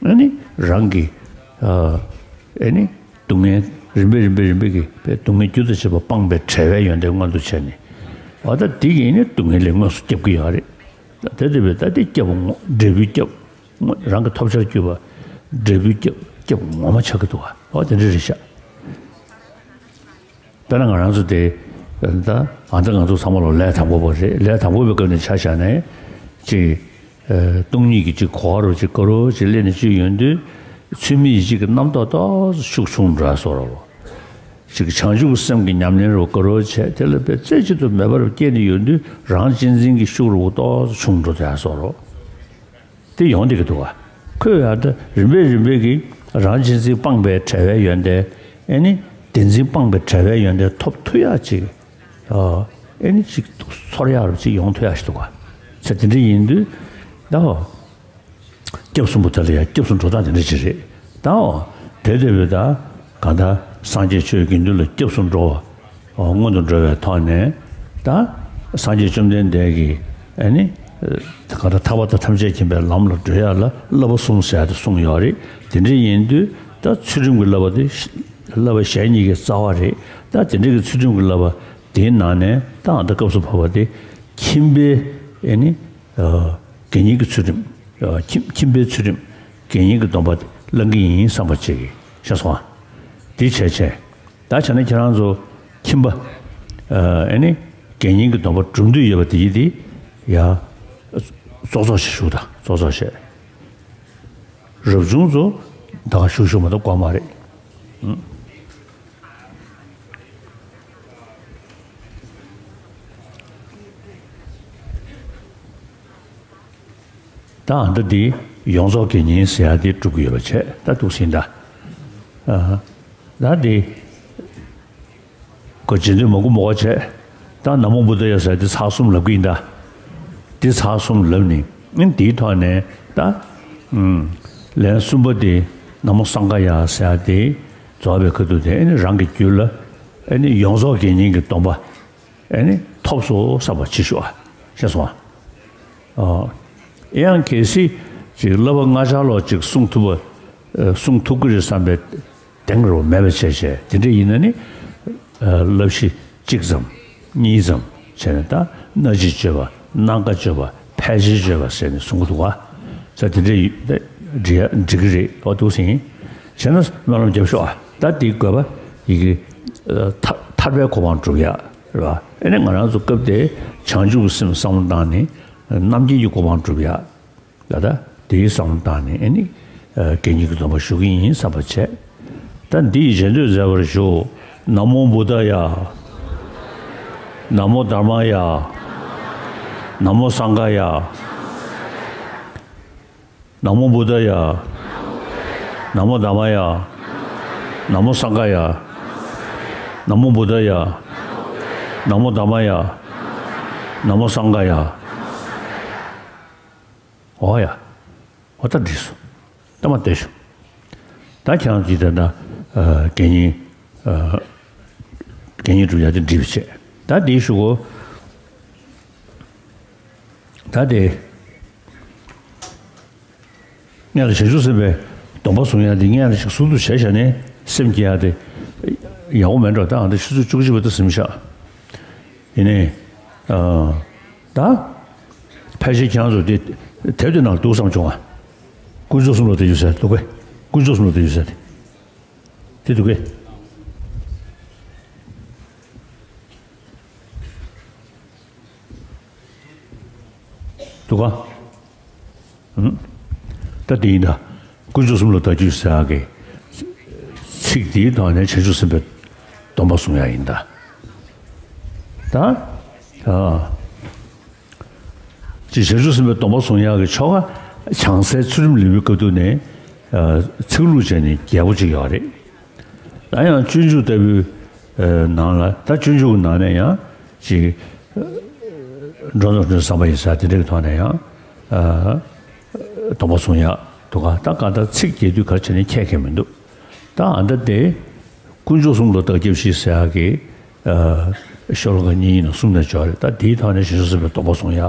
ཨ་ནི་རང་གི་ཨ་ནི་སྡུག་བསྔལ་རིམ་པས་རིམ་པས་རིམ་པས་ཀྱི་སྡུག་བསྔལ་རྒྱུ་དང་བཅས་པ་སྤངས་པའི་བྲལ་བའི་ཡོན་ཏན་མངོན་དུ་བྱས་ནས་འོ་ད་དེ་གིས་ནི་སྡུག་བསྔལ་ལས་དངོས་སུ་སྐྱབས་ཀྱི་ཡོད་རེད། དེ་དེ་བས་ད་དེ་སྐྱབས་འོང་འབྲས་བུའི་སྐྱབས་རང་གི་ཐོབ་བྱར་གྱུར་པ་འབྲས་བུའི་སྐྱབས་སྐྱབས་ངོ་མ་ཆགས་ཀྱི་འདུག་བ། འོ་དེ་འདྲ་རེད་ཤག་དཔེར་ན་ང་རང་ཚོ་དེ་ད་ང་ཚོ་ང་ཚོ་ཚང་མ་ལོ་ལས་དང་པོ་བ་རེད། ལས་དང་པོ་བའི་སྐབས་ནས་ཆ་བཞག་ནས་ཅིག་ཨ་སྟོང་ཉིད་ཀྱི་ཅིག་གོ་བ་རུ་ཅིག་དགའ་རབ་ཅིག་སླེབས་ནས་ཅིག་ཡོང་དུས་ཚུལ་མིན་ཡིད་བྱེད་ཀྱི་རྣམ་རྟོག་ཏོག་ཙམ་ཤུགས་ཆུང་འགྲོ་ཡ་བཟོ་འདྲ་བོ། ཅིག་བྱང་ཆུབ་ཀྱི་སེམས་ཀྱི་ཉམས་ལེན་རུ་དགའ་རབ་བྱས་དེ་ལ་དཔེ་རྩེ་གཅིག་ཏུ་མེད་པར་སྐྱེས་ནས་ཡོང་དུས་རང་གཅེས་འཛིན་གྱི་ཤུགས་རུ་ཏོག་ཙམ་ཆུང་འགྲོ་ཡ་བཟོ་འདྲ་བོ། དེ་ཡོང་བསྡད་ཀྱི་འདུག་བ། ཁོས་ཡང་ད་རིམ་པས་རིམ་པས་ཀྱིས་རང་གཅེས་འཛིན་སྤངས་པའི་བྲལ་བའི་ཡོན་ཏན་ཨེ་ནི་བདེན་འཛིན་སྤངས་པའི་བྲལ་བའི་ཡོན་ཏན་ཐོབ་ཐུབ་ཡག་ཅིག་ཨ་ཨེ་ནི་ཅིག་ཚོར་ཡག་རུ་ཅིག་ཡོང་ཐུབ་ཡག་ཞིག་འདུག་བ། ཚེ་དེ་འདྲ་ཡིན་དུས་ད་སྐྱབས་གསུམ་པོ་དེ་ལ་ཡང་སྐྱབས་སུ་འགྲོ་སྟངས་དེ་འདྲ་ཅིག་རེད། ད་འོ་དེ་དེ་བས་ད་གང་ལྟར་སངས་རྒྱས་ཆོས་དགེ་འདུན་ལ་སྐྱབས་སུ་འགྲོ་བ། སྔོན་དུ་འགྲོ་བའི་ཐོག་ནས་ད་སངས་རྒྱས་བཅོམ་ལྡན་འདས་ཀྱིས་ཨ་ནི་གང་ལྟར་ཐར་པ་དང་ཐམས་ཅད་མཁྱེན་པའི་ལམ་ལ་བགྲོད་ཡག་ལ་བསླབ་པ་གསུམ་ཟེར་ཡག་དེ་གསུངས་ཡོད་རེད། དེ་འདྲ་ཡིན་དུས་ད་ཚུལ་ཁྲིམས་ཀྱི་བསླབ་པ་དེ་བསླབ་པ་གཞན་གཉིས་ཀྱི་རྩ་བ་རེད། ད་དེ་འདྲ་གི་ཚུལ་ཁྲིམས་ཀྱི་བསླབ་པ་དེའི་ནང་ནས་ད་ཨ་ད་སྐབས་སུ་བབ་པ་དེ་ཁྱིམ་པའི་ཨ་ནི་དགེ་བསྙེན་གྱི་ཚུལ་ཁྲིམས་ཁྱིམ་ཁྱིམ་པའི་ཚུལ་ཁྲིམས་དགེ་བསྙེན་གྱི་སྡོམ་པ་བླང་གི་ཡིན་བསམ་པ་བྱེད་ཀྱི་ཤེས་སོང་ཨ། དེ་བྱས་བྱས། ད་བྱས་ན་ཁྱེད་རང་ཚོ་ཁྱིམ་པ་ཨ་ནི་དགེ་བསྙེན་གྱི་སྡོམ་པ་སྒྲུབ་འདོད་ཡོད་པ་དེ་ཡིན་དེ་ཡ་ཙོག་ཙོག་ཞིག་ཞུ་དང་ཙོག་ཙོག་བྱས། རབ་བྱུང་ཚོ་ད་ག་ཞུ་ཞུ་མ་གཏོགས་དགོས་མ་རེད། ད་ཨ་ད་འདི་ཡོངས་རྫོགས་དགེ་བསྙེན་ཟེར་ཡ་འདི་སྒྲུབ་ཀྱི་ཡོད་པ་བྱས་ད་འདུག་ཟིན་ད། ཨ་ད་འདི་གོ་རྗེས་ཟློས་མ་གུ་མོ་ག་བྱས་ད་ན་མོ་བུདྡྷ་ཡ་ཟེར་ཡ་འདི་ཚར་གསུམ་ལབ་ཀྱི་ཡིན་ད། འདི་ཚར་གསུམ་ལབ་ནི་ཨིན་འདིའི་ཐོག་ནས་ད་ཨུམ་ལན་གསུམ་པ་འདི་ན་མོ་སངྒ་ཡ་ཟེར་ཡ་འདི་རྫོགས་པའི་ཁ་ཐུག་དེ་ཨ་ནི་རང་གི་རྒྱུད་ལ་ཨ་ནི་ཡོངས་རྫོགས་དགེ་བསྙེན་གྱི་སྡོམ་པ། ཨེ་ནི་ཐོབ་སོང་བསམ་པ་ཅིག་ཞུ་ཨ། ཤེས་སོང་ཨ། ཨ། ཡང་གལ་སྲིད་ཅིག་བསླབ་པ་ལྔ་ཆར་ལོག་ཅིག་གསུང་ཐུབ་པ། ཨ། གསུང་ཐུབ་ཀྱི་རེད་བསམ་པའི་གདེང་རུ་མེད་པ་བྱས་བྱས་དེ་འདྲ་ཡིན་ན་ནི། ཨ། བསླབ་གཞི་གཅིག་ཙམ་གཉིས་ཙམ་བྱས་ནས་ད་སྣ་གཅིག་བརྗོད་པ་སྣ་འགའ་བརྗོད་པ་ཕལ་ཆེར་བརྗོད་པ་ཟེར་ནས་གསུང་གི་འདུག་བ། ས་དེ་འདྲ་ཡིན་ད་འགྲིག་ཡ་འགྲིག་གི་རེད་ཨོ་འདུག་ཟིན། བྱས་ན་སྨོན་ལམ་རྒྱབ་ཤོག་ཨ། ད་དེའི་དགོས་པ་ཡི་གེ་ཐར་ཐར་པའི་གོ་འཕང་སྒྲུབ་ཡ། རེད་བ། ཨེ་ནས་ང་རང་ཚོ་སྐབས་དེ་བྱང་ཆུབ་ཀྱི་སེམས་བསམ་བློ་བཏང་ནས་རྣམ་མཁྱེན་གྱི་གོ་འཕང་སྒྲུབ་ཡ། ད་ལྟ་དེའི་བསམ་བློ་བཏང་ནས་ཨེ་ནི་དགེ་བསྙེན་གྱི་སྡོམ་པ་ཞུ་གི་ཡིན་བསམ་པ་བྱས། ད་འདི་ཡི་རྗེས་ཟློས་མཛད་པར་ཞུ། ན་མོ་བུདྡྷ་ཡ། ན་མོ་དྷརྨ་ཡ། ན་མོ་སངྒ་ཡ། ན་མོ་བུདྡྷ་ཡ། ན་མོ་དྷརྨ་ཡ། ན་མོ་སངྒ་ཡ། ན་མོ་བུདྡྷ་ཡ། ན་མོ་དྷརྨ་ཡ། ན་མོ་སངྒ་ཡ། འོ་ཡ། འོ་ད་འགྲིག་སོང་། ད་མ་བསྡད་ཤོག་ད་ཁྱེད་རང་ཚོས་ད་ལྟ་དགེ་བསྙེན་དགེ་བསྙེན་སྒྲུབ་ཡ་དེ་འགྲིག་པ་བྱས། ད་དེའི་གཞུག་གུ་ད་དེ། སྔོན་ལ་བྱང་ཆུབ་སེམས་དཔའི་སྡོམ་པ་བཟུང་ཡ་དེ་སྔོན་ལ་ཞིག་ཟུར་དུ་བྱས་བཞག་ནས་སེམས་བསྐྱེད་ཡ་དེ་ཡག་པོ་མེད་འགྲོ། ད་ཨ་ད་ཆུ་ཚོད་བཅུ་གཅིག་པ་དེ་ཟིན་བཞག་ཡིན་ནའི། ད་ཕལ་ཆེར་ཁྱེད་རང་ཚོ་དེ་དེབ་དེ་ནང་འདུག་བསམ་བྱུང་ང་། དཀོན་མཆོག་གསུམ་ལ་བལྟ་རྒྱུ་ཟེར་འདུག་གས། དཀོན་མཆོག་གསུམ་ལ་བལྟ་རྒྱུ་ཟེར་དེ། དེ་འདུག་གས། འདུག་ག་ཨུམ། ད་དེ་ཡིན་ད། དཀོན་མཆོག་གསུམ་ལ་བལྟ་རྒྱུ་ཟེར་ཡག་གི་ཚིག་དེའི་ཐོག་ནས་བྱང་ཆུབ་སེམས་དཔའི་སྡོམ་པ་བཟུང་ཡ་ཡིན་ད། ད། ཨ། ཅེས་བྱང་ཆུབ་སེམས་དཔའི་སྡོམ་པ་བཟུང་ཡག་གི་ཆོ་ག་བྱང་སའི་ཚུལ་ཁྲིམས་ལེའུའི་སྐབས་དུ་ནས་ཚིག་ལྷུག་བྱས་ནས་རྒྱས་པོ་ཅིག་ཡོད་རེད། ད་ཡང་སྤྱོད་འཇུག་ལྟ་བུའི་ནང་ལ་ད་སྤྱོད་འཇུག་གི་ནང་ནས་ཡང་ཅིག་འགྲོ་དོན་བསམ་པ་ཡིན་ས་དེ་འདྲའི་ཐོག་ནས་ཡང་སྡོམ་པ་བཟུང་ཡག་འདུག་ག་ད་གང་ལྟར་ཚིག་རྒྱས་བསྡུས་ག་རེ་བྱས་ནས་ཁྱད་ཁྱད་མི་འདུག་ད་ཨ་ད་དེ་དཀོན་མཆོག་གསུམ་ལ་བདག་སྐྱབས་ཤིག་ཟེར་ཡག་གི་ཤོ་ལོ་ཀ་གཉིས་ཡིན་ན་གསུམ་ནས་འཇོག་རེད། ད་དེའི་ཐོག་ནས་བྱང་ཆུབ་སེམས་དཔའི་སྡོམ་པ་བཟུང་ཡ་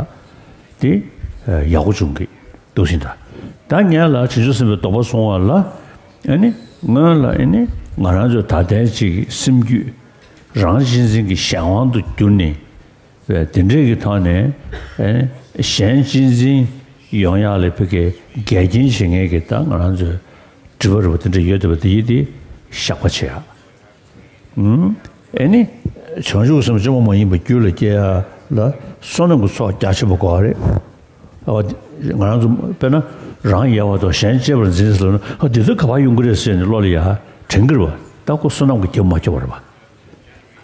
དེ་ཡག་པོ་བྱུང་གི་འདུག་ཟིན། ད་ད་ངས་ལ་བྱང་ཆུབ་སེམས་དཔའི་སྡོམ་པ་བཟུང་བ་ལ་ཨ་ནི་སྔོན་ལ་ཨ་ནི་ང་རང་ཚོ་ད་ལྟའི་ཅིག་སེམས་རྒྱུད་རང་གཅེས་འཛིན་གྱི་གཞན་དབང་དུ་གྱུར་ནས། དེ་འདྲའི་གི་ཐོག་ནས་ཨེ་གཞན་གཅེས་འཛིན་ཡོང་ཡག་ལ་ཕ་གི་འགལ་རྐྱེན་བྱེད་མཁན་གྱི་ད་ང་རང་ཚོའི་སྒྲིབ་པ་རེད་པ། དེ་འདྲ་ཡོད་བསྡད་པ་དེ་ཡིན་དེ་བཤགས་པ་བྱེད་ཡག་ཨེ་ནི་བྱང་ཆུབ་སེམས་དཔའ་བཅོས་མ་མ་ཡིན་པ་རྒྱུད་ལ་སྐྱེ་ཡག་ལ་བསོད་ནམས་ཀྱི་ཚོགས་རྒྱ་ཆེན་པོ་དགོས་པ་རེད། ཨ་ང་རང་ཚོ་དཔེར་ན་རང་ཡལ་བ་དང་གཞན་གཅེས་པར་འཛིན་ཟེར་ལབ་ན། ཨ་འདི་ཚོ་ག་པར་ཡོང་གི་རེད་ཟེར་ནས་བློ་ལ་ཡ་དྲན་གྱི་རེད་པ། ད་ཁོ་བསོད་ནམས་ཀྱི་རྒྱབ་མ་སྐྱོར་བ་རེད་པ།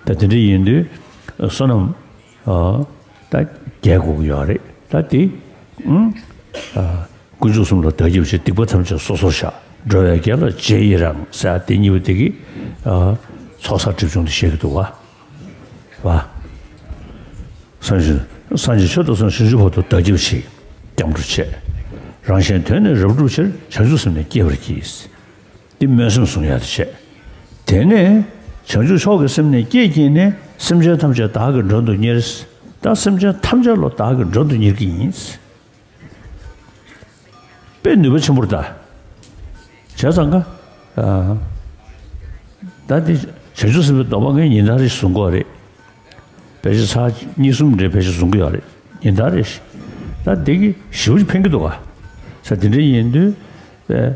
ད་དེ་འདྲ་ཡིན་དུས་བསོད་ནམས་ཨ་ད་རྒྱས་དགོས་ཀྱི་ཡོད་རེད། ད་དེ་ཨ་དཀོན་མཆོག་གསུམ་ལ་བདག་སྐྱབས་མཆི། སྡིག་པ་ཐམས་ཅད་སོ་སོར་བཤགས། འགྲོ་བའི་དགེ་ལ་རྗེས་ཡི་རང་ཟེར་དེ་གཉིས་པོ་དེ་གི་ཨ་ཚོགས་བསགས་སྒྲིབ་སྦྱོང་དེ་བཤད་ཀྱི་འདུག་བ། བ། སངས་རྒྱས་སངས་རྒྱས་ཆོས་དང་ཚོགས་བྱང་ཆུབ་བར་དུ་བདག་སྐྱབས་མཆི། སྐྱབས་འགྲོ་བྱས། རང་གཞན་དོན་ནི་རབ་བསྒྲུབ་ཕྱིར། བྱང་ཆུབ་སེམས་ནི་བསྐྱེད་པར་གྱིས། འདི་སྨོན་སེམས་བཟུང་ཡག་དེ་བྱས། དེ་ནས་བྱང་ཆུབ་མཆོག་གི་སེམས་ནི་བསྐྱེད་བགྱིས་ནས། སེམས་ཅན་ཐམས་ཅད་བདག་གིས་མགྲོན་དུ་གཉེར། ད་སེམས་ཅན་ཐམས་ཅད་ལ་བདག་གིས་མགྲོན་དུ་གཉེར་གྱི་ཡིན། དཔེ་ནུས་པ་ཆེན་པོ་རེད་ད། བྱས་ཙང་ཀ་ཨ་ད་འདི་བྱང་ཆུབ་སེམས་དཔའི་སྡོམ་པ་ངས་ཉིན་ལྟར་རེ་བཟུང་དགོས་རེད། ཕལ་ཆེར་ཚར་གཉིས་གསུམ་རེ་ཕལ་ཆེར་བཟུང་གི་ཡོད་རེད། ཉིན་ལྟར་རེ་བཞིན། ད་འདི་གི་ཞེ་པོ་ཅིག་ཕན་གྱི་འདུག་ག་ས་དེ་འདྲ་ཡིན་དུས་པས།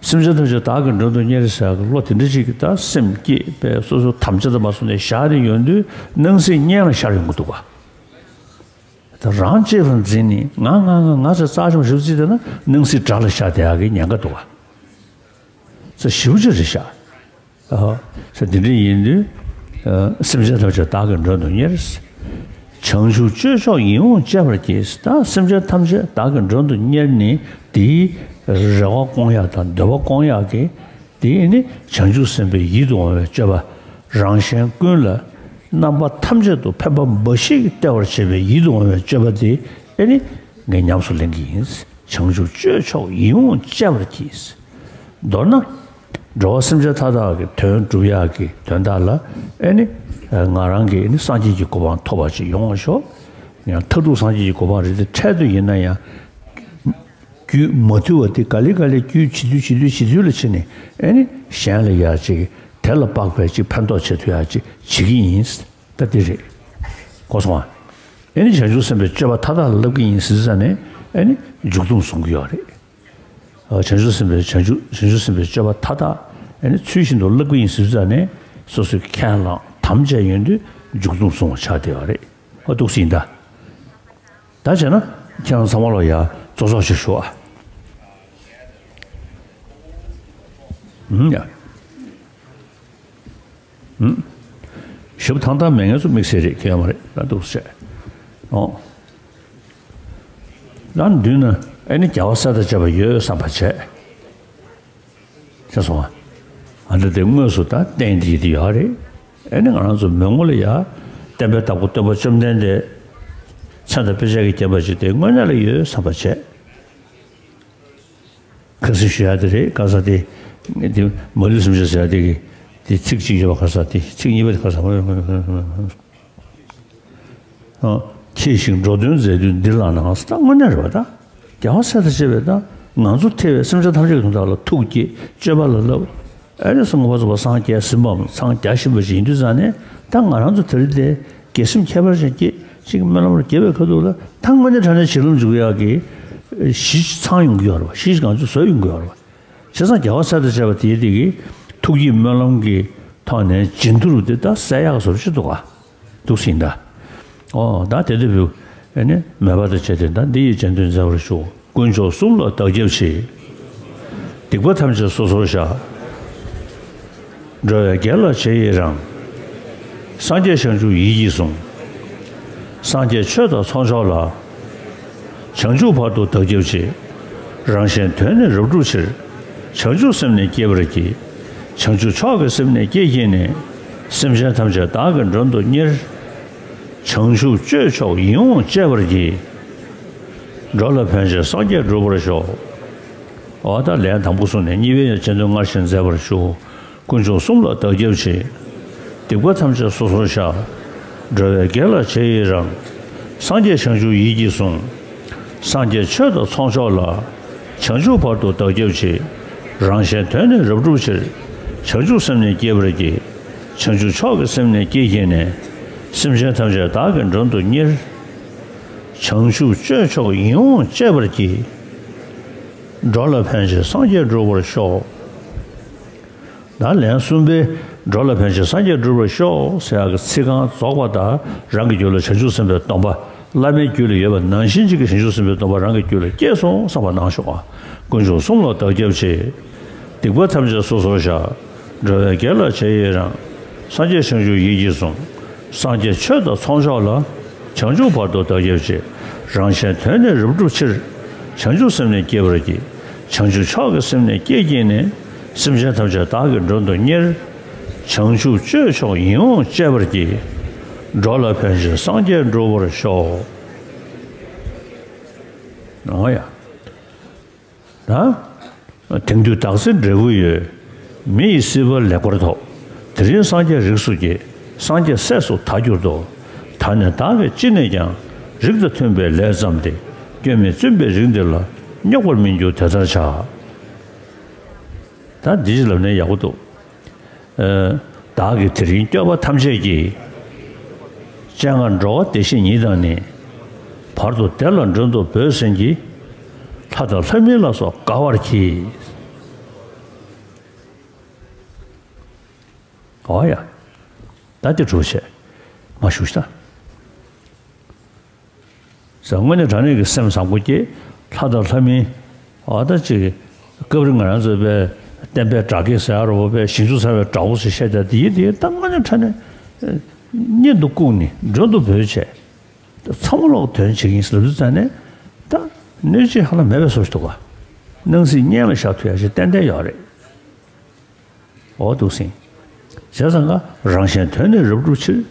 སེམས་ཅན་ཐམས་ཅད་བདག་གིས་མགྲོན་དུ་གཉེར་ཟེར་གི་བློ་དེ་འདྲ་ཅིག་གི་ད་སེམས་བསྐྱེད་པས་སོ་སོ་དམ་བཅའ་དང་མ་སོང་ནས་བཞག་རེ་ཡོང་དུས་སྣང་སྲིད་གཉེན་ལ་ཤར་ཡོང་གི་འདུག་ག་ད་རང་གཅེས་པར་འཛིན་ནས་ང་ང་ང་ང་ཚོ་རྩ་ཆེན་པོ་ཞིབ་རྩིས་བལྟས་ན་སྣང་སྲིད་དགྲ་ལ་ཤར་བསྡད་ཡག་གི་ཉེན་ཁ་འདུག་ག་ས་ཞེ་པོ་ཅིག་རེད་ཤག་ཨ་ས་དེ་འདྲ་ཡིན་དུས་ཨ་སེམས་ཅན་ཐམས་ཅད་བདག་གིས་མགྲོན་དུ་གཉེར། བྱང་ཆུབ་སྤྱོད་མཆོག་ཡིད་འོང་སྤྱད་པར་གྱིས། ད་སེམས་ཅན་ཐམས་ཅད་བདག་གིས་མགྲོན་དུ་གཉེར་ནས་དེའི་རེ་བ་སྐོང་ཡག་དང་འདོད་པ་སྐོང་ཡག་གི་དེ་ནི་བྱང་ཆུབ་སེམས་དཔའི་ཡིད་དུ་འོང་བའི་སྤྱོད་པ། རང་གཞན་ཀུན་ལ་རྣམ་པ་ཐམས་ཅད་དུ་ཕན་པ་འབའ་ཞིག་སྟེར་བར་བྱེད་པའི་ཡིད་དུ་འོང་བའི་སྤྱོད་པ་དེ་ཨེ་ནི་ངས་ཉམས་སུ་ལེན་གྱི་ཡིན། བྱང་ཆུབ་སྤྱོད་མཆོག་ཡིད་འོང་སྤྱད་པར་གྱིས། མདོར་ན། འགྲོ་བ་སེམས་ཅན་མཐའ་དག་གི་དོན་སྒྲུབ་ཡག་གི་དོན་དག་ལ་ཨེ་ནི་ང་རང་གིས་ཨེ་ནི་སངས་རྒྱས་ཀྱི་གོ་འཕང་ཐོབ་པ་ཅིག་ཡོང་བ་ཤོག་ཡང་མཐར་ཐུག་སངས་རྒྱས་ཀྱི་གོ་འཕང་རེད་དེ། འཕྲལ་དུ་ཡིན་ན་ཡང་རྒྱུད་མ་ཐུལ་བ་དེ་ག་ལེ་ག་ལེ་རྒྱུད་ཇི་དུས་ཇི་དུས་ཇི་དུས་ལ་ཕྱིན་ནས་ཨེ་ནི་གཞན་ལ་ཡག་ཅིག་དེ་ལ་དཔག་པའི་ཅིག་ཕན་ཐོགས་བྱེད་ཐུབ་ཡག་ཅིག་བྱེད་ཀྱི་ཡིན། ད་དེ་རེད། གོ་སོང་ཨ། ཨེ་ནི་བྱང་ཆུབ་སེམས་དཔའི་སྤྱོད་པ་མཐའ་དག་ལ་བསླབ་ཀྱི་ཡིན་ཟེར་ཙ་ནས་ཨེ་ནི་མཇུག་སྡོམ་བཟུང་གི་ཡོད་རེད། ཨ་བྱང་ཆུབ་སེམས་དཔའི་བྱང་ཆུབ་བྱང་ཆུབ་སེམས་དཔའི་སྤྱོད་པ་མཐའ་དག་ཨེ་ནི་ཚུལ་བཞིན་དུ་བསླབ་ཀྱི་ཡིན་ཟེར་ཙ་ནས་སོ་སོས་ཁས་བླངས་དམ་བཅས་ཡོང་དུས་མཇུག་སྡོམ་བཟུང་བ་ཆགས་བསྡད་ཡོད་རེད། ཨ་འདུག་སེ་ཡིན་ད། ད་བྱས་ན་ཁྱེད་རང་ཚང་མ་ལ་ཡ་ཙོག་ཙོག་ཞིག་ཞུ་ཨ། ཨུམ་ཡ། ཞབས་ཐང་ཐང་མེད་མཁན་ཚོ་དམིགས་བསལ་རེད། ཁྱོད་ཡོད་མ་རེད་ལ་འདུག་ཟེར། ཨོ། ལ་མདུན་ན་ཨེ་ནི་རྒྱལ་བ་སྲས་དང་བཅས་པ་ཡོད་བསམ་པ་བྱས། ཤེས་སོང་ཨ། ཨ་འདྲ་དེ་དངོས་སུ་ད་བསྟན་དེ་ཡིད་དེ་ཡོད་རེད། ཨེ་ནི་ང་རང་ཚོ་མོན་གྷོ་ལ་ཡ་བསྟན་པའི་བདག་པོ་སྟོན་པ་བཅོམ་ལྡན་འདས་མཚན་དང་དཔེ་བྱད་ཀྱིས་བརྒྱན་པ་ཅིག་དེ་དངོས་གནས་ལ་ཡོད་བསམ་པ་བྱས། ཁ་སང་ཞུ་ཡ་དེ་རེད། ཁ་སང་དེ་དེ་མ་ལུས་གསུམ་ཆ་ཟེར་ཡ་དེ་གི་དེ་ཚིག་གཅིག་ཡོད་པ། ཁ་སང་དེ་ཚིག་གཉིས་པ་དེ་ཁ་སང་། ཨ་ཁྱེད་བཞིན་འགྲོ་དོན་མཛད་དུས་འདིར་ལགས་ན། ད་དངོས་གནས་རེད་པ། ད་རྒྱལ་བ་སྲས་དང་བཅས་པས་ད་ང་ཚོ་ཐེ་བའི་སེམས་ཅན་ཐམས་ཅད་ཀྱི་དོན་དག་ལ་ཐུགས་བསྐྱེད་སྤྱོད་པ་ལ་བསླབ། ཨེ་ནི་སངས་རྒྱས་པ་སངས་རྒྱས་ཟིན་པའམ་སངས་རྒྱས་བཞིན་པ་ཞིག་ཡིན་དུས་ཙང་ནས་ད་ང་རང་ཚོ་དེ་རིང་དེ་དགེ་སེམས་ཁྱད་པར་ཅན་སྐྱེ་ཅིག་སྨོན་ལམ་རྒྱས་པའི་ཁ་ཐུག་ལ་ད་དངོས་གནས་དྲང་གནས་བྱིན་རླབས་འཇུག་ཡག་གི་གཞི་ཚང་ཡོང་གི་ཡོད་རེད་པ། གཞི་གང་ཚོད་བཟོ་ཡོང་གི་ཡོད་རེད་པ། བྱས་ཙང་རྒྱལ་བ་སྲས་དང་བཅས་པ་དེའི་དེ་གི་ཐུགས་ཀྱི་སྨོན་ལམ་གྱི་ཐོག་ནས་བྱིན་མཐུ་རུ་དེ་ད་གསལ་ཡག་བཟོ་ཅིག་འདུག་ག་འདུག་སེ་ཡིན་ད། ཨོ་ད་དེ་དུས་བུ་ཨེ་ནི་མོས་པ་དང་བཅས་ཏེ་ད་འདི་ཡི་རྗེས་ཟློས་མཛད་པར་ཞུ། དཀོན་མཆོག་གསུམ་ལ་བདག་སྐྱབས་མཆི། སྡིག་པ་ཐམས་ཅད་སོ་སོར་བཤགས། འགྲོ་བའི་དགེ་ལ་རྗེས་ཡི་རང་། སངས་རྒྱས་བྱང་ཆུབ་ཡིད་ཀྱིས་བཟུང་། སངས་རྒྱས་ཆོས་དང་ཚོགས་མཆོག་ལ། བྱང་ཆུབ་བར་དུ་བདག་སྐྱབས་མཆི། རང་གཞན་དོན་ནི་རབ་བསྒྲུབ་ཕྱིར། བྱང་ཆུབ་སེམས་ནི་བསྐྱེད་པར་བགྱི། བྱང་ཆུབ་མཆོག་གི་སེམས་ནི་བསྐྱེད་བགྱིས་ནས། སེམས་ཅན་ཐམས་ཅད་བདག་གིས་མགྲོན་དུ་གཉེར། བྱང་ཆུབ་སྤྱོད་མཆོག་ཡིད་འོང་སྤྱད་པར་བགྱི། འགྲོ་ལ་ཕན་ཕྱིར་སངས་རྒྱས་འགྲུབ་པར་ཤོག་ཨོ་ད་ལན་དང་པོ་གསུངས་ནས་གཉིས་པའི་ཡང་རྗེས་ཟློས་སྔར་བཞིན་མཛད་པར་ཞུ། དཀོན་མཆོག་གསུམ་ལ་བདག་སྐྱབས་མཆི། སྡིག་པ་ཐམས་ཅད་སོ་སོར་བཤགས། འགྲོ་བའི་དགེ་ལ་རྗེས་ཡི་རང་། སངས་རྒྱས་བྱང་ཆུབ་ཡིད་ཀྱིས་བཟུང་། སངས་རྒྱས་ཆོས་དང་ཚོགས་མཆོག་ལ། བྱང་ཆུབ་བར་དུ་བདག་སྐྱབས་མཆི། རང་གཞན་དོན་ནི་རབ་བསྒྲུབ་ཕྱིར། བྱང་ཆུབ་སེམས་ནི་བསྐྱེད་པར་བགྱི། བྱང་ཆུབ་མཆོག་གི་སེམས་ནི་བསྐྱེད་བགྱིས་ནས། སེམས་ཅན་ཐམས་ཅད་བདག་གིས་མགྲོན་དུ་གཉེར། བྱང་ཆུབ་སྤྱོད་མཆོག་ཡིད་འོང་སྤྱད་པར་བགྱི། འགྲོ་ལ་ཕན་ཕྱིར་སངས་རྒྱས་འགྲུབ་པར་ཤོག། ད་ལན་གསུམ་པའི་འགྲོ་ལ་ཕན་ཕྱིར་སངས་རྒྱས་འགྲུབ་པར་ཤོག་ཟེར་ཡག་གི་ཚིག་རྐང་རྫོགས་པ་དང་རང་གི་རྒྱུད་ལ་བྱང་ཆུབ་སེམས་དཔའི་སྡོམ་པ་བླ་མའི་རྒྱུད་ལ་ཡོད་པ་ནང་བཞིན་གཅིག་གི་བྱང་ཆུབ་སེམས་དཔའི་སྡོམ་པ་རང་གི་རྒྱུད་ལ་སྐྱེས་སོང་བསམ་པ་གནང་ཤོག། ཨ། དཀོན་མཆོག་གསུམ་ལ་བདག་སྐྱབས་མཆི། སྡིག་པ་ཐམས་ཅད་སོ་སོར་བཤགས། འགྲོ་བའི་དགེ་ལ་རྗེས་ཡི་རང་། སངས་རྒྱས་བྱང་ཆུབ་ཡིད་ཀྱིས་བཟུང་། སངས་རྒྱས་ཆོས་དང་ཚོགས་མཆོག་ལ། བྱང་ཆུབ་བར་དུ་བདག་སྐྱབས་མཆི། རང་གཞན་དོན་ནི་རབ་བསྒྲུབ་ཕྱིར། བྱང་ཆུབ་སེམས་ནི་བསྐྱེད་པར་བགྱི། བྱང་ཆུབ་མཆོག་གི་སེམས་ནི་བསྐྱེད་བགྱིས་ནས། སེམས་ཅན་ཐམས་ཅད་བདག་གིས་མགྲོན་དུ་གཉེར། བྱང་ཆུབ་སྤྱོད་མཆོག་ཡིད་འོང་སྤྱད་པར་བགྱི། འགྲོ་ལ་ཕན་ཕྱིར་སངས་རྒྱས་འགྲུབ་པར་ཤོག། འོ་ཡ། ད། དེང་དུས་བདག་འཛིན་འབྲས་བུ་ཡོད། མི་ཡི་སྲིད་པ་ལེགས་པར་ཐོབ། དེ་རིང་སངས་རྒྱས་རིགས་སུ་སྐྱེས། སངས་རྒྱས་སྲས་སུ་ད་གྱུར་ཏོ། ད་ནི་བདག་གིས་ཅི་ནས་ཀྱང་། རིགས་དང་མཐུན་པའི་ལས་བརྩམས་ཏེ། སྐྱོན་མེད་བཙུན་པའི་རིགས་འདི་ལ། རྙོག་པར་མི་འགྱུར་དེ་ལྟར་བྱ། ད་འདི་ཅིག་ལབ་ནས་ཡག་པོ་འདུག། ཨ། བདག་གིས་དེ་རིང་སྐྱོབ་པ་ཐམས་ཅད་ཀྱི། སྤྱན་སྔར་འགྲོ་བ་བདེ་གཤེགས་ཉིད་དང་ནི། བར་དུ་བདེ་ལ་མགྲོན་དུ་བོས་ཟིན་གྱི། ལྷ་དང་ལྷ་མིན་ལ་སོགས་དགའ་བར་གྱིས། འོ་ཡ། ད་དེ་གྲུབ་བྱས། མ་ཞུ་ཤ། ཟེར། དངོས་གནས་དྲང་གནས་ཀྱི་སེམས་བཟང་པོ་སྐྱེས། ལྷ་དང་ལྷ་མིན། འོ་ད་ཅིག་སྐབས་རེ་ང་རང་ཚོ་པའི་བསྟན་པའི་གྲགས་ཀྱི་ཟེར་ཡ་རོ་པའི་ཞིང་ཆུ་ཚ་བའི་གྲགས་པོ་ཞེས་བཤད་བསྡད་དེ་ཡིན་དེ། ད་དངོས་གནས་དྲང་གནས་གཉེན་དུ་བཀུག་ནས་མགྲོན་དུ་བོས་བྱས། ད་ཚང་མ་ལོག་དོན་བྱེད་ཀྱིན་ལབ་དུས་ཙང་ནས། ད་གནོད་བྱེད་ཧ་ལམ་མེད་པའི་བཟོ་ཞིག་འདུག་ག། སྣང་སྲིད་གཉེན་ལ་བཞག་ཐུབ་ཡ་ཞིག་ཏན་ཏན་ཡོད་རེད། འོ་འདུག་སེ། བྱས་ཙང་ཀ་རང་གཞན་དོན་ནི་རབ་བསྒྲུབ་ཕྱིར།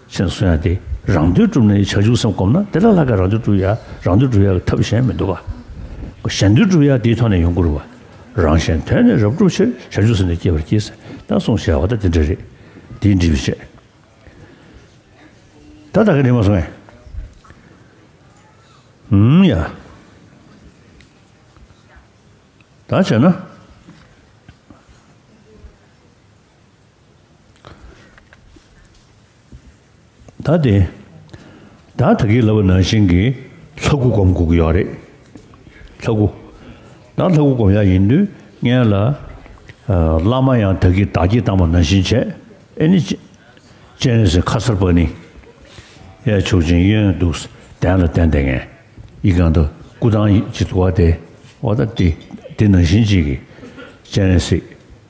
ཅེས་གསུང་ཡ་དེ་རང་དོན་བསྒྲུབ་ནས་བྱང་ཆུབ་སེམས་བསྒོམ་ན་དེ་ལས་ལྷག་ག་རང་དོན་བསྒྲུབ་ཡ། རང་དོན་བསྒྲུབ་ཡ་གི་ཐབས་གཞན་མི་འདུག་ག། གཞན་དོན་བསྒྲུབ་ཡ་དེའི་ཐོག་ནས་ཡོང་དགོས་རེད་བ། རང་གཞན་དོན་ནི་རབ་བསྒྲུབ་ཕྱིར། བྱང་ཆུབ་སེམས་ནི་བསྐྱེད་པར་བགྱི་ཟེར། ད་གསུངས་བཞག་པ་ད་དེ་འདྲ་རེད། དེའི་འགྲིག་པའི་ཆེད། ད་ད་ག་ནས་མ་སོང་ངས། ཧུམ་ཡ། ད་བྱས་ན། ད་དེ། ད་ད་གིན་ལབ་པ་ནང་བཞིན་གྱི་ལྷ་སྐུ་སྒོམ་དགོས་ཀྱི་ཡོད་རེད། ལྷ་སྐུ། ད་ལྷ་སྐུ་སྒོམ་ཡག་ཡིན་དུས་སྔོན་ལ། ཨ། བླ་མ་ཡང་ད་གིན་བདག་བསྐྱེད་བཏང་པ་ནང་བཞིན་བྱས། ཨེ་ནི། སྤྱན་རས་གཟིགས་ཁ་སར་པ་ཎི། གཡས་མཆོག་སྦྱིན་གཡོན་གདུགས་གདན་ལ་བརྟེན་བསྡད་མཁན། ཡི་གང་དུ་སྐུ་ཐང་ཅིག་འདུག་པ་དེ། འོ་ད་དེ་དེ་ནང་བཞིན་ཅིག་གི་སྤྱན་རས་གཟིགས།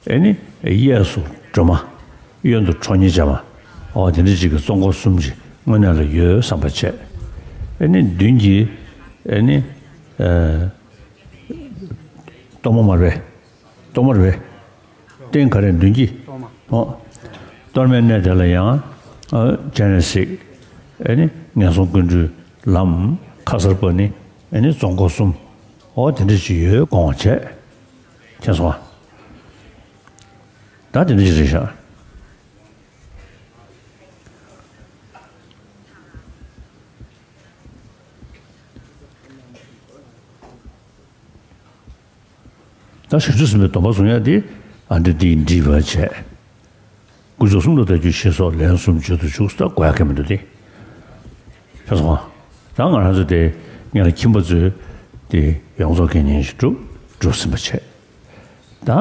ཨེ་ནི་གཡས་སུ་སྒྲོལ་མ། གཡོན་དུ་ཁྲོ་གཉེར་ཅན་མ། འོ་དེ་འདྲ་ཅིག་གི་གཙོ་འཁོར་གསུམ་ཅིག་དངོས་གནས་ལ་ཡོད་བསམ་པ་བྱས། ཨེ་ནི་མདུན་གྱི། ཨེ་ནི། ཨ། གཏོར་མ་མར་པས། གཏོར་མ་རེད་པས། སྟེང་ག་རེ་མདུན་གྱི། གཏོར་མ། ཨོ། གཏོར་མའི་གནས་དེ་ལ་ཡང་། ཨ། སྤྱན་རས་གཟིགས། ཨེ་ནི་ངན་སོང་ཀུན་འཁྲུགས་ལམ། ཁ་སར་པ་ཎི། ཨེ་ནི་གཙོ་འཁོར་གསུམ། ཨོ་དེ་འདྲ་ཅིག་ཡོད་དགོངས་པ་བྱས། མཁྱེན་སོང་ཨ། ད་དེ་འདྲ་ཅིག་རེད་ཤག། ད་བྱང་ཆུབ་སེམས་དཔའི་སྡོམ་པ་བཟུང་ཡ་དེ། ཨ། འདི་འདིས་འགྲིག་པ་བྱས། དཀོན་མཆོག་གསུམ་ལ་བདག་སྐྱབས་མཆི་ཟེར་ལན་གསུམ་བརྗོད་དུ་བཅུག་ད་དགོས་ཡ་གང་མི་འདུག་སྟེ། ཤེས་སོང་ཨ། ད་ང་རང་ཚོ་དེ་སྔོན་ལ་ཁྱིམ་པ་ཚོས་དེ་ཡོངས་རྫོགས་དགེ་བསྙེན་ཞིག་གྲུབ་གྲུབ་ཟིན་པ་བྱས། ད།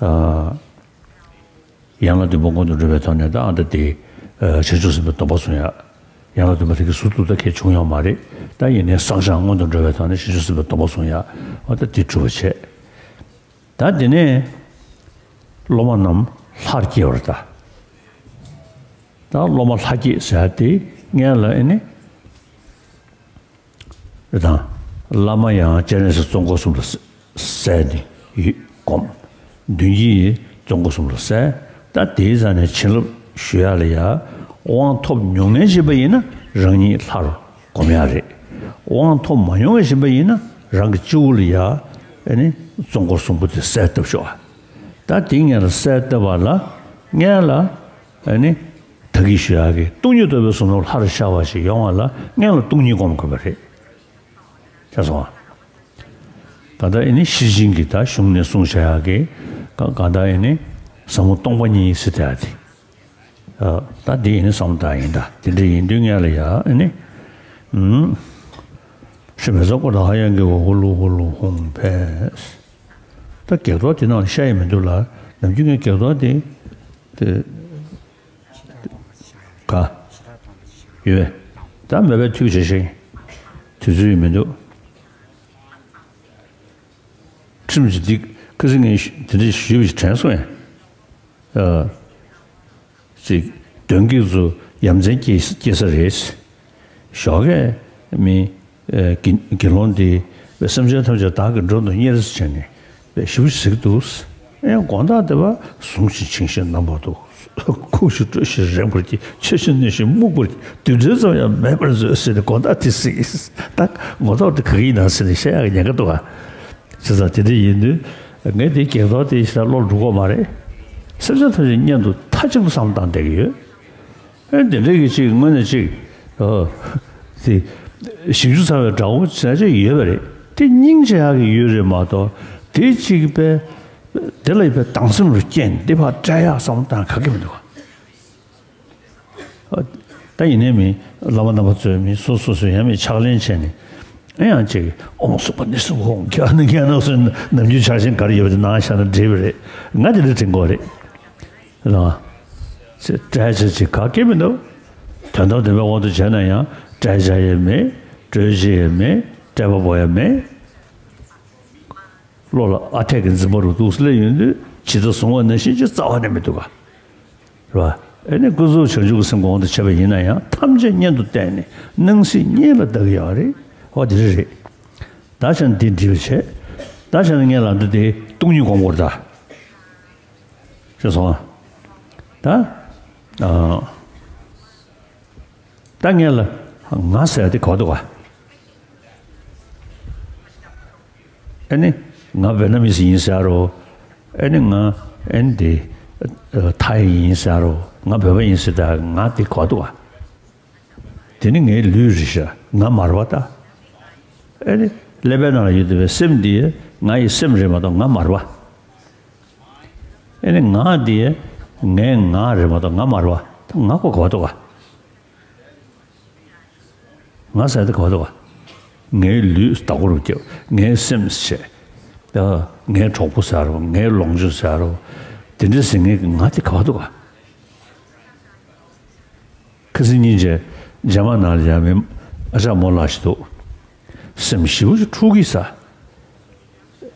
ཨ། ཡན་ལག་བདུན་པ་སྔོན་དུ་འགྲོ་བའི་ཐོག་ནས་ད་ཨ་ད་དེ། ཨ། བྱང་ཆུབ་སེམས་དཔའི་སྡོམ་པ་བཟུང་ཡ། ཡན་ལག་བདུན་པ་དེ་གི་ཟུར་དུ་ད་གས་བྱུང་ཡོད་མ་རེད། ད་ཡིན་ནའི་བསགས་སྦྱང་སྔོན་དུ་འགྲོ་བའི་ཐོག་ནས་བྱང་ཆུབ་སེམས་དཔའི་སྡོམ་པ་བཟུང་ཡ། འོ་ད་དེ་གྲུབ་པ་བྱས། ད་དེ་ནས་སློབ་མ་རྣམས་ལྷར་སྐྱེ་བར་གདའ། ད་སློབ་མ་ལྷར་སྐྱེ་ཟེར་ཡ་དེ་སྔོན་ལ་ཨེ་ནི། དང་། བླ་མ་ཡང་སྤྱན་རས་གཟིགས་གཙོ་འཁོར་གསུམ་ལ་གསལ་ནས་ཡིད་བསྒོམ། མདུན་གྱི་གཙོ་འཁོར་གསུམ་ལ་གསལ། ད་དེའི་རྩ་ནས་བྱིན་རླབས་ཞུ་ཡ་ལ་ཡ། དབང་ཐོབ་མྱོང་མཁན་ཞིག་ཡིན་ན་རང་ཉིད་ལྷར་སྒོམ་ཡ་རེད། དབང་ཐོབ་མ་མྱོང་མཁན་ཞིག་ཡིན་ན་རང་གི་སྤྱི་བོ་ལ་ཡ། ཨེ་ནི་གཙོ་འཁོར་གསུམ་པོ་དེ་གསལ་བཏབ་ཤོག། ད་དེ་སྔོན་ལ་གསལ་བཏབ་པ་ལ་སྔོན་ལ། ཨེ་ནི། ད་གིན་ཞུ་ཡག་གི་སྟོང་ཉིད་རྟོགས་པའི་བསམ་བློ་ལྷར་ཤར་བ་ཞིག་ཡོང་བ་ལ་སྔོན་ལ་སྟོང་ཉིད་སྒོམ་དགོས་པ་རེད། ཤེས་སོང་ང་། གང་ལྟར་ཨེ་ནི་ཤེར་ཕྱིན་གྱི་ད་གཞུང་ནས་གསུངས་བཞག་ཡག་གི་གང་གང་ལྟར་ཨེ་ནི་ཟབ་མོ་སྟོང་པ་ཉིད་ཟེར་ཡག་དེ། ཨ། ད་འདི་ཡིན་ན་བསམ་བཏང་ཡིན་ད། དེ་འདྲ་ཡིན་དུས་ངས་ལ་ཡ་ཨེ་ནི། ཨུམ། ཧྲི་མེ་ཚོགས་སྐོར་དང་ཧ་ཡང་གི་འོ་ཧུ་ལུ་ཧུ་ལུ་ཧུང་ཕེ། ད་བགེགས་གཏོར་དེ་ནང་ལ་ཤ་ཡི་མི་འདུག་ལ། ནམ་རྒྱུན་ངས་བགེགས་གཏོར་དེ་དེ་ག་ཡོད། ད་མེད་པའི་མཐུས་བྱས་ཤིང་དུས་ཚོད་ཡི་མི་འདུག་ཁྲིམས་ཀྱི་འདི་ཁ་སང་ངས་དེ་འདྲ་ཞུས་པ་ཞིག་དྲན་སོང་ཡ། ཨ། ཅིག་གདོན་བགེགས་ཚོ་ཡ་མཚན་སྐྱེ་སྐྱེ་ས་རེད། ཞོགས་ཀས་མི་ཨ་དགེ་དགེ་སློང་དེ་སེམས་ཅན་ཐམས་ཅད་བདག་གིས་མགྲོན་དུ་གཉེར་ཟེར་བྱས་ནས་ཞིབ་ཞིག་འདུག་ཨེ་དགོང་དག་དེ་བ་ཟུང་ཞིག་ཆིང་ཞིག་ནམ་བར་དུ་ཁུག་ཞིག་སྤྲོ་ཞིག་རེག་པར་གྱིས། ཆོས་ཤིག་ནུས་ཤིག་རྨུགས་པར་གྱིས། དུས་དྲན་ཙམ་ཡང་མེད་པར་མཛོད་ཟེར་ནས་དགོང་དག་དེ་གཟིགས། ད་དགོང་དག་དེ་ག་གི་ཡིན་ན་ཟེར་ནས་བཤད་ཡག་གི་ཉེན་ཁ་འདུག་ག་བྱས་ཙང་དེ་འདྲ་ཡིན་དུས་ངས་དེ་བགེགས་གཏོར་དེ་ཞེ་དྲག་བློར་འགྲོ་གི་མ་རེད། སེམས་ཅན་ཐམས་ཅད་སྙན་དུ་མཐའ་གཅིག་ཏུ་བསམ་བློ་བཏང་བསྡད་ཀྱི་ཡོད། ཨེ་དེ་འདྲ་གི་ཅིག་དངོས་གནས་ཅིག་ཨ། དེ་ཞིང་བཅུ་ཚང་བའི་དགྲ་བོ་བྱས་ཅིག་ཡོད་པ་རེད། དེ་སྙིང་རྗེ་ཡག་གི་ཡོད་རེད་མ་གཏོགས་དེ་ཅིག་པའི་དེ་ལ་ཡོད་པའི་སྡང་སེམས་རུ་རྐྱེན་འདི་ཕར་སྤྲད་ཡག་བསམ་བློ་བཏང་ག་གེ་མི་འདུག་ག་ད་ཡིན་ནའི་མི་བླ་མ་རྣམ་པ་ཚོས་མི་སོ་སོ་སོ་ཡང་མི་ཕྱག་ལེན་བྱས་ནས་ཨེ་ཡང་ཅིག་ཨོཾ་སུ་པ་ཎི་སུ་ཧོ་ཁྱེད་ནི་ཁྱེད་ནོ་སོན་ནམ་རྒྱུན་ཕྱག་ཆེན་ག་རེ་ཡོད་པ་དེ་ནང་བཞག་ན་འགྲིག་པ་རེད། ང་དེ་འདྲ་དྲན་གོ་རེད། ལ་སྤྲད་བྱ་ཅིག་ག་གེ་མི་འདུག་དོན་དམ་བདེན་པའི་དབང་དུ་བྱས་ན་ཡང་སྤྲད་བྱ་ཡང་མེད། སྤྲོད་བྱ་ཡང་མེད། སྤྲད་པ་པོ་ཡང་མེད། བློ་ལ་ཨ་འཐས་ཀྱི་འཛིན་པ་རུ་འདུག་སླེབས་ཡོང་དུས་ཇི་ལྟར་བཟུང་བ་ནང་བཞིན་གྱི་རྩ་བ་ནས་མི་འདུག་ག་རེད་བ། ཨེ་ནི་ཀུན་རྫོབ་བྱང་ཆུབ་ཀྱི་སེམས་དབང་དུ་བྱས་པ་ཡིན་ན་ཡང་ཐམས་ཅད་གཉེན་དུ་བསྟེན་ནས་སྣང་སྲིད་གཉིས་ལ་བདག་གི་ཡོད་རེད། འོ་དེ་རེད་རེད། ད་ཆ་ནས་འདི་འདྲི་བ་བྱས། ད་ཆ་ནས་ངས་ལབ་འདུག་དེ་སྟོང་ཉིད་སྒོམ་དགོས་རེད་ད། ཤེས་སོང་ང་། ད་ཨ། ད་ངས་ལ་ང་ཟེར་ཡ་དེ་ག་པར་འདུག་ག་ཨེ་ནི་ང་ཝེ་ཏ་ནམ་ཡིན་ཟེར་རོ། ཨེ་ནི་ང་ཨེ་ནི་དེ་ཐའི་ཡིན་ཟེར་རོ། ང་བོད་པ་ཡིན་ཟེར་ད་ང་དེ་ག་པར་འདུག་ག་དེ་ནི་ངའི་ལུས་རེད་ཤག་ང་མ་རེད་པ་ད། ཨེ་ནི་ཀླད་པའི་ནང་ལ་ཡོད་བསྡད་པའི་སེམས་འདི་ང་ཡི་སེམས་རེད་མ་གཏོགས་ང་མ་རེད་པ། ཨེ་ནི་ང་འདི་ངའི་ང་རེད་མ་གཏོགས་ང་མ་རེད་པ། ད་ང་ཁོ་ག་པར་འདུག་ག་ང་ཟེར་དེ་ག་པར་འདུག་ག་ངའི་ལུས་བདག་པོ་རུ་སྐྱེ། ངའི་སེམས་བྱས། ད་ངའི་གྲོགས་པོ་ཟེར་རོ། ངའི་ལོངས་སྤྱོད་ཟེར་རོ། དེ་འདྲ་ཟེར་མཁན་གྱི་ང་དེ་ག་པར་འདུག་ག་ཁ་སང་ཉིན་རྗེས་རྗེས་མ་ནང་ལ་ཡ་མི་ཨ་ཅག་མོ་ལགས་ཤིག་འདུག་སེམས་ཞེ་པོ་ཅིག་འཁྲུག་གི་ས།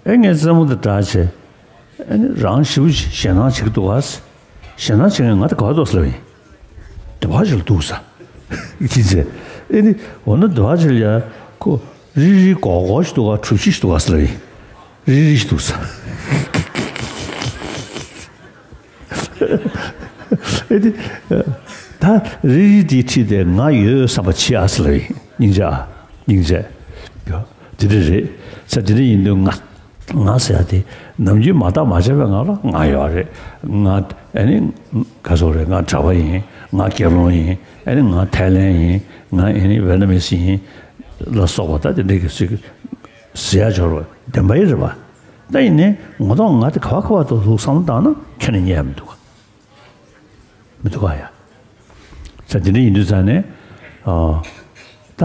ཨེ་ངས་རྩེད་མོ་དང་འདྲ་བྱས། ཨེ་ནི་རང་ཞེ་པོ་ཅིག་ཞེད་སྣང་བྱེད་ཀྱི་འདུག་ག་ཞེད་སྣང་བྱེད་མཁན་ང་དང་ག་པར་འདུག་ཟེར་ལབ་ཡིན། སྡེ་བ་ཞིག་ལ་འདུག་ས། ཡིན་ཚེ། ཨེ་ནི་འོ་ན་སྡེ་བ་ཞིག་ལ་ཡ་ཁོ་རི་རི་གོག་གོག་ཞིག་འདུག་ག་གྲུ་བཞི་ཞིག་འདུག་ག་ཟེར་ལབ་ཡིན། རི་རི་ཞིག་འདུག་ས། ཨེ་ནི། ད་རི་རི་དེའི་འཁྲིས་དེ་ང་ཡོད་བསམ་པ་བྱེད་ཨ་ཟེར་ལབ་ཡིན། སྙིང་རྗེ་ཨ། སྙིང་རྗེ། དེ་འདྲ་རེད། ས་དེ་འདྲ་ཡིན་དུས་ང་། ང་ཟེར་ཡ་དེ་ནམ་རྒྱུན་མ་བརྟགས་མ་དཔྱད་པའི་ངང་ལ་ང་ཡོད་རེད། ང་ཨ་ནི་ག་ཟེར་རེད། ང་གྲྭ་པ་ཡིན། ང་དགེ་སློང་ཡིན། ཨ་ནི་ང་ཐའི་ལན་ཡིན། ང་ཨ་ནི་ཝེ་ཏ་ནམ་ཡིན་ལ་སོགས་པ་ད་དེ་འདྲ་གི་ཟེར་ཟེར་ཡ་འབྱོར་བ་བདེན་པ་ཡིན་རེད་པ། ད་ཡིན་ནའི་ངོ་ཐོག་ང་དེ་ག་བ་ག་བ་དུ་འདུག་བསམ་བློ་བཏང་ན་ཁྱོན་ནས་རྙེད་ཡ་མི་འདུག་ག་མི་འདུག་ག་ཡ། ས་དེ་འདྲ་ཡིན་དུས་ཙང་ནས་ཨ་ད།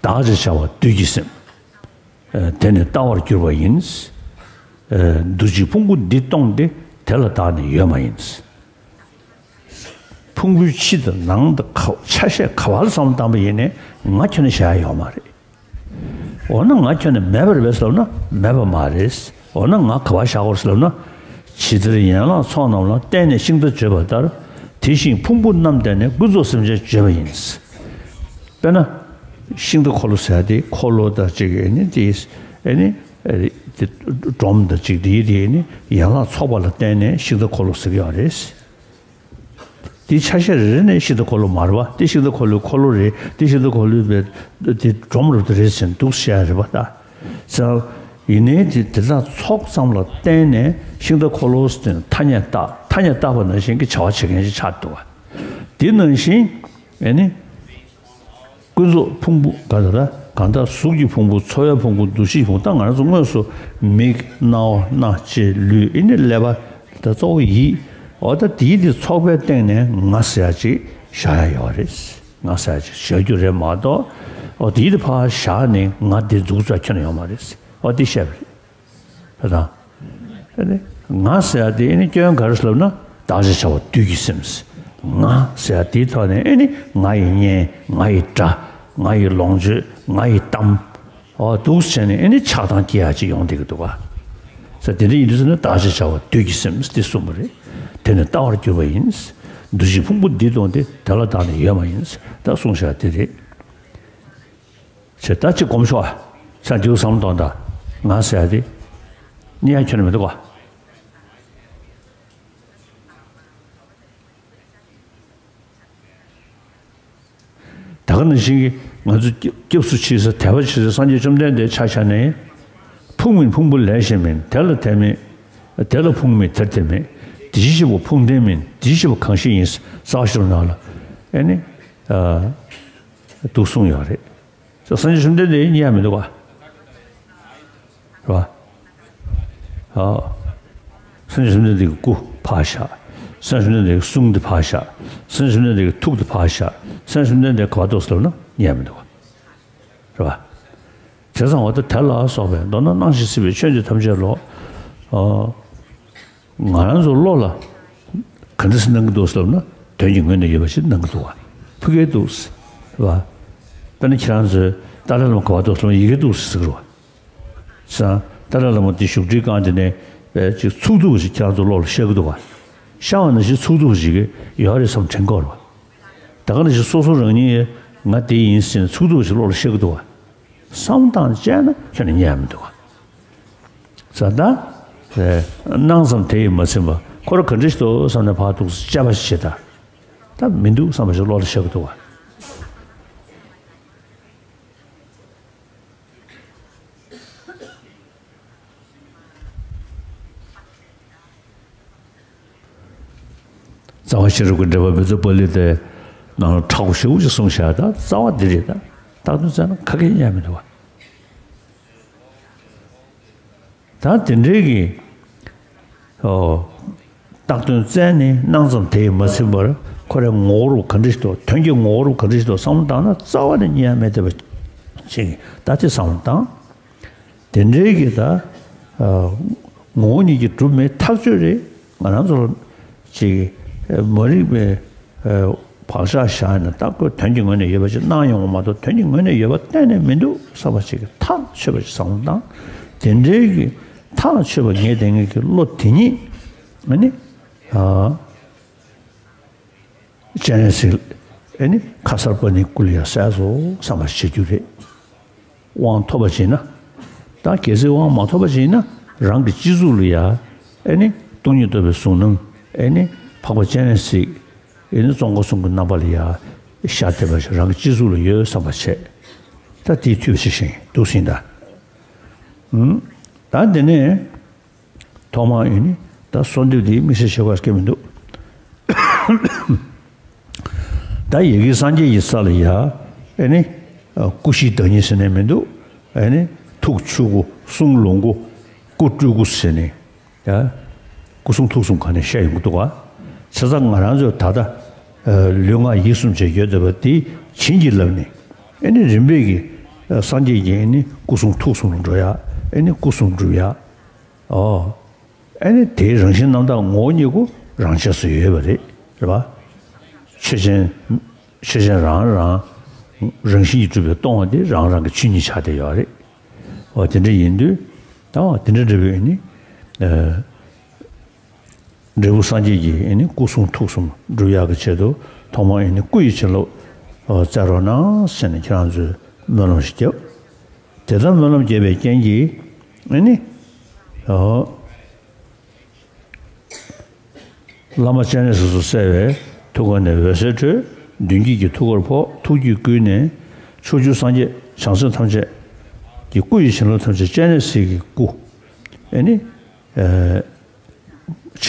བདག་ཅེས་བྱ་བ་བདུད་ཀྱི་སེམས། དེ་ནི་ལྟ་བར་གྱུར་པ་ཡིན། འདུ་བྱེད་ཕུང་པོ་འདི་སྟོང་སྟེ། དེ་ལ་བདག་ནི་ཡོད་མ་ཡིན། ཕུང་པོའི་ཕྱི་དང་ནང་དུ་ཆ་ཤས་ག་བ་ལ་བསམ་བཏང་པ་ཡིན་ནའི་ང་ཁྱོན་ནས་བཞག་ཡ་ཡོད་མ་རེད། འོ་ན་ང་ཁྱོན་ནས་མེད་པ་རེད་པས་ཟེར་ལབ་ན་མེད་པ་མ་རེད། འོ་ན་ང་ག་བ་བཞག་དགོས་ཟེར་ལབ་ན། ཇི་ལྟར་ཡན་ལག་ཚོགས་རྣམས་ལ་བརྟེན་ནས་ཤིང་རྟ་བརྗོད་པ་ལྟར། དེ་བཞིན་ཕུང་པོ་རྣམས་བརྟེན་ནས་ཀུན་རྫོབ་སེམས་ཅན་བརྗོད་པ་ཡིན། དཔེར་ན། ཤིང་རྟ་འཁོར་ལོ་ཟེར་ཡ་དེ་འཁོར་ལོ་དང་གཅིག་ཨེ་ནི་དེ་ཨེ་ནི་དེ་སྒྲོམ་དང་གཅིག་དེ་དེ་ཨེ་ནི་ཡན་ལག་ཚོགས་པ་ལ་བརྟེན་ནས་ཤིང་རྟ་འཁོར་ལོ་ཟེར་གྱི་ཡོད་རེད། དེ་ཆ་ཤས་རེ་རེ་ནས་ཤིང་རྟ་འཁོར་ལོ་མ་རེད་པ། དེ་ཤིང་རྟ་འཁོར་ལོའི་འཁོར་ལོ་རེད། དེ་ཤིང་རྟ་འཁོར་ལོའི་བའི་དེ་སྒྲོམ་རུ་དེ་རེད་ཟེར་འདུག་བཤད་ཡ་རེད་པ་ད། ཙང་། ཡིན་ནའི་དེ་དེ་དག་ཚོགས་ཙམ་ལ་བརྟེན་ནས་ཤིང་རྟ་འཁོར་ལོ་ཟེར་ཐ་སྙད་བཏགས། ཐ་ ཨ་ནི་བཏགས་པ་ནང་བཞིན་གྱི་བྱ་བ་བྱེད་མཁན་ཞིག་ཆགས་འདུག་བ། དེ་ནང་བཞིན་ཨེ་ནི། ཀུན་རྫོབ་ཕུང་པོ་ག་ད་ད་གང་ལྟར་གཟུགས་ཀྱི་ཕུང་པོ། ཚོར་བའི་ཕུང་པོ། འདུ་ཤེས་ཕུང་པོ། ད་ང་རང་ཚོ་དངོས་སུ་མིག་རྣ་བ་སྣ་ལྕེ་ལུས་ཨེ་ནི་ཀླད་པ་ད་གཙོ་བོ་ཡིད། འོ་ད་དེའི་དེ་ཚོགས་པའི་སྟེང་ནས་ང་ཟེར་ཡ་ཅིག་བཞག་ཡ་ཡོད་རེད། ང་ཟེར་ཡ་ཅིག་བཞག་རྒྱུ་རེད་མ་གཏོགས། འོ་དེའི་དེ་ཕར་བཞག་ནས་ང་དེ་འཛུགས་ཚར་ཁྱོན་ནས་ཡོད་མ་རེད། འོ་དེ་བཤད་པ་རེད། ད་ང་ཟེར་ཡ་དེ་ཨེ་ནི་སྐྱོན་ག་རེ་ལབ་ན། བདག་ཅེས་བྱ་བ་བདུད་ཀྱི་སེམས། ང་ཟེར་ཡ་དེའི་ཐོག་ནས་ཨེ་ནི་ང་ཡི་གཉེན། ང་ཡི་དགྲ། ང་ཡི་ལོངས་སྤྱོད། ང་ཡི་གཏམ། འོ་འདུག་བྱས་ནས་ཨེ་ནི་ཆགས་སྡང་སྐྱེ་ཡ་ཅིག་ཡོང་བསྡད་ཀྱི་འདུག་ག། ཟེར་དེ་འདྲ་ཡིན་དུས་ཟེར་ན། བདག་ཅེས་བྱ་བ་བདུད་ཀྱི་སེམས་དེ་གསུངས་པ་རེད། དེ་ནི་ལྟ་བར་གྱུར་པ་ཡིན། འདུ་བྱེད་ཕུང་པོ་འདི་དང་དེ། དེ་ལ་བདག་ནི་ཡོད་མ་ཡིན། ད་གསུངས་བཞག་དེ་རེད། ཆེ་ད་ཅིག་སྒོམ་ཤོག་ཨ། ས་འདིའུ་བསམ་བློ་གཏོང་དང་། ང་ཟེར་ཡ་དེ་རྙེད་ཡ་ཁྱོན་ནས་མི་འདུག་ག། ད་ག་ནང་བཞིན་གྱི་ང་ཚོ་སྐྱབས་སུ་མཆི་ས། དད་པ་བྱེད་ས་སངས་རྒྱས་བཅོམ་ལྡན་འདས་ཆ་བཞག་ནས། ཕུང་མིན་ཕུང་པོ་ལས་གཞན་མིན། དེ་ལ་དེ་མེད། དེ་ལ་ཕུང་མེད་དེར་དེ་མེད། དེ་བཞིན་གཤེགས་པ་ཕུང་ལྡན་མིན། དེ་བཞིན་གཤེགས་པ་གང་ཞིག་ཡིན། རྩ་བ་ཤེས་རབ་ནང་ལ་ཨེ་ནི། ཨ། འདུག་གསུངས་ཡོད་རེད། སངས་རྒྱས་བཅོམ་ལྡན་འདས་རྙེད་ཡ་མི་འདུག་ག། རེད་བ། ཨ། སངས་རྒྱས་བཅོམ་ལྡན་འདས་ཀྱི་སྐུ་ཕར་བཞག། སངས་རྒྱས་བཅོམ་ལྡན་འདས་ཀྱི་གསུང་དེ་ཕར་བཞག། སངས་རྒྱས་བཅོམ་ལྡན་འདས་ཀྱི་ཐུགས་དེ་ཕར་བཞག། སངས་རྒྱས་བཅོམ་ལྡན་འདས་ག་པར་འདུག་ཟེར་ལབ་ན་རྙེད་ཡ་མི་འདུག་ག། རེད་བ། བྱས་ཙང་འོ་ད་དེ་ལ་སོགས་པའི། མདོར་ན་སྣང་ཞིང་སྲིད་པའི་ཆོས་འདི་ཐམས་ཅད་ལོ། ཨ། ང་རང་ཚོ་བློ་ལ་ག་འདྲ་སེ་སྣང་གི་འདུག་ཟེར་ལབ་ན། དོན་གྱི་ངོས་ནས་ཡོད་པ་ཞིག་སྣང་གི་འདུག་བ། ཕུག་གི་འདུག་ཟེར་བ། དཔེར་ན་ཁྱེད་རང་ཚོས་ཏཱ་ལའི་བླ་མ་ག་པར་འདུག་ཟེར་ལབ་ན། ཡི་གེ་འདུག་ཟེར་གི་རེད་བ། བྱས་ཙང་ཏཱ་ལའི་བླ་མ་དེ་བཞུགས་ཁྲིའི་སྒང་དེ་ནས་ཅིག་ཚུགས་ཐུབ་པ་ཞིག་ཁྱེད་རང་ཚོ་བློ་ལ་ཤར་གི་འདུག་བ། ཤར་བ་ནང་བཞིན་ཚུགས་ཐུབ་པ་ཞིག་ཡོད་རེད་བསམ་དྲན་གྱི་ཡོད་རེད་བ། ད་ག་ནང་བཞིན་སོ་སོ་རང་ཉིད་ང་དེ་ཡིན་ཟེར་ནས་ཚུགས་ཐུབ་པ་ཞིག་བློ་ལ་ཤར་གི་འདུག་བ། བསམ་བློ་བཏང་བྱས་ན་ཁྱོན་ནས་རྙེད་ཡ་མི་འདུག་བ། ས་ད། སྣང་ཙམ་དེ་ཡིས་མ་ཚིམ་པ། ཁོ་རང་ག་འདྲ་ཞིག་འདུག་བསམ་ནས་ཕར་འདུག་དཔྱད་པ་ཞིག་བྱེད་ད། ད་མི་འདུག་བསམ་པ་ཞིག་བློ་ལ་ཤར་གི་འདུག་བ། རྩ་བ་ཤེས་རབ་ཀྱི་འགྲེལ་པ་བི་ཛ་པཱ་ལི་ཏའི་ནང་ལ་མཁྲེགས་པོ་ཞེ་པོ་ཅིག་གསུངས་བཞག། ད་རྩ་བ་འདི་རེད། ད་བཏགས་དོན་བཙལ་ན་ག་གེ་རྙེད་མི་འདུག་བ། ད་དེ་འདྲའི་གི། ཨོ། བཏགས་དོན་བཙལ་ནས་སྣང་ཙམ་དེ་ཡིས་མ་ཚིམ་པར། ཁོ་རའི་ངོ་བོ་རུ་ག་འདྲ་ཞིག་འདུག་དོན་གྱི་ངོ་བོ་རུ་ག་འདྲ་ཞིག་འདུག་བསམ་བློ་བཏང་ན་རྩ་བ་ནས་རྙེད་ཡ་མེད་བསྡད་པ་ཅིག་ད་དེ་བསམ་བློ་བཏང་། དེ་འདྲའི་གི་ད། ཨ། ངོ་བོ་ཉིད་ཀྱིས་གྲུབ་མེད་ཐག་ཆོད་རེད། ང་རང་ཚོ་ཅིག་མ་རིག་པའི་བག་ཆགས་བཞག་ནས་ད་ཁོས་དོན་གྱི་ངོས་ནས་ཡོད་པ་ཅིག་སྣང་ཡོང་བ་མ་གཏོགས། དོན་གྱི་ངོས་ནས་ཡོད་པ་གཏན་ནས་མི་འདུག་བསམ་པ་ཅིག་གི་ཐག་ཆོད་པ་ཅིག་བསམ་བློ་བཏང་། དེ་འདྲའི་གི་ཐག་ཆོད་པ་ངེས་བསྡད་མཁན་གྱི་བློ་དེ་ཉིད་ཨ་ནི། ཨ། སྤྱན་རས་གཟིགས། ཨེ་ནི་ཁ་སར་པ་ཎིའི་སྐུ་ལ་ཡ་གསལ་སོང་བསམ་པ་བྱེད་རྒྱུ་རེད། དབང་ཐོབ་པ་བྱས་ན། ད་གལ་སྲིད་དབང་མ་ཐོབ་པ་བྱས་ན། རང་གི་སྤྱི་གཟུགས་ལ་ཡ། ཨེ་ནི་སྟོང་ཉིད་རྟོགས་པའི་གཟུགས་སྣང་། ཨེ་ནི་འཕགས་པ་སྤྱན་རས་གཟིགས། ཨེ་ནི་ཙོང་ཁ་གསུམ་གྱི་རྣམ་པ་ལ་ཡ་ཤར་བསྡད་པ་ཞིག་རང་གི་སྤྱི་གཟུགས་ལ་ཡོད་བསམ་པ་བྱས། ད་དེའི་མཐུས་བྱས་ཤིང་འདུག་ཟིན་ད། ཨུམ། ད་འདི་ནས། ཐོག་མར་ཨེ་ནི་ད་གསོལ་འདེབས་འདི་དམིགས་བསལ་བྱེད་དགོས་སྐད་མི་འདུག་ད་ཡ་གི་སངས་རྒྱས་ཀྱི་ས་ལ་ཡ། ཨེ་ནི་སྐུ་བཞིའི་བདག་ཉིད་ཟེར་ནས་མི་འདུག་ཨེ་ནི་ཐུགས་ཆོས་སྐུ། གསུང་ལོངས་སྐུ། སྐུ་སྤྲུལ་སྐུ་ཟེར་ནས་ཡ། སྐུ་གསུང་ཐུགས་གསུམ་ག་ནས་བཤད་ཡོང་གི་འདུག་ག། བྱས་ཙང་ང་རང་ཚོས་ད་ལྟ་ལུས་ངག་ཡིད་གསུམ་བཅས་ཡོད་བསྡད་པ་འདི་བྱིན་གྱིས་བརླབས་ནས། ཨེ་ནི་རིམ་པས་ཀྱིས་སངས་རྒྱས་ཀྱི་ཨེ་ནི་སྐུ་གསུང་ཐུགས་གསུམ་ལ་འགྲོ་ཡ། ཨེ་ནི་སྐུ་གསུམ་སྒྲུབ་ཡ། ཨོ། ཨ་ནི་དེའི་རང་བཞིན་རྣམ་དག་ངོ་བོ་ཉིད་ཀྱང་རང་ཆས་སུ་ཡོད་པ་རེད། རེད་པ། ཆོས་ཅན། ཆོས་ཅན་རང་རང་། རང་བཞིན་གྱིས་གྲུབ་པའི་སྟོང་པ་དེ་རང་རང་གི་ཆོས་ཉིད་ཆགས་བསྡད་ཡོད་རེད། འོ་དེ་འདྲ་ཡིན་དུས། ད་འོ་དེ་འདྲ་འདྲ་བོའི་ནི། ཨ། འབྲས་བུ་སངས་རྒྱས་ཀྱི་ཨ་ནི་སྐུ་གསུང་ཐུགས་གསུམ་སྒྲུབ་ཡག་གི་ཆེད་དུ་ཐོག་མར་ཨ་ནི་སྐུ་ཡི་བྱིན་རླབས་སྩལ་རོགས་གནང་ཟེར་ནས་ཁྱེད་རང་ཚོས་སྨོན་ལམ་ཞིག་བརྒྱབ། དེ་ལྟར་སྨོན་ལམ་བརྒྱབ་པའི་རྐྱེན་གྱིས་ཨ་ནི། ཨོ། བླ་མ་སྤྱན་རས་གཟིགས་སུ་གསལ་བས་ཐུགས་ཀ་ནས་འོད་ཟེར་འཕྲོས། མདུན་བསྐྱེད་ཀྱི་ཐུགས་ཀར་ཕོག། ཐུགས་རྒྱུད་བསྐུལ་ནས་ཕྱོགས་བཅུའི་སངས་རྒྱས་བྱང་སེམས་ཐམས་ཅད་ཀྱི་སྐུ་ཡི་བྱིན་རླབས་ཐམས་ཅད་སྤྱན་རས་གཟིགས་ཀྱི་སྐུ། ཨེ་ནི། ཨེ། ཆོས་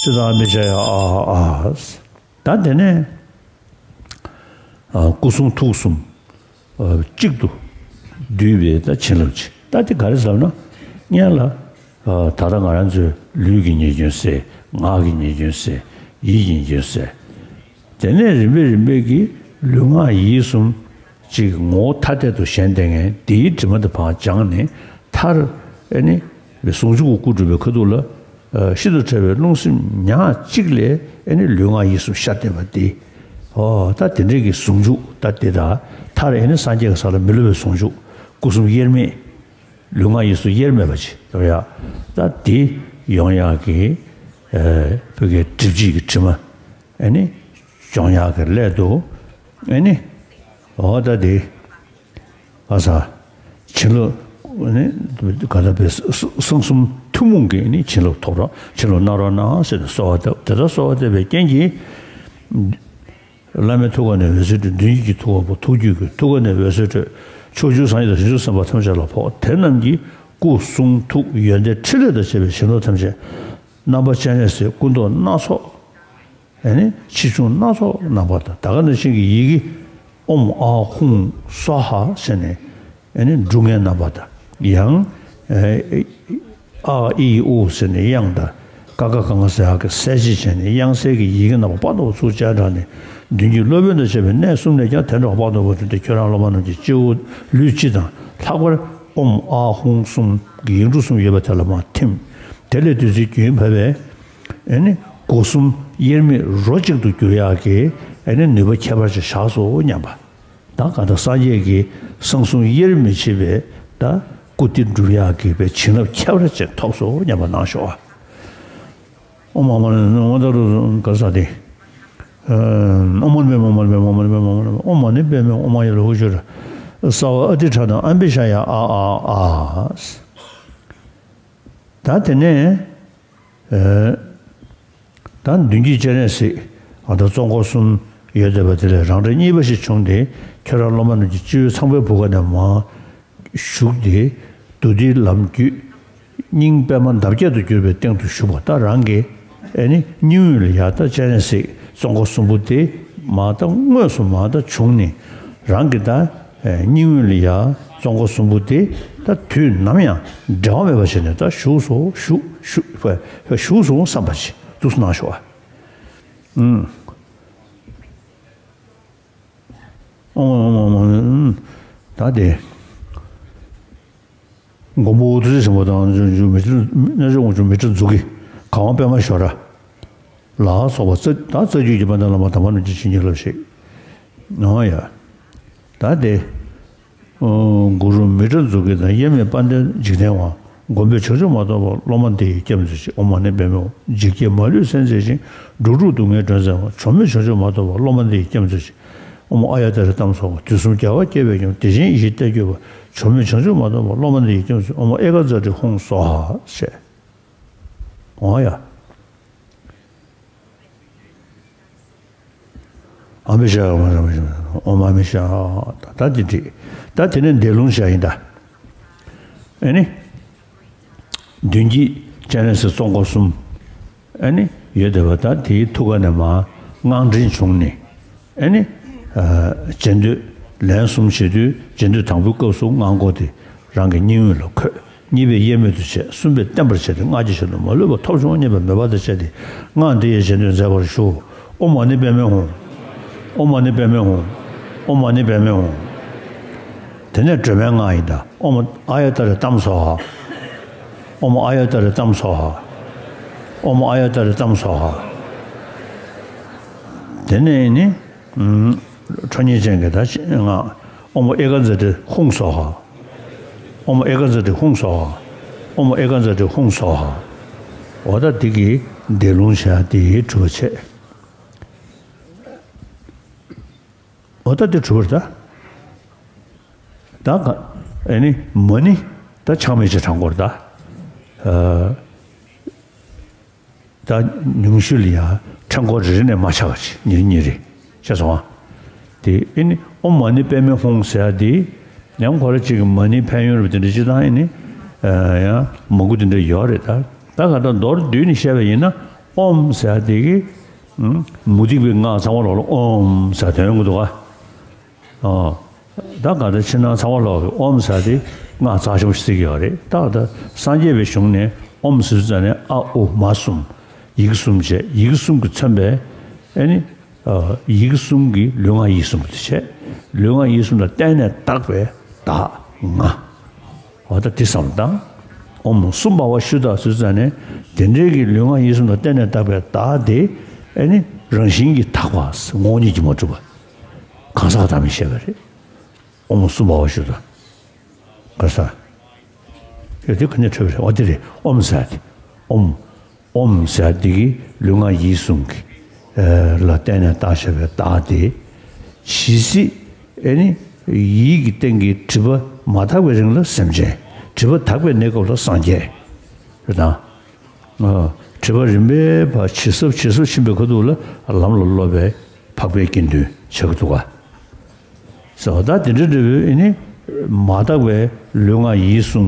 ཙི་ཏ་མི་ཤ་ཡ་ཨ་ཨ། ད་དེ་ནས་ཨ་སྐུ་གསུང་ཐུགས་གསུམ་ཨ་གཅིག་ཏུ་བསྡུས་པའི་ད་བྱིན་རླབས་ཅིག་ད་དེ་ག་རེ་ཟེར་ན། སྔོན་ལ་ཨ་ད་ལྟ་ང་རང་ཚོའི་ལུས་ཀྱི་ཉེས་སྐྱོན་སེལ། ངག་གི་ཉེས་སྐྱོན་སེལ། ཡིད་ཀྱི་ཉེས་སྐྱོན་སེལ། དེ་ནས་རིམ་པས་རིམ་པས་ཀྱིས་ལུས་ངག་ཡིད་གསུམ་གཅིག་ངོ་བོ་ཐ་དད་དུ་ཞེན་བསྡད་མཁན་དེའི་དྲི་མ་དེ་ཕར་སྦྱངས་ནས། མཐར་ཨེ་ནི་ཟུང་འཇུག་གི་སྐུ་འགྲུབ་པའི་ཁ་ཐུག་ལ་ཨ་ཤིན་ཏུ་ཕྲ་བའི་རླུང་སེམས་ཉག་གཅིག་ལས་ཨེ་ནི་ལུས་ངག་ཡིད་གསུམ་ཤར་བསྡད་པ་དེ། ཨོ་ད་དེ་འདྲའི་གི་ཟུང་འཇུག་ད་དེ་དང་མཐར་ཨེ་ནི་སངས་རྒྱས་ཀྱི་ས་ལ་མི་སླུ་བའི་ཟུང་འཇུག་སྐུ་གསུམ་དབྱེར་མེད། ལུས་ངག་ཡིད་གསུམ་དབྱེར་མེད་པ་ཅིག་ཡོང་ཡག་ད་དེ་ཡོང་ཡག་གི་ཨ་བོད་ཀྱི་སྒྲིབ་བྱེད་ཀྱི་དྲི་མ་ཨེ་ནི་སྦྱོང་ཡག་གི་སླད་དུ་ཨེ་ནི་འོ་ད་དེ་ག་ས་བྱིན་རླབས་ཨེ་ནི་ག་ད་པའི་གསང་གསུམ་ཐུན་མོང་གི་ཨེ་ནི་བྱིན་རླབས་ཐོབ་རོགས། བྱིན་རླབས་གནང་རོགས་གནང་ཟེར་ནས་གསོལ་བ་བཏབ། དེ་ལྟར་གསོལ་བ་བཏབ་པའི་རྐྱེན་གྱིས། བླ་མའི་ཐུགས་ཀ་ནས་འོད་ཟེར་འཕྲོས། མདུན་བསྐྱེད་ཀྱི་ཐུགས་ཀ་བོར། ཐུགས་རྒྱུད་ཀྱི་ཐུགས་ཀ་ནས་འོད་ཟེར་འཕྲོས། ཕྱོགས་བཅུའི་སངས་རྒྱས་དང་བྱང་ཆུབ་སེམས་དཔའ་ཐམས་ཅད་ལ་ཕོག་དེ་རྣམས་ཀྱིས་སྐུ་གསུང་ཐུགས་ཡོན་ཏན་ཕྲིན་ལས་དང་བཅས་པའི་བྱིན་རླབས་ཐམས་ཅད་རྣམ་པ་སྤྱན་རས་གཟིགས་སྐུ་མདོག་སྣ་ཚོགས། ཨེ་ནི་ཆེ་ཆུང་སྣ་ཚོགས་རྣམ་པ་དང་། ད་ག་ནང་བཞིན་གྱི་ཡི་གེ་ཨོཾ་ཨཱཿཧཱུྃ་སྭཱ་ཧཱ་ཟེར་ནས་ཨེ་ནི་འབྲུ་ལྔའི་རྣམ་པ་དང་། ཡང་ཨ་ཨི་ཨུ་ཟེར་ནས་དབྱངས་དང་ ཀ་ཁ་ག་ང་ཟེར་ཡག་གི་གསལ་བྱེད་བྱས་ནས་དབྱངས་གསལ་གྱི་ཡི་གེ་རྣམ་པ་དཔག་ཏུ་མ་ཚུར་སྦྱར་དྲངས་ནས། མདུན་གྱི་སློབ་དཔོན་དང་བཅས་པའི་གནས་གསུམ་ལས་ཀྱང་དོན་དྲུག་དཔག་ཏུ་མ་ཐུབ་སྟེ། ཁྱོད་རང་སློབ་མ་རྣམས་ཀྱི་སྤྱི་བོ་ལུས་སྤྱི་དང་ལྷག་པར་ཨོཾ་ཨཱཿཧཱུྃ་གསུམ་གྱི་ཡིག་འབྲུ་གསུམ་ཡོད་པ་དེ་ལ་མར་ཐིམ། དེ་ལས་བདུད་རྩིའི་རྒྱུན་བབས་པས། ཨེ་ནི་སྒོ་གསུམ་དབྱེར་མེད་རོ་གཅིག་ཏུ་གྱུར་ཡག་གི་ཨེ་ནི་ནུས་པ་ཁྱད་པར་ཅན་བཞག་སོ་སྙམ་པ། ད་གང་ལྟར་སངས་རྒྱས་ཀྱི་གསང་གསུམ་དབྱེར་མི་ཕྱེད་པའི་ད་སྐུ་སྟེ་སྒྲུབ་ཡག་གི་བའི་བྱིན་རླབས་ཁྱད་པར་ཅན་ཐོབ་སོ་སྙམ་པ་གནང་ཤོག་ཨ། ཨོཾ་ཨ་མ་ནི་ཨོཾ་ད་རུ་ག་ས་དེ། ཨོཾ་མ་ཎི་པདྨེ་ཨོཾ་མ་ཎི་པདྨེ་ཨོཾ་མ་ཎི་པདྨེ་ཨོཾ་མ་ཎི་པདྨེ་ཨོཾ་མ་ཎི་པདྨེ་ཨོཾ་མ་ཎི་ལ་ཧུ་ཤུ་ར། སརྦ་ཨ་ཏི་ཕྲ་ན་ཨམ་བི་ཤ་ཡ་ཨ་ཨ་ཨ། ད་དེ་ནས། ཨེ། ད་མདུན་གྱི་སྤྱན་རས་གཟིགས། ཨ་ད་ཙོང་ཁ་གསུམ་ཡོད་བསྡད་པ་དེ་ལས་རང་འདྲ་གཉིས་པ་ཞིག་བྱུང་སྟེ། ཁྱོད་རང་སློབ་མ་རྣམས་ཀྱི་སྤྱི་བོའི་ཚངས་པའི་བུ་ག་ནས་མར་བཞུགས་ཏེ། བདུད་འདུལ་ལམ་བརྒྱུད། སྙིང་པདྨ་འདབ་བརྒྱད་དུ་གྱུར་པའི་སྟེང་དུ་བཞུགས་པ། ད་རང་གི་ཨེ་ནི་སྙིང་དབུས་ལ་ཡར་ད་སྤྱན་རས་གཟིགས་ཙོང་ཁ་གསུམ་པོ་དེ་མར་ད་དངོས་སུ་མར་ད་བྱུང་ནས། རང་གི་ད་ཨེ་སྙིང་དབུས་ལ་ཡར་ཙོང་ཁ་གསུམ་པོ་དེ་ད་དུས་ནམ་ཡང་འབྲལ་བ་མེད་པ་བྱས་ནས་ད་བཞུགས་སོ། བཞུགས་བཞུགས་བཞུགས་སོ་བསམ་པ་ཞིག་འདུག་སེ་གནང་ཤོག་ཨ། ཨུམ། ཨོཾ་ཨོཾ་ཨོཾ་ཨོཾ། ད་དེ། མགོན་པོ་ཐུགས་རྗེ་ཆེན་པོ་དང་། མི་ཏྲ་རྣལ་འབྱོར་དབང་ཕྱུག་མི་ཏྲ་མཛུབ་ཀྱིས་གང་བ་པདྨ་ཞོ་ར་ལ་སོགས་པ་རྩ་ད་རྩ་རྒྱུད་ཀྱི་དཔལ་ལྡན་བླ་མ་དམ་པ་རྣམས་ཀྱི་བྱིན་གྱིས་བརླབས་ཤིག། ཨོ་ཡ། ད་དེ། གུ་རུ་མི་ཏྲ་མཛུབ་ཀྱི་དང་། དབྱེར་མེད་དཔལ་ལྡན་འཇིག་རྟེན་དབང་། མགོན་པོས་བྱང་ཆུབ་མ་ཐོབ་པར། སློབ་མ་འདི་ཡིས་སྐྱབས་མཛོད་ཅིག། ཨོཾ་མ་ཎི་པདྨེ་ཧཱུྃ། འཇིགས་བརྒྱད་མ་ལུས་སེལ་མཛད་ཅིང་། འགྲོ་དྲུག་སྡུག་བསྔལ་སྒྲོལ་མཛད་པ། བྱང་སེམས་བྱང་ཆུབ་མ་ཐོབ་པར། སློབ་མ་འདི་ཡིས་སྐྱབས་མཛོད་ཅིག། ཨོཾ་ཨཱརྱ་ཏཱ་རེ་ཏམ་སྭཱ་ཧཱ། དུས་གསུམ་རྒྱལ་བ་བསྐྱེད་པའི་མགོན། བདེ་ཆེན་ཡེ་ཤེས་རྟ་རྒྱུག་པ། བྱང་སེམས་བྱང་ཆུབ་མ་ཐོབ་པར། སློབ་མ་འདི་ཡིས་སྐྱབས་མཛོད་ཅིག། ཨོཾ་ཨེ་ཀ་ཛ་ཏྲི་ཧཱུྃ་སྭཱ་ཧཱ་ཞེས། ཨོ་ཡ། ཨ་མི་ཤ་ཨོ་མ་ཤ་ཨོ་མ་མི་ཤ། ད་ད་དེ་འགྲིག། ད་དེ་ནས་འདས་ལུང་བྱ་ཡིན་ད། ཨེ་ནི། མདུན་གྱི་སྤྱན་རས་གཟིགས་ཙོང་ཁ་གསུམ། ཨེ་ནི་ཡོད་བསྡད་པ་ད་དེའི་ཐུགས་ཀ་ནས་མར་སྔགས་འདྲེན་བྱུང་ནས། ཨེ་ནི། ཨ་རྗེས་ཟློས་ལན་གསུམ་བྱེད་དུས་རྗེས་ཟློས་དང་པོའི་སྐབས་སུ་སྔགས་འགོ་དེ་རང་གི་སྙིང་དབུས་ལ་འཁོད། གཉིས་པས་དབྱེར་མེད་དུ་བྱས། གསུམ་པས་བརྟན་པར་བྱས་ཏེ། སྔགས་ཀྱི་ཞལ་དུ་མ་ལུས་པ་ཐོབ་བྱུང་སྙམ་པའི་མོས་པ་དང་བཅས་ཏེ་སྔགས་འདི་ཡི་རྗེས་ཟློས་མཛད་པར་ཞུ། ཨོཾ་མ་ཎི་པདྨེ་ཧཱུྃ། ཨོཾ་མ་ཎི་པདྨེ་ཧཱུྃ། ཨོཾ་མ་ཎི་པདྨེ་ཧཱུྃ། དེ་ནས་སྒྲོལ་མའི་སྔགས་ཡིན་ད། ཨོཾ་ཨཱརྱ་ཏཱ་རེ་ཏམ་སྭཱ་ཧཱ། ཨོཾ་ཨཱརྱ་ཏཱ་རེ་ཏམ་སྭཱ་ཧཱ། ཨོཾ་ཨཱརྱ་ཏཱ་རེ་ཏམ་སྭཱ་ཧཱ། དེ་ནས་ནི། ཁྲོ་གཉེར་ཅན་གྱི་ད་སྔགས། ཨོཾ་ཨེ་ཀ་ཛ་ཏྲི་ཧཱུྃ་སྭཱ་ཧཱ། ཨོཾ་ཨེ་ཀ་ཛ་ཏྲི་ཧཱུྃ་སྭཱ་ཧཱ། ཨོཾ་ཨེ་ཀ་ཛ་ཏྲི་ཧཱུྃ་སྭཱ་ཧཱ། འོ་ད་འདི་གིས་འདས་ལུང་བྱ་དེ་གྲུབ་པ་བྱས། འོ་ད་དེ་གྲུབ་པ་རེད་ད། ད་ག་ཨེ་ནི་མ་ཎི་ད་ཆག་མེད་ཅིག་བགྲང་དགོས་རེད་ད། ཨ། ད་ཉུང་ཤོས་ལ་ཡང་ཕྲེང་སྐོར་རེ་རེ་ནས་མར་ཆག་ག་ཅིག། ཉིན་གཉིས་རེ། ཤེས་སོང་ཨ། དེ་ཨེ་ནི་ཨོཾ་མ་ཎི་པདྨེ་ཧཱུྃ་ཟེར་ཡ་དེ། ཡང་ཁོ་ར་ཅིག་གི་མ་ཎི་ཕན་ཡོན་རེད་པ་དེ་འདྲ་ཅིག་དང་ཨེ་ནི། ཡང་མང་པོ་དེ་འདྲ་ཡོད་རེད་ད། ད་ག་ད་མདོར་བསྡུས་ནས་བཤད་པ་ཡིན་ན། ཨོཾ་ཟེར་ཡ་དེ་གི། མུ་སྟེགས་པའི་སྔགས་ཚང་མ་ལོག་ལ་ཨོཾ་ཟེར་དོན་ཡོང་གི་འདུག་ག། ཨོ། ད་ག་ད་ཕྱི་ནང་ཚང་མ་ལོག་གི་ཨོཾ་ཟེར་དེ་སྔགས་རྩ་ཆེན་པོ་ཞིག་བརྩི་གི་ཡོད་རེད། ད་ད་སངས་རྒྱས་པའི་གཞུང་ནས་ཨོཾ་ཟེར་ཙ་ནས་ཨ་ཨུ་མ་གསུམ། ཡི་གེ་གསུམ་བྱས། ཡི་གེ་གསུམ་གྱིས་མཚོན་པའི་ཨེ་ནི། ཡི་གེ་གསུམ་གྱིས་ལུས་ངག་ཡིད་གསུམ་དུ་བྱས། ལུས་ངག་ཡིད་གསུམ་ལ་གཏན་ནས་དག་པའི་བདག་ང་། འོ་ད་དེ་བསམ་བློ་བཏང་། ཨོཾ་སུ་བྷ་ཝ་ཤུདྡྷ་ཟེར་ཙ་ནས་དེ་འདྲའི་གི་ལུས་ངག་ཡིད་གསུམ་ལ་གཏན་ནས་དག་པའི་བདག་དེ་ཨེ་ནི་རང་བཞིན་གྱིས་དག་པ་ངོ་བོ་ཉིད་ཀྱིས་མ་གྲུབ་པ། གང་ཟག་གི་བདག་མེད་བཤད་པ་རེད། ཨོཾ་སུ་བྷ་ཝ་ཤུདྡྷ། ག་ས། ཡ་དེ་ག་ནས་འཕྲོས་པ་རེད། འོ་དེ་རེད། ཨོཾ་ཟེར་དེ། ཨོཾ། ཨོཾ་ཟེར་དེ་གི་ལུས་ངག་ཡིད་གསུམ་གྱི་ལ་བརྟེན་ནས་བཏགས་བཞག་པའི་བདག་དེ། ཇི་སྲིད་ཨེ་ནི་ཡིད་ཀྱི་སྟེང་གི་སྒྲིབ་པ་མ་དག་པའི་རིང་ལ་སེམས་ཅན། སྒྲིབ་པ་དག་པའི་གནས་སྐབས་ལ་སངས་རྒྱས། རེད་དང་། སྒྲིབ་པ་རིམ་པས་ཕར་ཇེ་ཟབ་ཇེ་ཟབ་ཕྱིན་པའི་ཁ་ཐུག་ལ་ལམ་ལ་སློབ་པའི་འཕགས་པའི་དགེ་འདུན་ཆགས་ཀྱི་འདུག་ག། ཟེར་བ་ད་དེ་འདྲ་འདྲ་བོའི་ཨེ་ནི། མ་དག་པའི་ལུས་ངག་ཡིད་གསུམ་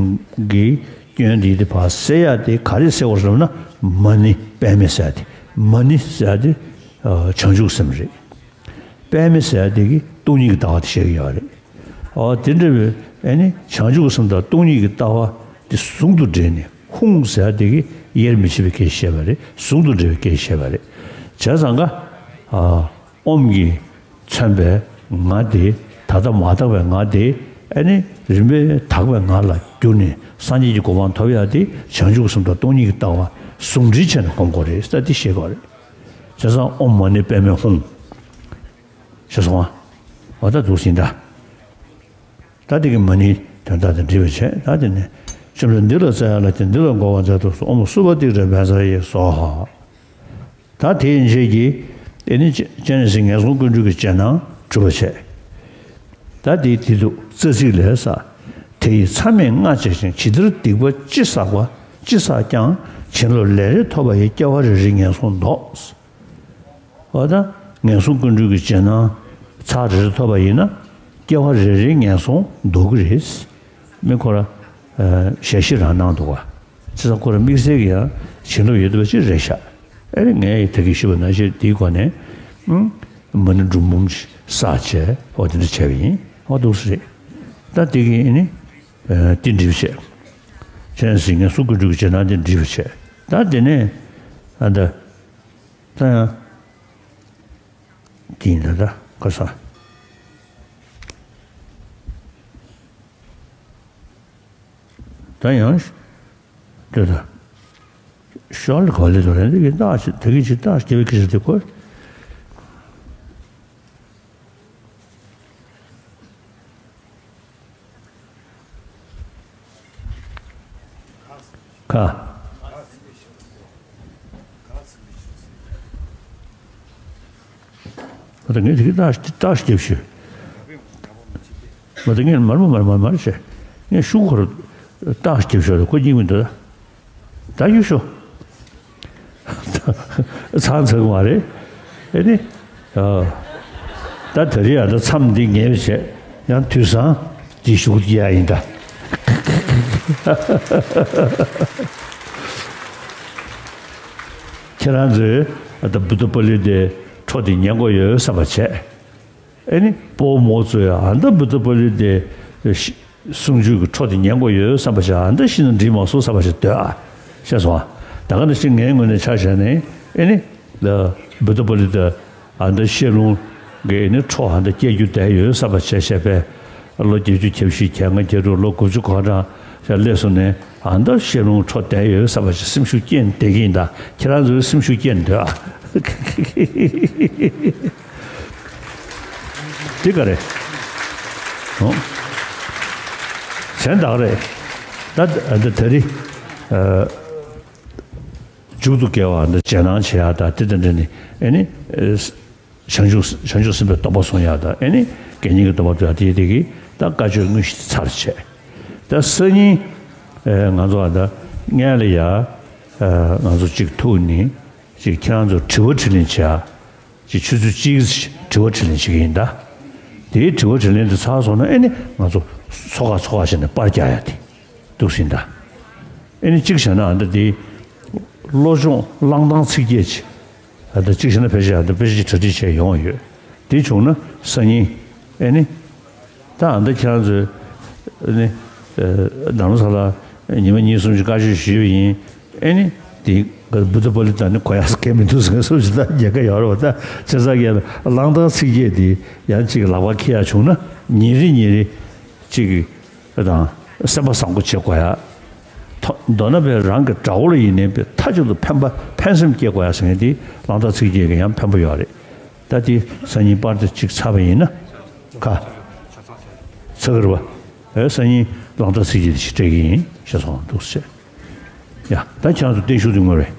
གྱི་སྐྱོན་དེ་དེ་ཕར་སེལ་ཡ་དེ་ག་རེ་སེལ་དགོས་ཟེར་ན། མ་ཎི་པདྨེ་ཟེར་ཡ་དེ། མ་ཎི་ཟེར་ཡ་དེ་བྱང་ཆུབ་སེམས་རེད། པདྨེ་ཟེར་ཡ་དེ་གི་སྟོང་ཉིད་ཀྱི་ལྟ་བ་དེ་བཤད་ཀྱི་ཡོད་རེད། འོ་དེ་འདྲ་བའི་ཨེ་ནི་བྱང་ཆུབ་སེམས་དང་སྟོང་ཉིད་ཀྱི་ལྟ་བ་དེ་ཟུང་དུ་འབྲེལ་ནས། ཕུང་ཟེར་དེ་གི་དབྱེར་མི་ཕྱེད་པའི་སྐད་བཤད་པ་རེད། ཟུང་དུ་འབྲེལ་བའི་སྐད་བཤད་པ་རེད། བྱས་ཙང་ཀ་ཨ་ཨོམ་གྱིས་མཚོན་པའི་ང་དེ། ད་ལྟ་མ་དག་པའི་ང་དེ། ཨ་ནི་རིམ་པས་དག་པའི་ང་ལ་བསྒྱུར་ནས་སངས་རྒྱས་ཀྱི་གོ་འཕང་ཐོབ་ཡག་དེ་བྱང་ཆུབ་སེམས་དང་སྟོང་ཉིད་ཀྱི་ལྟ་བ་ཟུང་འབྲེལ་བྱས་ནས་སྒོམ་དགོས་རེད་ཟེར་དེ་བཤད་དགོས་རེད། བྱས་ཙང་ཨོཾ་མ་ཎི་པདྨེ་ཧཱུྃ། ཤེས་སོང་ང་། འོ་ད་འདུག་ཟིན་ད། ད་དེ་གི་མ་ཎིའི་དོན་དག་དེ་འགྲིག་པ་བྱས། ད་དེ་ནས་བཅོམ་ལྡན་འདི་ལ་སྩལ་ལགས་ཀྱིས། འདི་ལ་འགོད་པར་མཛད་དུ་གསོལ། ཨོཾ་སྭ་བྷཱ་ཏི་ཀྲྀ་བཛྲ་ཡེ་སྭཱ་ཧཱ། ད་དེ་ཡན་ཆད་ཀྱིས་དེ་ནི་སྤྱན་རས་གཟིགས་ངན་སོང་ཀུན་འདུལ་གྱི་རྗེས་གནང་གྲུབ་པ་བྱས། ད་དེའི་དེ་དུ་རྩ་ཚིག་ལས་ས། དེ་ཡི་མཚམས་མེད་ལྔ་བྱས་ཤིང་། ཇི་ལྟར་སྡིག་པ་ཅི་བསགས་པ་ཅི་བསགས་ཀྱང་། བྱིན་རླབས་ལས་རེ་ཐོབ་པ་ཡིས། སྐྱེ་བ་རེ་རེའི་ངན་སོང་ལྡོག། འོ་ད་ངན་སོང་ཀུན་འདུལ་གྱི་རྗེས་གནང་ཚར་རེ་རེ་ཐོབ་པ་ཡིན་ན། སྐྱེ་བ་རེ་རེའི་ངན་སོང་ལྡོག་གི་རེད། མི་ཁོ་ར་ཨ་ཞལ་བཞེས་རང་གནང་འདུག་ག་བྱས་ཙང་ཁོ་ར་དམིགས་བསལ་གྱི་ཡང་བྱིན་རླབས་ཡོད་པ་ཅིག་རེད་ཤག་ཨ་ནི་ངས་ད་གིན་ཞུས་པ་ནང་བཞིན་དེའི་སྒོ་ནས་ཨང་མ་ཎི་འབྲུ་འབུམ་ཞིག་བསགས་བྱས། འོ་དེ་འདྲ་བྱས་པ་ཡིན། འོ་འདུག་སེ་རེད། ད་དེ་གིན་ཨ་ནི་ཨ་དེ་འགྲིག་པ་བྱས། སྤྱན་རས་གཟིགས་ངན་སོང་ཀུན་འདུལ་གྱི་རྗེས་གནང་དེ་འགྲིག་པ་བྱས། ད་དེ་ནས་ཨ་ད། ད་ཡང་། དེ་ཡིན་ད་ད་ག་ས། ད་ཡང་། དེ་ད། ཤོ་ལ་གོ་ལེ་དོ་རེད། འདི་གི་རྟགས་ཅིག་དེ་གི་ཅིག་རྟགས་ཅིག་དེ་གོ། ཁ། ད་ངས་དེ་གི་རྟགས་རྟགས་རྒྱབ་ཤོད། མ་ད་ངས་མར་མར་མར་མར་མར་བྱས། ངས་ཤུགས་ཁོ་ར་རྟགས་རྒྱབ་ཤོད་ལ་ཁོ་སྙིང་མི་འདོད། ད་ཡུ་ཤོ། ཚང་ཚང་མ་རེད། ཨེ་ནི། ཨ། ད་དེ་རིང་ཡང་ད་མཚམས་འདི་ངེས་པ་བྱས། ཡང་དུས་སང་འདི་ཞུགས་ཡ་ཡིན་ད། ཁྱེད་རང་ཚོས་ད་བུདྡྷ་པཱ་ལི་ཏའི་འཕྲོ་འདི་ཉན་དགོས་ཡོད་བསམ་པ་བྱས། ཨེ་ནི་སྤོ་བོ་མོ་ཚོས་ཨ་ད་བུདྡྷ་པཱ་ལི་ཏའི་གསུང་ཆོས་ཀྱི་འཕྲོ་དེ་ཉན་དགོས་ཡོད་བསམ་པ་ཞིག་ཨ་ད་ཤི་ན་འགྲིག་མ་སོང་བསམ་པ་ཞིག་འདོད་ཨ། ཤེས་སོང་ཨ། ད་ག་ནང་བཞིན་ངའི་ངོས་ནས་ཆ་བཞག་ནས་ཨེ་ནི་ལ་བུདྡྷ་པཱ་ལི་ཏ་ཨ་ད་ཤེས་ལུང་གི་ཨེ་ནི་འཕྲོ་ཨ་ད་སྐྱེ་རྒྱུ་བསྡད་ཡོད་བསམ་པ་བྱས་བྱས་པས། ལོ་བརྒྱད་ཅུ་གྱ་བཞི་གྱ་ལྔ་གྱ་དྲུག་ལོ་དགུ་བཅུ་གོ་གྲངས་ཤ་སླེབས་སོང་ནས་ཨ་ད་ཤེས་ལུང་འཕྲོ་བསྡད་ཡོད་བསམ་པ་ཞིག་སེམས་ཤུགས་སྐྱེན་བསྡད་ཀྱི་ཡིན་ད། ཁྱེད་རང་ཚོའི་སེམས་ཤུགས་སྐྱེན་འདོད་ཨ། འདི་ག་རེད། ཨོ། གཞན་དག་རེད། ད་ད་ད་རི། ཨ། མཇུག་ཏུ་དགེ་བ་འདི་རྗེས་གནང་བྱེད་ཡག་དང་དེ་དང་འབྲེལ་ནས་ཨེ་ནི། ཨེ། བྱང་ཆུབ་བྱང་ཆུབ་སེམས་དཔའི་སྡོམ་པ་སྲུང་ཡག་དང་ཨེ་ནི། དགེ་བསྙེན་གྱི་སྡོམ་པ་སྒྲུབ་ཡག་དེ་དེ་གི་ད་བཀའ་ཆོས་དངོས་གཞི་དེ་ཚར་བྱས། ད་སང་ཉིན། ཨེ། ང་ཚོ་ཨ་ད་སྔོན་ལ་ཡ། ཨེ། ང་ཚོ་གཅིག་ཐུག་ནི། ཅིག་ཁྱེད་རང་ཚོ་དྲི་བ་དྲིས་ལན་བྱེད་ཡ། ཅིག་ཆུ་ཚོད་གཅིག་དྲི་བ་དྲིས་ལན་བྱེད་ཀྱི་ཡིན་ད། དེའི་དྲི་བ་དྲིས་ལན་དེ་ཚར་སོང་ན་ཨེ་ནི་ང་ཚོ་ཚོགས་ཁ་ཚོགས་ཁ་བྱས་ནས་པར་རྒྱག་ཡ་དེ་འདུག་ཟིན་ད། ཨེ་ནི་གཅིག་བྱས་ན་ཨ་ད་དེ་བློ་སྦྱོང་བླང་དང་ཚིག་བརྒྱད་ཅིག་ཨ་ད་གཅིག་བྱས་ན་ཕལ་ཆེར་ཨ་ད་དཔེ་ཆ་གྲ་སྒྲིག་བྱས་ཡོང་བ་ཡོད། དེ་བྱུང་ན་སང་ཉིན་ཨེ་ནི། ད་ཨ་ད་ཁྱེད་རང་ཚོས་ནི་ཨ་ནང་ལོ་ས་ལ་ཉི་མ་གཉིས་གསུམ་ཞིག་བཀའ་ཆོས་ཞུས་པ་ཡིན། ཨེ་ནི་དེ་བུདྡྷ་པཱ་ལི་ཏ་ནི་གོ་ཡག་སྐད་མི་འདུག་ཟེར་མཁན་སུ་ཞིག་ད་རྒྱལ་ཁ་ཡོད་རེད་བ། ད་བྱས་ཙང་གི་བླང་དང་ཚིག་བརྒྱད་དེ་ཡང་གཅིག་ལག་པ་འཁྱེར་ཡག་བྱུང་ན་ཉིན་རེ་ཉིན་རེ་གཅིག་གི་དང་སེམས་པ་བཟང་པོ་བྱེད་དགོས་ཡག་ཐོ་མདོར་ན་བས་རང་གི་དགྲ་བོ་ལ་ཡིན་ནའི་བས་མཐའ་གཅིག་ཏུ་ཕན་པ་ཕན་སེམས་སྐྱེ་དགོས་ཡག་ཟེར་མཁན་དེ་བླང་དང་ཚིག་བརྒྱད་ཀྱི་ཡང་ཕན་པོ་ཡོད་རེད། ད་དེ་སང་ཉིན་པར་དེ་གཅིག་ཚར་བ་ཡིན་ན། ཁ། ཚ་གི་རེད་བ། ཨེ་སང་ཉིན་བླང་དང་ཚིག་བརྒྱད་དེ་ཞིག་སྤྲད་ཀྱི་ཡིན་ཞེས་སོང་འདུག་ཟེར། ཡ་ད་ཁྱེད་རང་ཚོ་བརྟན་བཞུགས་དེ་ངོ་རེད།